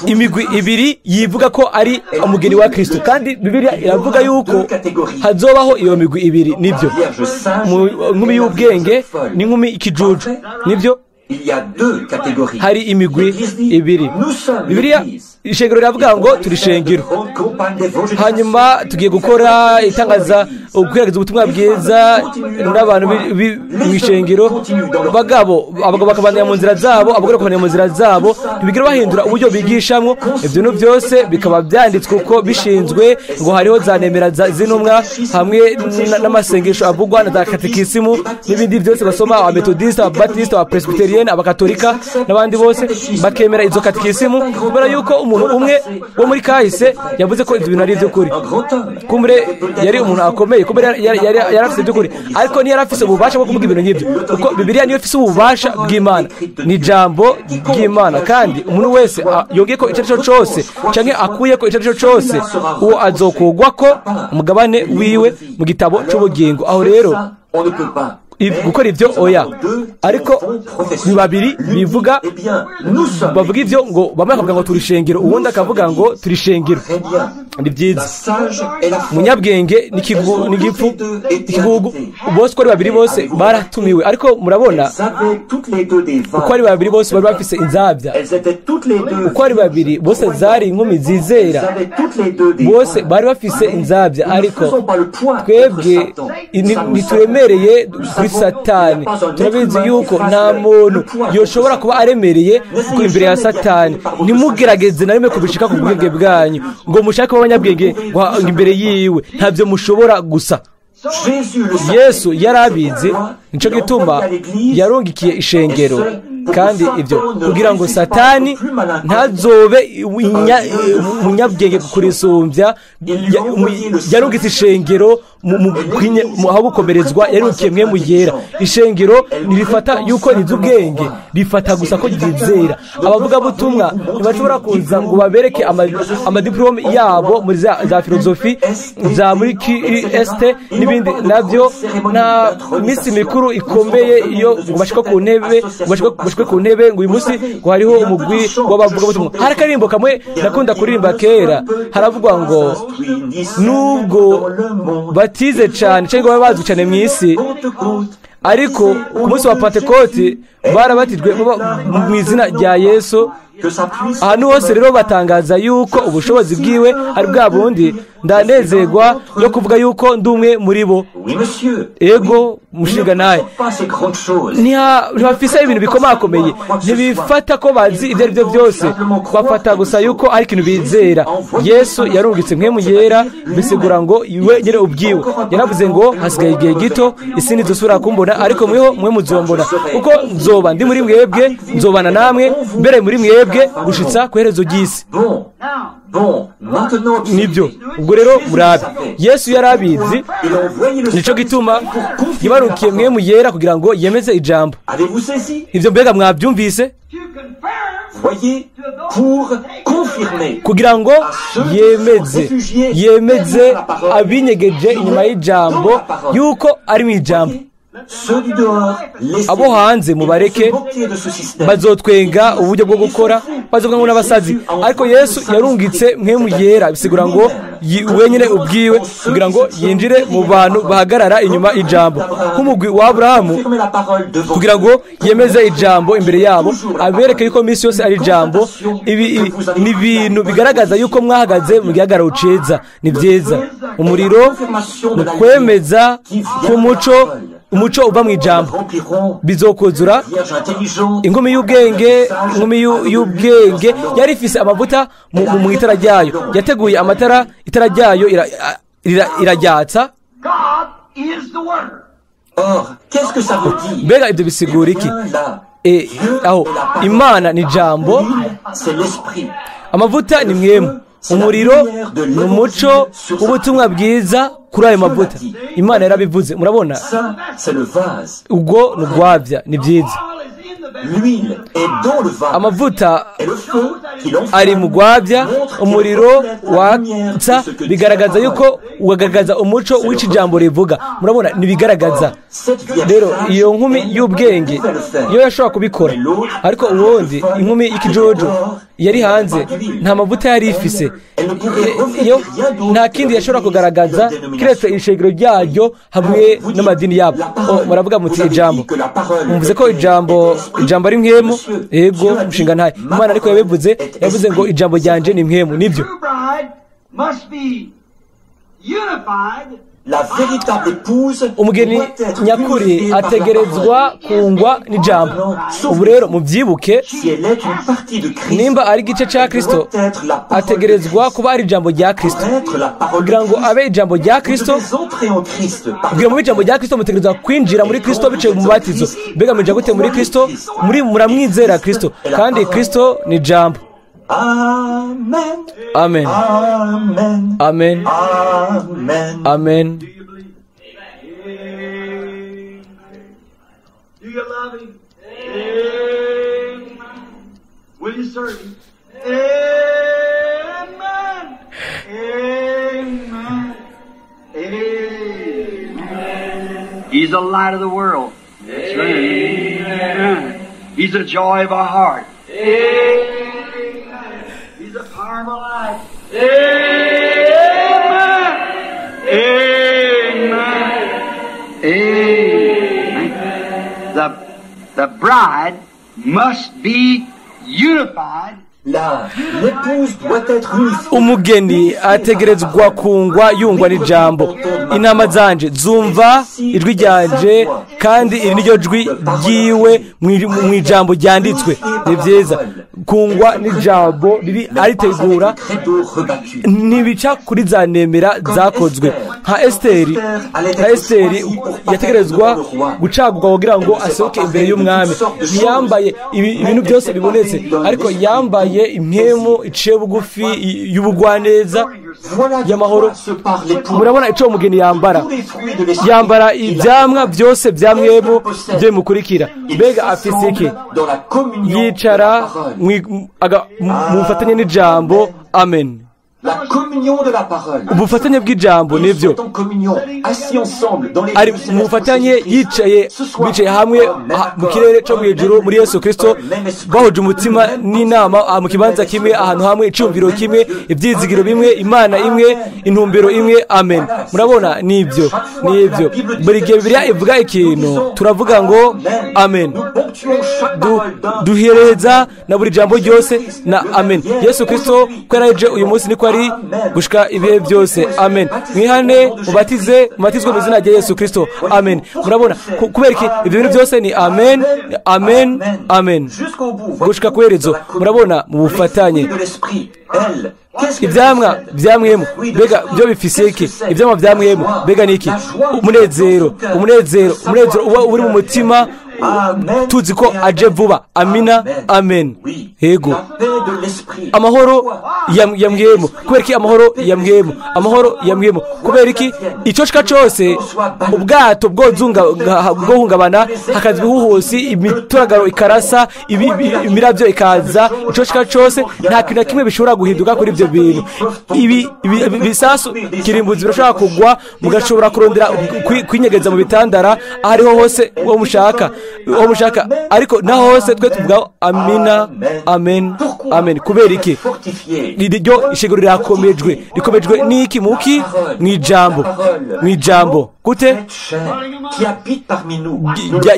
imigwi ibiri yivuga ko ari umugeni wa Kristo, kandi Bibiliya iravuga yuko hazobaho iyo migwi ibiri. Nibyo, inkumi y'ubwenge n'inkumi ikijuju. Nibyo, hari imigwi ibiri. Bibiliya, ishengero riravuga ngo turi shengero, hanyuma tugiye gukora itangaza, gukwirakwiza ubutumwa bwiza n'abantu mu ishengero. Abagabo bakabandanya mu nzira zabo, abagore bakabandanya mu nzira zabo, ntibigera bahindura uburyo bigishamwo. Ibyo bintu byose bikaba byanditswe uko bishinzwe, ngo hariho za nemera z'intumwa hamwe n'amasengesho avugwa na za katekisimu n'ibindi byose basoma, abametodisite, ababatisite, abapresbiteriyene, abakatolika n'abandi bose bakemera izo katekisimu kubera yuko umuntu umwe wo muri kahise yavuze ko ibyo bintu ari iby'ukuri. Kumbure yari umuntu akomeye, kumbure yari afise iby'ukuri, ariko ntiyari afise ububasha bwo kuvuga ibintu nk'ibyo, kuko Bibiliya niyo ifise ububasha bw'Imana, ni ijambo ry'Imana. Kandi umuntu wese yongeye ko icyo ari cyo cyose canke akuye ko icyo ari cyo cyose, uwo azokugwa ko umugabane wiwe mu gitabo c'ubugingo. Aho rero gukora ibyo, oya. Ariko ni babiri bivuga, bavuga ibyo, ngo bamwe bakavuga ngo turi shengero, uwundi akavuga ngo turi shengero. Ni byiza, umunyabwenge n'igifu, ikigugu, bose uko ari babiri bose baratumiwe. Ariko murabona, uko ari babiri bose bari bafise inzabya. Uko ari babiri bose zari inkumi zizera, bose bari bafise inzabya. Ariko twebwe ntituremereye kuri Satani. Turabizi yuko nta muntu yoshobora kuba aremereye imbere ya Satani. Ntimugerageze na rimwe kubishika ku bwenge bwanyu ngo mushake kuba abanyabwenge ngo imbere yiwe. Ntabyo mushobora gusa. Yesu yarabizi, nicyo gituma yarungikiye ishengero, kandi ibyo kugira ngo Satani ntazobe umunyabwenge kurisumbya. Yarungitse ishengero aho gukomerezwa, yarungikiye Mpwemu Yera. Ishengero ntirifata yuko rizi ubwenge, rifata gusa ko ryizera. Abavugabutumwa ntibashobora kuza ngo babereke amadiporome yabo muri za filozofi, za muri QST n'ibindi nabyo, nta minsi mikuru ikomeye iyo ngo bashike ku ntebe, ngo bashike ku ntebe, ngo uyu munsi ngo hariho umugwi w'abavugabutumwa. Hari akaririmbo kamwe nakunda kuririmba kera, haravugwa ngo nubwo batize cyane cyangwa babe bazwi cyane mu isi, ariko ku munsi wa Pantekoti barabatijwe mu izina rya Yesu. Ahantu hose rero batangaza yuko ubushobozi bwiwe ari bwa bundi. Ndanezerwa no kuvuga yuko ndi umwe muri bo. Ego mushinga nawe, ntibafise ibintu bikomakomeye, ntibifata ko bazi ibyo ari byo byose, bafata gusa yuko ari ikintu bizera. Yesu yarungitse Mpwemu Yera, bisigura ngo iwe nyine ubwiwe yaravuze ngo hasigaye igihe gito, isi ntizosubira kumbona, ariko mweho mwe muzombona, kuko nzoba ndi muri mwebwe, nzobana namwe, mbere muri mwebwe gushitsa ku iherezo ry'isi. Nibyo, ubwo rero murabe, Yesu yarabizi, nico gituma yabarukiye Mpwemu Yera kugira ngo yemeze ijambo. Ibyo mbega mwabyumvise? Kugira ngo yemeze abinyegeje inyuma y'ijambo yuko ari mu ijambo. Abo hanze mubareke bazotwenga uburyo bwo gukora, bazovuga ngo n'abasazi, ariko Yesu yarungitse Mpwemu Yera, bisigura ngo wenyine ubwiwe, kugira ngo yinjire mu bantu bahagarara inyuma ijambo nk'umugwi wa Aburahamu, kugira ngo yemeze ijambo imbere yabo, abereke yuko minsi yose ari ijambo. Ibi ni ibintu bigaragaza yuko mwahagaze mu gihagararo ciza. Ni byiza. Umuriro ni kwemeza k'umuco, umuco uva mu ijambo, bizokuzura inkumi y'ubwenge. Inkumi y'ubwenge yari ifise amavuta mu itara ryayo, yateguye amatara, itara ryayo iraryatsa. Mbega ibyo bisigura iki? Aho Imana ni ijambo, amavuta ni mwemu, umuriro ni umuco w'ubutumwa bwiza kuri ayo mavuta. Imana yarabivuze. Murabona, ubwo ni urwabya. Ni byiza. Amavuta ari mu rwabya, umuriro watsa, bigaragaza yuko ugaragaza umuco w'iki jambo rivuga. Murabona, nibigaragaza. Rero iyo nkumi y'ubwenge yo yashobora kubikora, ariko ubundi inkumi y'ikijojo yari hanze nta mavuta yari ifise, iyo nta kindi yashobora kugaragaza kiretse ishengero ryaryo hamwe n'amadini yabo. Muravuga muti ijambo, mvuze ko ijambo ari mwemu. Yego mushinga ntaye Imana, ariko yabivuze, yavuze ngo ijambo ryanje ni mwemu. Nibyo. Umugeni nyakuri ategerezwa kungwa n'ijambo. Ubu rero mubyibuke, nimba ari igice cya Kristo, ategerezwa kuba ari ijambo rya Kristo. Kugira ngo abe ijambo rya Kristo, kugira ngo ijambo rya Kristo, mutegerezwa kwinjira muri Kristo biciye mu mubatizo. Mbega mwinjira gute muri Kristo? Muri muramwizera Kristo, kandi Kristo ni ijambo. Amen. Amen. Amen. Amen. Amen. Amen. Do you believe? Amen. Do you love him? Amen. Will you serve him? Amen. Amen. Amen. He's the light of the world. That's right. Amen. He's the joy of our heart. Amen. He's the power of our life. Amen. Amen. Amen. The bride must be unified. Umugeni ategerezwa kungwa yungwa n'ijambo. Intama zanje zumva ijwi ryanje, kandi iri niryo jwi ryiwe mu ijambo ryanditswe. Ni byiza kungwa n'ijambo riri aritegura, ntibica kuri za nemera zakozwe. Nka Esiteri yategerezwa gucagurwa kugira ngo asohoke imbere y'umwami. Ntiyambaye ibintu byose bibonetse, ariko yambaye impemu iciye bugufi y'ubugwaneza y'amahoro. Murabona icyo umugeni yambara, yambara ibyamwa byose bya mwemu byo bimukurikira. Mbega afise iki? Yicara mu bufatanye n'ijambo. Amen. Ubufatanye bw'ijambo nibyo ari mu bufatanye, yicaye bicaye hamwe mu kirere cyo mu ijuru muri Yesu Kristo, bahuje umutima n'inama mu kibanza kimwe, ahantu hamwe, icyumviro kimwe, ibyizigiro bimwe, Imana imwe, intumbero imwe. Amen. Murabona, nibyo nibyo. Buri gihe Bibiliya ivuga ikintu turavuga ngo amen. Duhereza na buri jambo ryose na amen. Yesu Kristo ko yaraje uyu munsi niko ari gushika ibihe byose. Amen. Mwihane, mubatize, mubatizwe mu izina rya Yesu Kristo. Amen. Murabona kubera iki ibyo bintu byose ni amen, amen, amen gushika kuherezo. Murabona mu bufatanye ibyamwa bya mwemu, mbega byo bifise iki? Ibyamwa bya mwemu mbega niki? Umunezero, umunezero, umunezero uba uri mu mutima tuzi ko aje vuba. Amina, amen. Yego, amahoro yamwemo. Kubera iki amahoro yamwemo? Amahoro yamwemo kubera iki? Icyo shika cyose ubwato bwohungabana, hakaza ibihuhusi, imituragaro ikarasa, imiravyo ikaza. Icyo shika cyose nta kintu na kimwe bishobora guhinduka kuri ibyo bintu. Ibi bisasu kirimbuzi birashobora kugwa, mugashobora kurondera kwinyegeza mu bitandara ahariho hose uwo mushaka, ariko naho hose twe tuvuga amina, amen, amen. Kubera iki? Iryo ishengero rirakomejwe. Rikomejwe n'iki? Muki mw'ijambo, mw'ijambo gute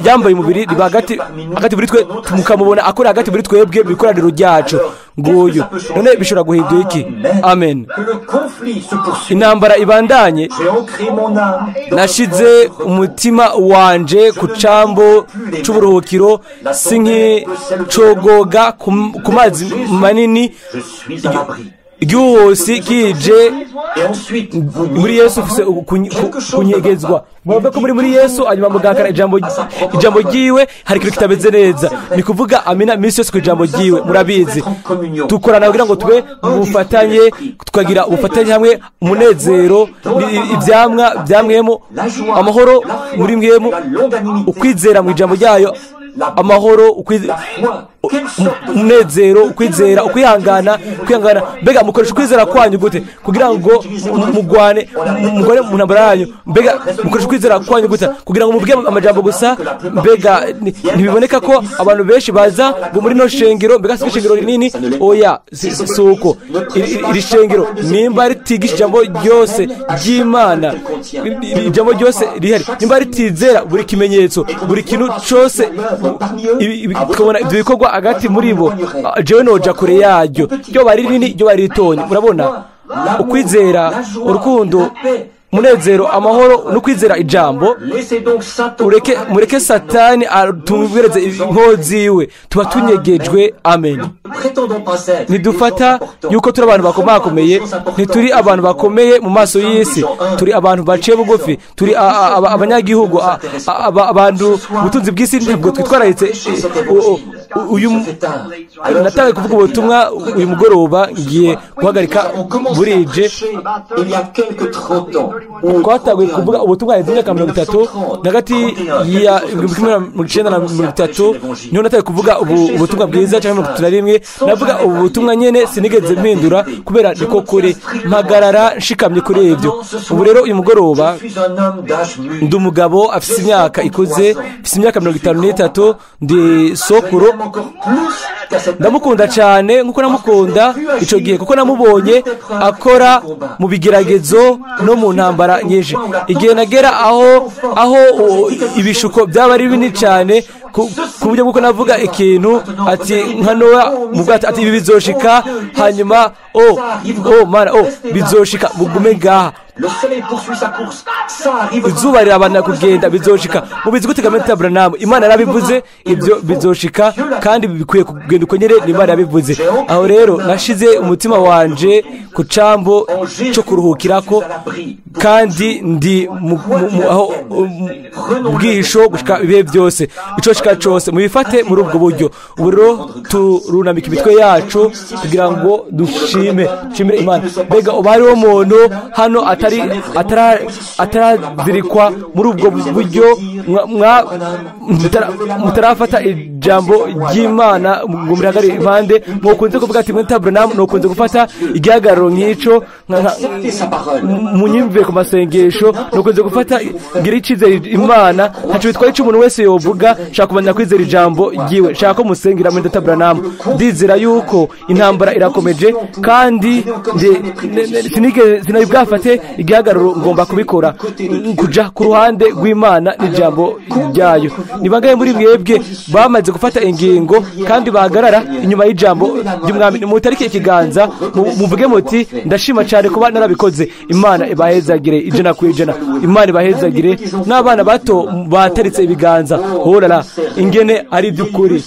yambaye umubiri, riba hagati muri twe, mukamubona akora hagati muri twebwe mu ikoraniro ryacu. Nguyu none bishobora guhindura iki? Amen. Intambara ibandanye. Nashize umutima wanje ku cambo c'uburuhukiro, sinkicogoga ku mazi manini. Igihuhusi kije muri Yesu ufise kunyegezwa. Muravuga ko muri Yesu, hanyuma mugahakana ijambo ryiwe, hari ikintu kitameze neza. Ni kuvuga amina iminsi yose ku ijambo ryiwe. Murabizi, dukorana kugira ngo tube mu bufatanye, tukagira ubufatanye hamwe, umunezero, ivyamwa byamwemo, amahoro muri mwemu, ukwizera mu ijambo ryayo, amahoro, umunezero, ukwizera, ukwihangana. Mbega mukoresha ukwizera kwanyu gute kugira ngo mugwane mu ntambara yanyu? Mbega mukoresha ukwizera kwanyu gute kugira ngo muvuge amajambo gusa? Mbega ntibiboneka ko abantu benshi baza ngo muri no shengero, mbega si ishengero rinini? Oya, si uko. Iri shengero nimba ritigisha ijambo ryose ry'Imana, ijambo ryose rihari, nimba ritizera buri kimenyetso, buri kintu cyose, tukabona ibyo bikorwa hagati muri bo, jewe noja kure yaryo, ryo bari rinini, ryo bari ritonye. Murabona ukwizera, urukundo, umunezero, amahoro no kwizera ijambo. Mureke Satani atumwereze inkozi yiwe, tuba tunyegejwe. Amen. Ntidufata yuko turi abantu bakomakomeye, ntituri abantu bakomeye mu maso y'isi, turi abantu baciye bugufi, turi abanyagihugu, abantu ubutunzi bw'isi ntabwo twitwararitse. Uyu natangiye kuvuga ubutumwa uyu mugoroba, ngiye guhagarika burije. Twatangiye kuvuga ubutumwa haheze imyaka 30, hagati ya 1930 niho natangiye kuvuga ubutumwa bwiza, cyangwa 31. Navuga ubutumwa nyene sinigeze mpindura kubera niko kuri, mpagarara nshikamye kuri ibyo. Ubu rero uyu mugoroba ndi umugabo afise imyaka ikuze, afise imyaka 53, ndi sokuru. Ndamukunda cyane nkuko namukunda ico gihe, kuko namubonye akora mu bigeragezo no mu ntambara nyinshi. Igihe nagera aho ibishuko byaba ari binini cyane ku buryo bw'uko navuga ikintu ati nka Nowa mu bwato ati ibi bizoshika, hanyuma oh mana, bizoshika, mugume ngaha. Izuba rirabana kugenda, bizoshika. Mubizi gute Gamenta Branham? Imana yarabivuze, ibyo bizoshika, kandi bikwiye kugenda uko nyene ni Imana yabivuze. Aho rero nashize umutima wanje ku cambo cyo kuruhukirako, kandi ndi aho bwisho gushika ibihe byose, ico shika cyose mubifate muri ubwo buryo. Ubu rero turunamika imitwe yacu kugira ngo dushime, dushimire Imana. Mbega uba hariho umuntu hano atarazirikwa muri ubwo buryo, mutarafata ijambo ry'Imana ngo murihagare impande, mwokunze kuvuga ati Mwene Branham, nokunze gufata igihagararo nk'ico, munyumve ku masengesho, nokunze gufata ngira icizere Imana, ntaco bitwaye ico umuntu wese yovuga, nshaka kumenya kwizera ijambo ryiwe, nshaka ko musengera Mwene Branham. Ndizera yuko intambara irakomeje, kandi sinabwafate igihagararo, ngomba kubikora kuja ku ruhande rw'Imana n'ijambo ryayo. Ni bangahe muri mwebwe bamaze gufata ingingo kandi bahagarara inyuma y'ijambo ry'Umwami? Mutarike ikiganza muvuge muti ndashima cyane kuba narabikoze. Imana ibahezagire 100%. Imana ibahezagire. N'abana bato bataritse ibiganza, horara ingene ari by'ukuri.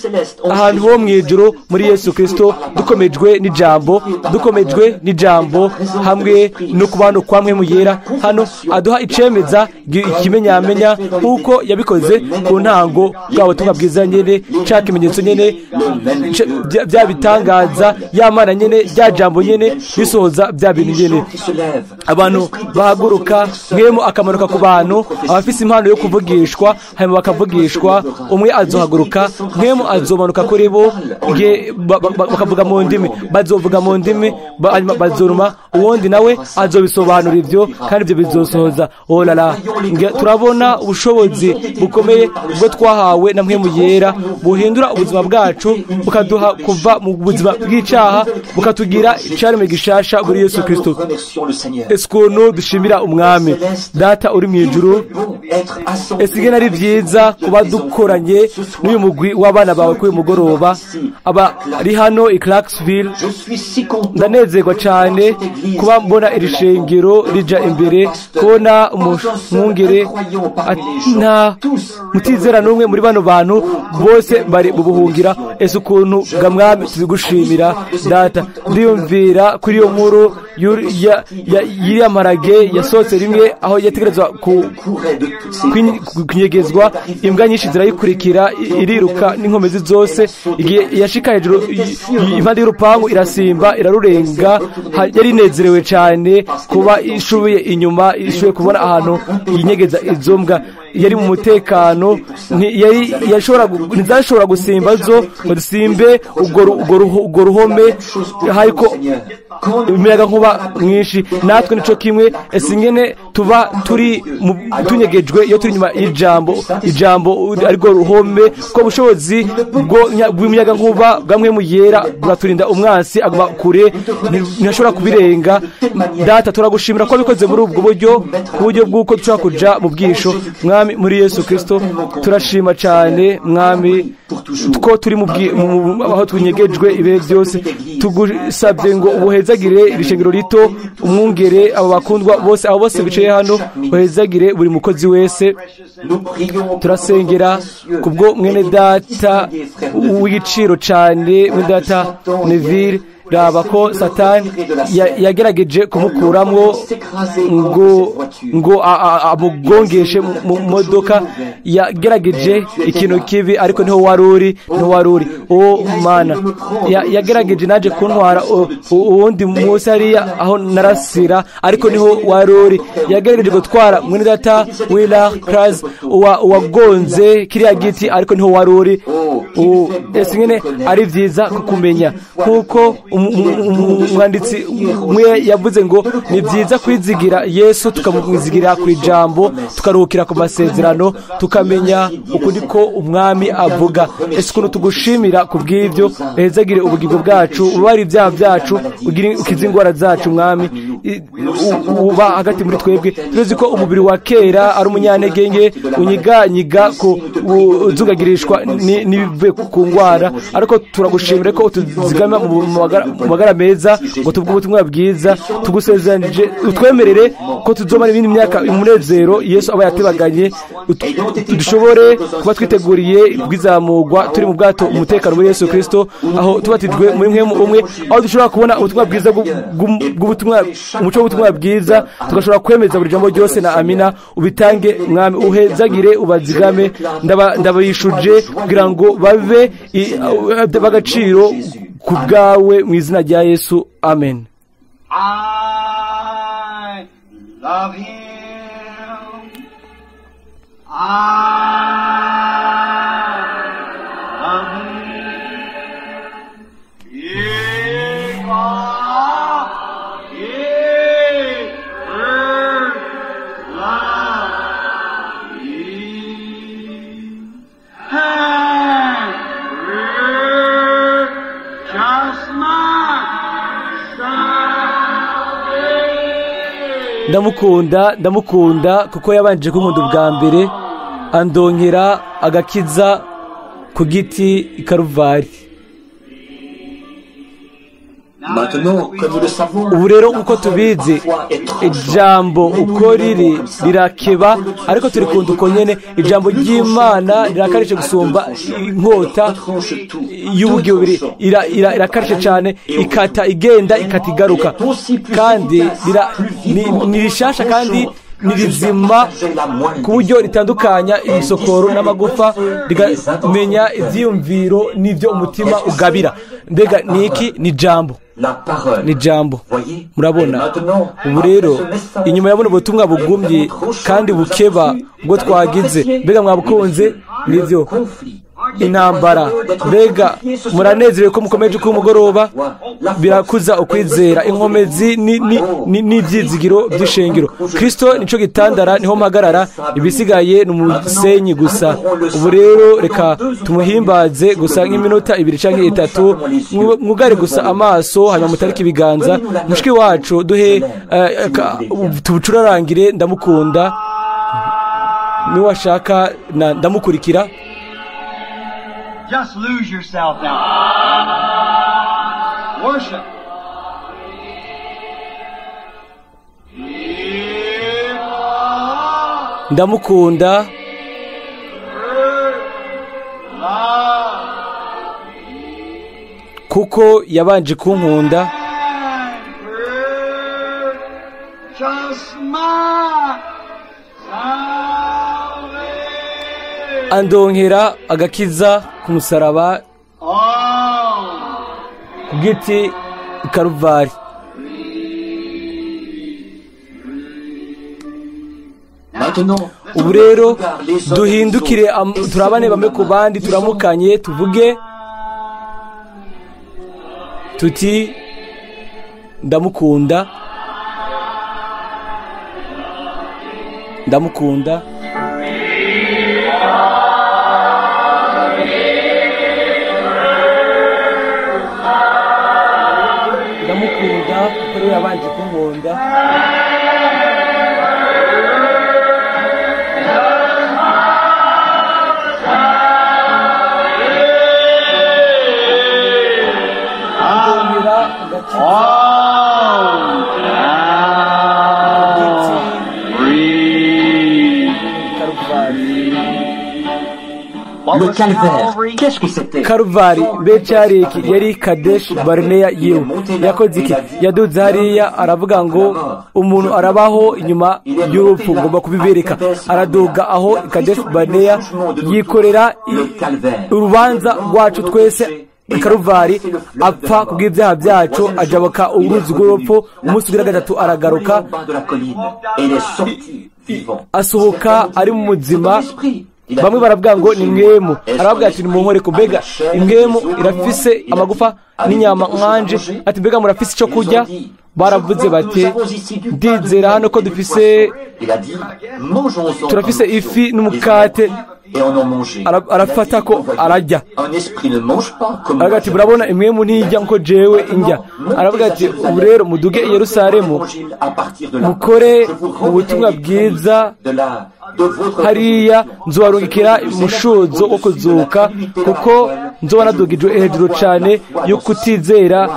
Ahantu ho mu ijuru muri Yesu Kristo, dukomejwe n'ijambo, dukomejwe n'ijambo hamwe no kubano kwa mwe muyera hano aduha icemeza ikimenyamenya nkuko Nk'uko yabikoze ku ntango bwa butumwa bwiza nyene, ca kimenyetso nyene, bya bitangaza, ya Mana nyene, rya jambo nyene bisohoza bya bintu nyene. Abantu bahaguruka, mwemu akamanuka ku bantu, abafise impano yo kuvugishwa hanyuma bakavugishwa. Umwe azohaguruka, mwemu azomanuka kuri bo, bakavuga mu ndimi, bazovuga mu ndimi, hanyuma bazoruma. Uwundi nawe azobisobanura ibyo, kandi ibyo bizosohoza. Oh la la, turabona ubushobozi bukomeye bwo twahawe na Mpwemu Yera, buhindura ubuzima bwacu, bukaduha kuva mu buzima bw'icyaha, bukatugira icaremwe gishasha muri Yesu Kristo. Ese ukuntu dushimira Umwami Data uri mu ijuru! Ese ingene ari byiza kuba dukoranye n'uyu mugwi w'abana bawe kuri uyu mugoroba, abari hano i Clarksville. Ndanezerwa cyane kuba mbona iri shengero rija imbere, kubona umwungere nta mutizera n'umwe muri bano bantu bose bari mu buhungira. Ese ukuntu bwa Mwami tubigushimira Data. Ndiyumvira kuri iyo nkuru y'iriya mparage yasohotse rimwe aho yategerezwa kunyegezwa, imbwa nyinshi zirayikurikira, iriruka n'inkomezi zose. Igihe yashika hejuru impande y'urupangu irasimba irarurenga. Yari inezerewe cyane kuba ishubiye inyuma, ishubiye kubona ahantu yinyegeza izo mbwa. Yari mu mutekano, ntizashobora gusimba zo ngo zisimbe urwo ruhome, hariko imiyaga nkuba mwinshi. Natwe nico kimwe. Ese ingene tuba turi tunyegejwe iyo turi inyuma y'ijambo, ijambo arirwo ruhome, ko bushobozi bw'imiyaga nkuba bwa Mpwemu Yera buraturinda umwansi aguma kure, ntashobora kubirenga. Data, turagushimira ko bikoze muri ubwo buryo, ku buryo bw'uko dushobora kuja mu bwisho, Mwami, muri Yesu Kristo. Turashima cyane Mwami ko turi aho tunyegejwe ibihe byose. Tugusabye ngo ubuhezagire iri shengero rito, umwungere, abo bakundwa bose, abo bose bicaye hano, uhezagire buri mukozi wese. Turasengera kubwo mwene data w'igiciro cyane, mwene data Neville. Raba ko Satani yagerageje kumukuramwo ngo amugongeshe mu modoka, yagerageje ikintu kibi, ariko niho wari uri, niho wari uri. O Mana, yagerageje naje kuntwara uwundi munsi hariya aho narasira, ariko niho wari uri. Yagerageje gutwara mwene data Willa Cras wagonze kiriya giti, ariko niho wari uri. Ese ingene ari byiza kukumenya, kuko umwanditsi umwe yavuze ngo ni byiza kwizigira Yesu, tukamwizigira ku ijambo, tukaruhukira ku masezerano, tukamenya ukuri ko Umwami avuga. Ese ukuntu tugushimira ku bw'ibyo! Uhezagire ubugingo bwacu, ubabare ibyaha byacu, ukize indwara zacu. Mwami, uba hagati muri twebwe. Tuzi ko umubiri wa kera ari umunyantege nke, unyiganyiga ko uzugagirishwa n'ibivuye ku ndwara, ariko turagushimira ko utuzigama mu magara meza ngo tuvuge ubutumwa bwiza. Tugusezeranije, utwemerere ko tuzomara ibindi myaka umunezero Yesu aba yatebaganye, dushobore kuba twiteguriye bwizamurwa turi mu bwato umutekano muri Yesu Kristo, aho tubatijwe muri mwe umwe, aho dushobora kubona ubutumwa bwiza bw'ubutumwa, umuco w'ubutumwa bwiza, tugashobora kwemeza buri jambo ryose na amina. Ubitange Mwami, uhezagire, ubazigame. Ndabishuje kugira ngo babe bagaciro ku bwawe, mu izina rya Yesu, amen. I love him. I love him. Because he first loved me. And purchased my salvation. Ndamukunda, ndamukunda kuko yabanje kunkunda ubwa mbere, andonkera agakiza ku giti i Karuvari. Ubu rero, nk'uko tubizi, ijambo uko riri rirakeba, ariko turikunda uko nyene. Ijambo ry'Imana rirakarishe gusumba inkota y'ubugi bubiri, irakarishe cyane, ikata igenda, ikata igaruka, kandi ni rishasha kandi Ni rizima ku buryo ritandukanya imisokoro n'amagufa, rikamenya ibyiyumviro n'ibyo umutima ugabira. Mbega ni iki? Ni jambo, ni jambo. Murabona ubu rero inyuma ya buno butumwa bugumye kandi bukeba ubwo twagize, mbega mwabukunze? Nibyo, intambara. Mbega muranezerewe ko mukomeje ku mugoroba? Birakuza ukwizera, inkomezi n'ibyizigiro by'ishengero. Kristo nico gitandara, niho mpagarara, ibisigaye ni umusenyi gusa. Ubu rero reka tumuhimbaze gusa nk'iminota 2 canke 3, mwugare gusa amaso, hanyuma mutarike ibiganza. Mushiki wacu duhe tubucurarangire. Ndamukunda, niwashaka ndamukurikira. Just lose yourself now. Worship. Ndamukunda. Kuko yabanje kunkunda. Andonkera agakiza ku musaraba ku giti i Karuvari. Ubu rero duhindukire, turabane bamwe ku bandi, turamukanye, tuvuge tuti ndamukunda, ndamukunda. Ndamukunda kuko ariwe yabanje kunkunda. Andongera agakiza ku giti Karuvari. Le calvaire, qu'est-ce que c'était? Karuvari mbe cyari iki? Yari Kadesh Barnea yiwe. Yakoze iki? Yaduze hariya aravuga ngo umuntu arabaho inyuma y'urupfu, ngomba kubibereka. Araduga aho Kadesh Barnea, yikorera urubanza rwacu twese i Karuvari, apfa kubw'ibyaha byacu, ajabuka uruzi rw'urupfu. Umunsi ugira gatatu aragaruka, asohoka ari mu muzima. Bamwe baravuga ngo ni mwemu, aravuga ati nimunkoreko. Mbega imwemu irafise amagufa n'inyama nkanje? Ati mbega murafise icyo kurya? Baravuze bati ndizera hano ko dufise, turafise ifi n'umukate. Arafata ko arajya. Aravuga ati murabona imwemu ntijya nko jewe injya. Aravuga ati ubu rero muduge i Yerusalemu, mukore ubutumwa bwiza hariya, nzobarungikira umushuzo wo kuzuka, kuko nzoba nadugijwe hejuru cyane yo kutizera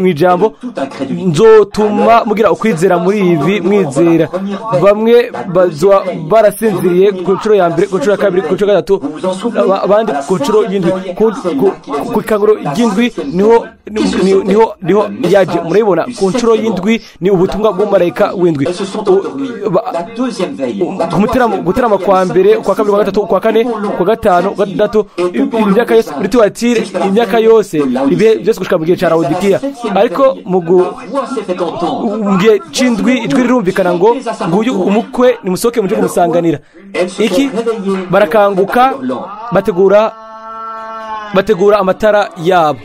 mu ijambo, nzotuma mugira ukwizera muri ibi mwizera. Bamwe bazoba barasinziriye ku nshuro ya mbere, ku nshuro ya kabiri, ku nshuro ya gatatu, abandi ku nshuro y'indwi. Ku ikanguro ry'indwi niho niho niho yaje. Murabibona, ku nshuro y'indwi ni ubutumwa bw'umumarayika w'indwi. Guterama kwa mbere, kwa kabiri, kwa gatatu, kwa kane, kwa gatanu, kwa gatandatu, imyaka yose muri Tuwatire, imyaka yose ibihe byose gushika mu gihe cya Laodikiya. Ariko mu gihe c'indwi ijwi rirumvikana ngo nguyu umukwe, nimusohoke muje kumusanganira. Iki barakanguka, bategura amatara yabo.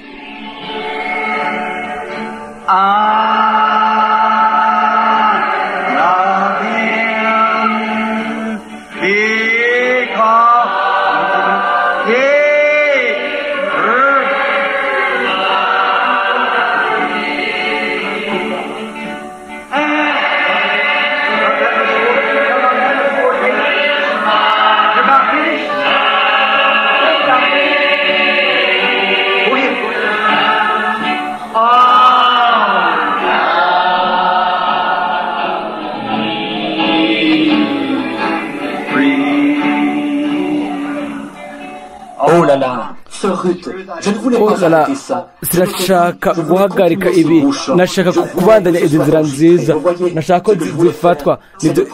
Sinashaka guhagarika ibi, nashaka kubandanya izi nzira nziza, nashaka ko zifatwa,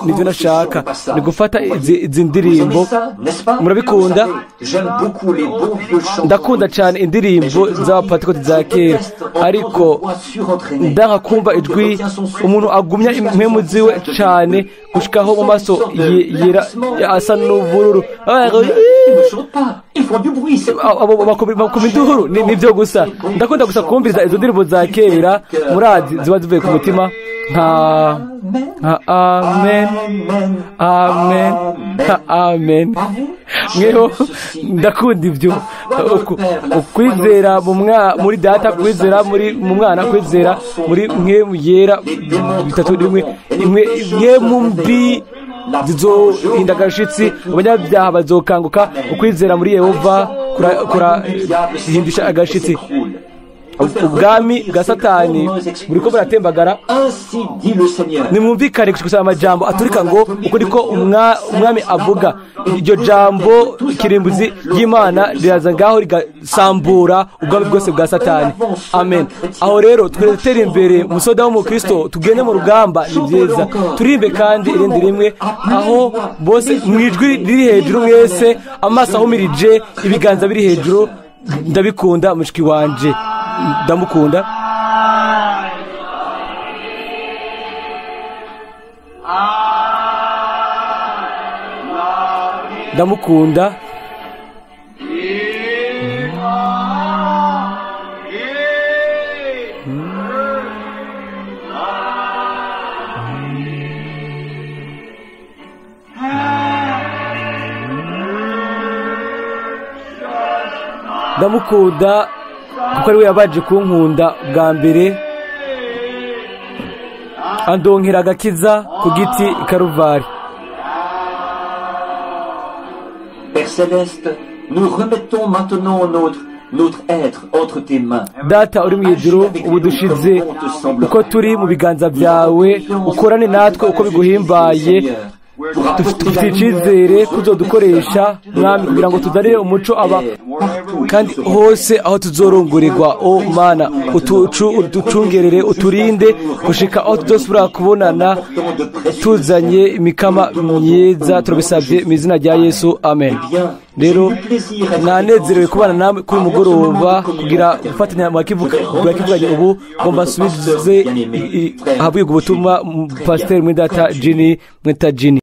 nibyo nashaka, ni gufata izi ndirimbo. Murabikunda? Ndakunda cyane indirimbo z'abapatikoti za kera, ariko ndanka kumva ijwi umuntu agumya impemu ziwe cyane gushikaho mu maso yera asa n'ubururu. Bakoma induru, nibyo gusa. Ndakunda gusa kumviriza izo ndirimbo za kera, murazi ziba zivuye ku mutima, nka amen, amen, amen. Mweho ndakunda ibyo. Ukwizera muri data, kwizera muri mu mwana, kwizera muri mwe yera bitatu rimwe, imwe mu mbi zizohinda agashitsi, abanyabyaha bazokanguka. Ukwizera muri Yehova kurahindisha agashitsi. Ubwami bwa Satani buriko buratembagara. Nimwumvikane gusa amajambo aturika ngo uko niko umwami avuga. Iryo jambo kirimbuzi ry'Imana riraza ngaho rigasambura ubwami bwose bwa Satani. Amen. Aho rero twetera imbere musoda w'umukristo, tugende mu rugamba, ni byiza. Turimbe kandi irindi rimwe, aho bose mwijwi riri hejuru, mwese amaso ahumirije, ibiganza biri hejuru. Ndabikunda mushiki wanje, ndamukunda. Ndamukunda. Ndamukunda kuko ari we yabaje kunkunda bwa mbere, andonkera agakiza ku giti i Karuvari. Père Céleste, nous remettons maintenant notre être entre tes mains. Data uri mu ijuru, ubu dushize uko turi mu biganza byawe, ukorane natwe uko biguhimbaye. Dufite icyizere kuzodukoresha mwami, kugira ngo tuzanire umuco aba kandi hose aho tuzorungurirwa. O Mana, uducungerere, uturinde gushika aho tuzosubira kubonana tuzanye imikama myiza. Turabisabye mu izina rya Yesu, amen. Rero nanezerewe kubana namwe kuri mugoroba, kugira gufatanya mu ubu ngo mbasubize ahabwirwa ubutumwa Pasiteri Mwidata Jini Mwita Jini.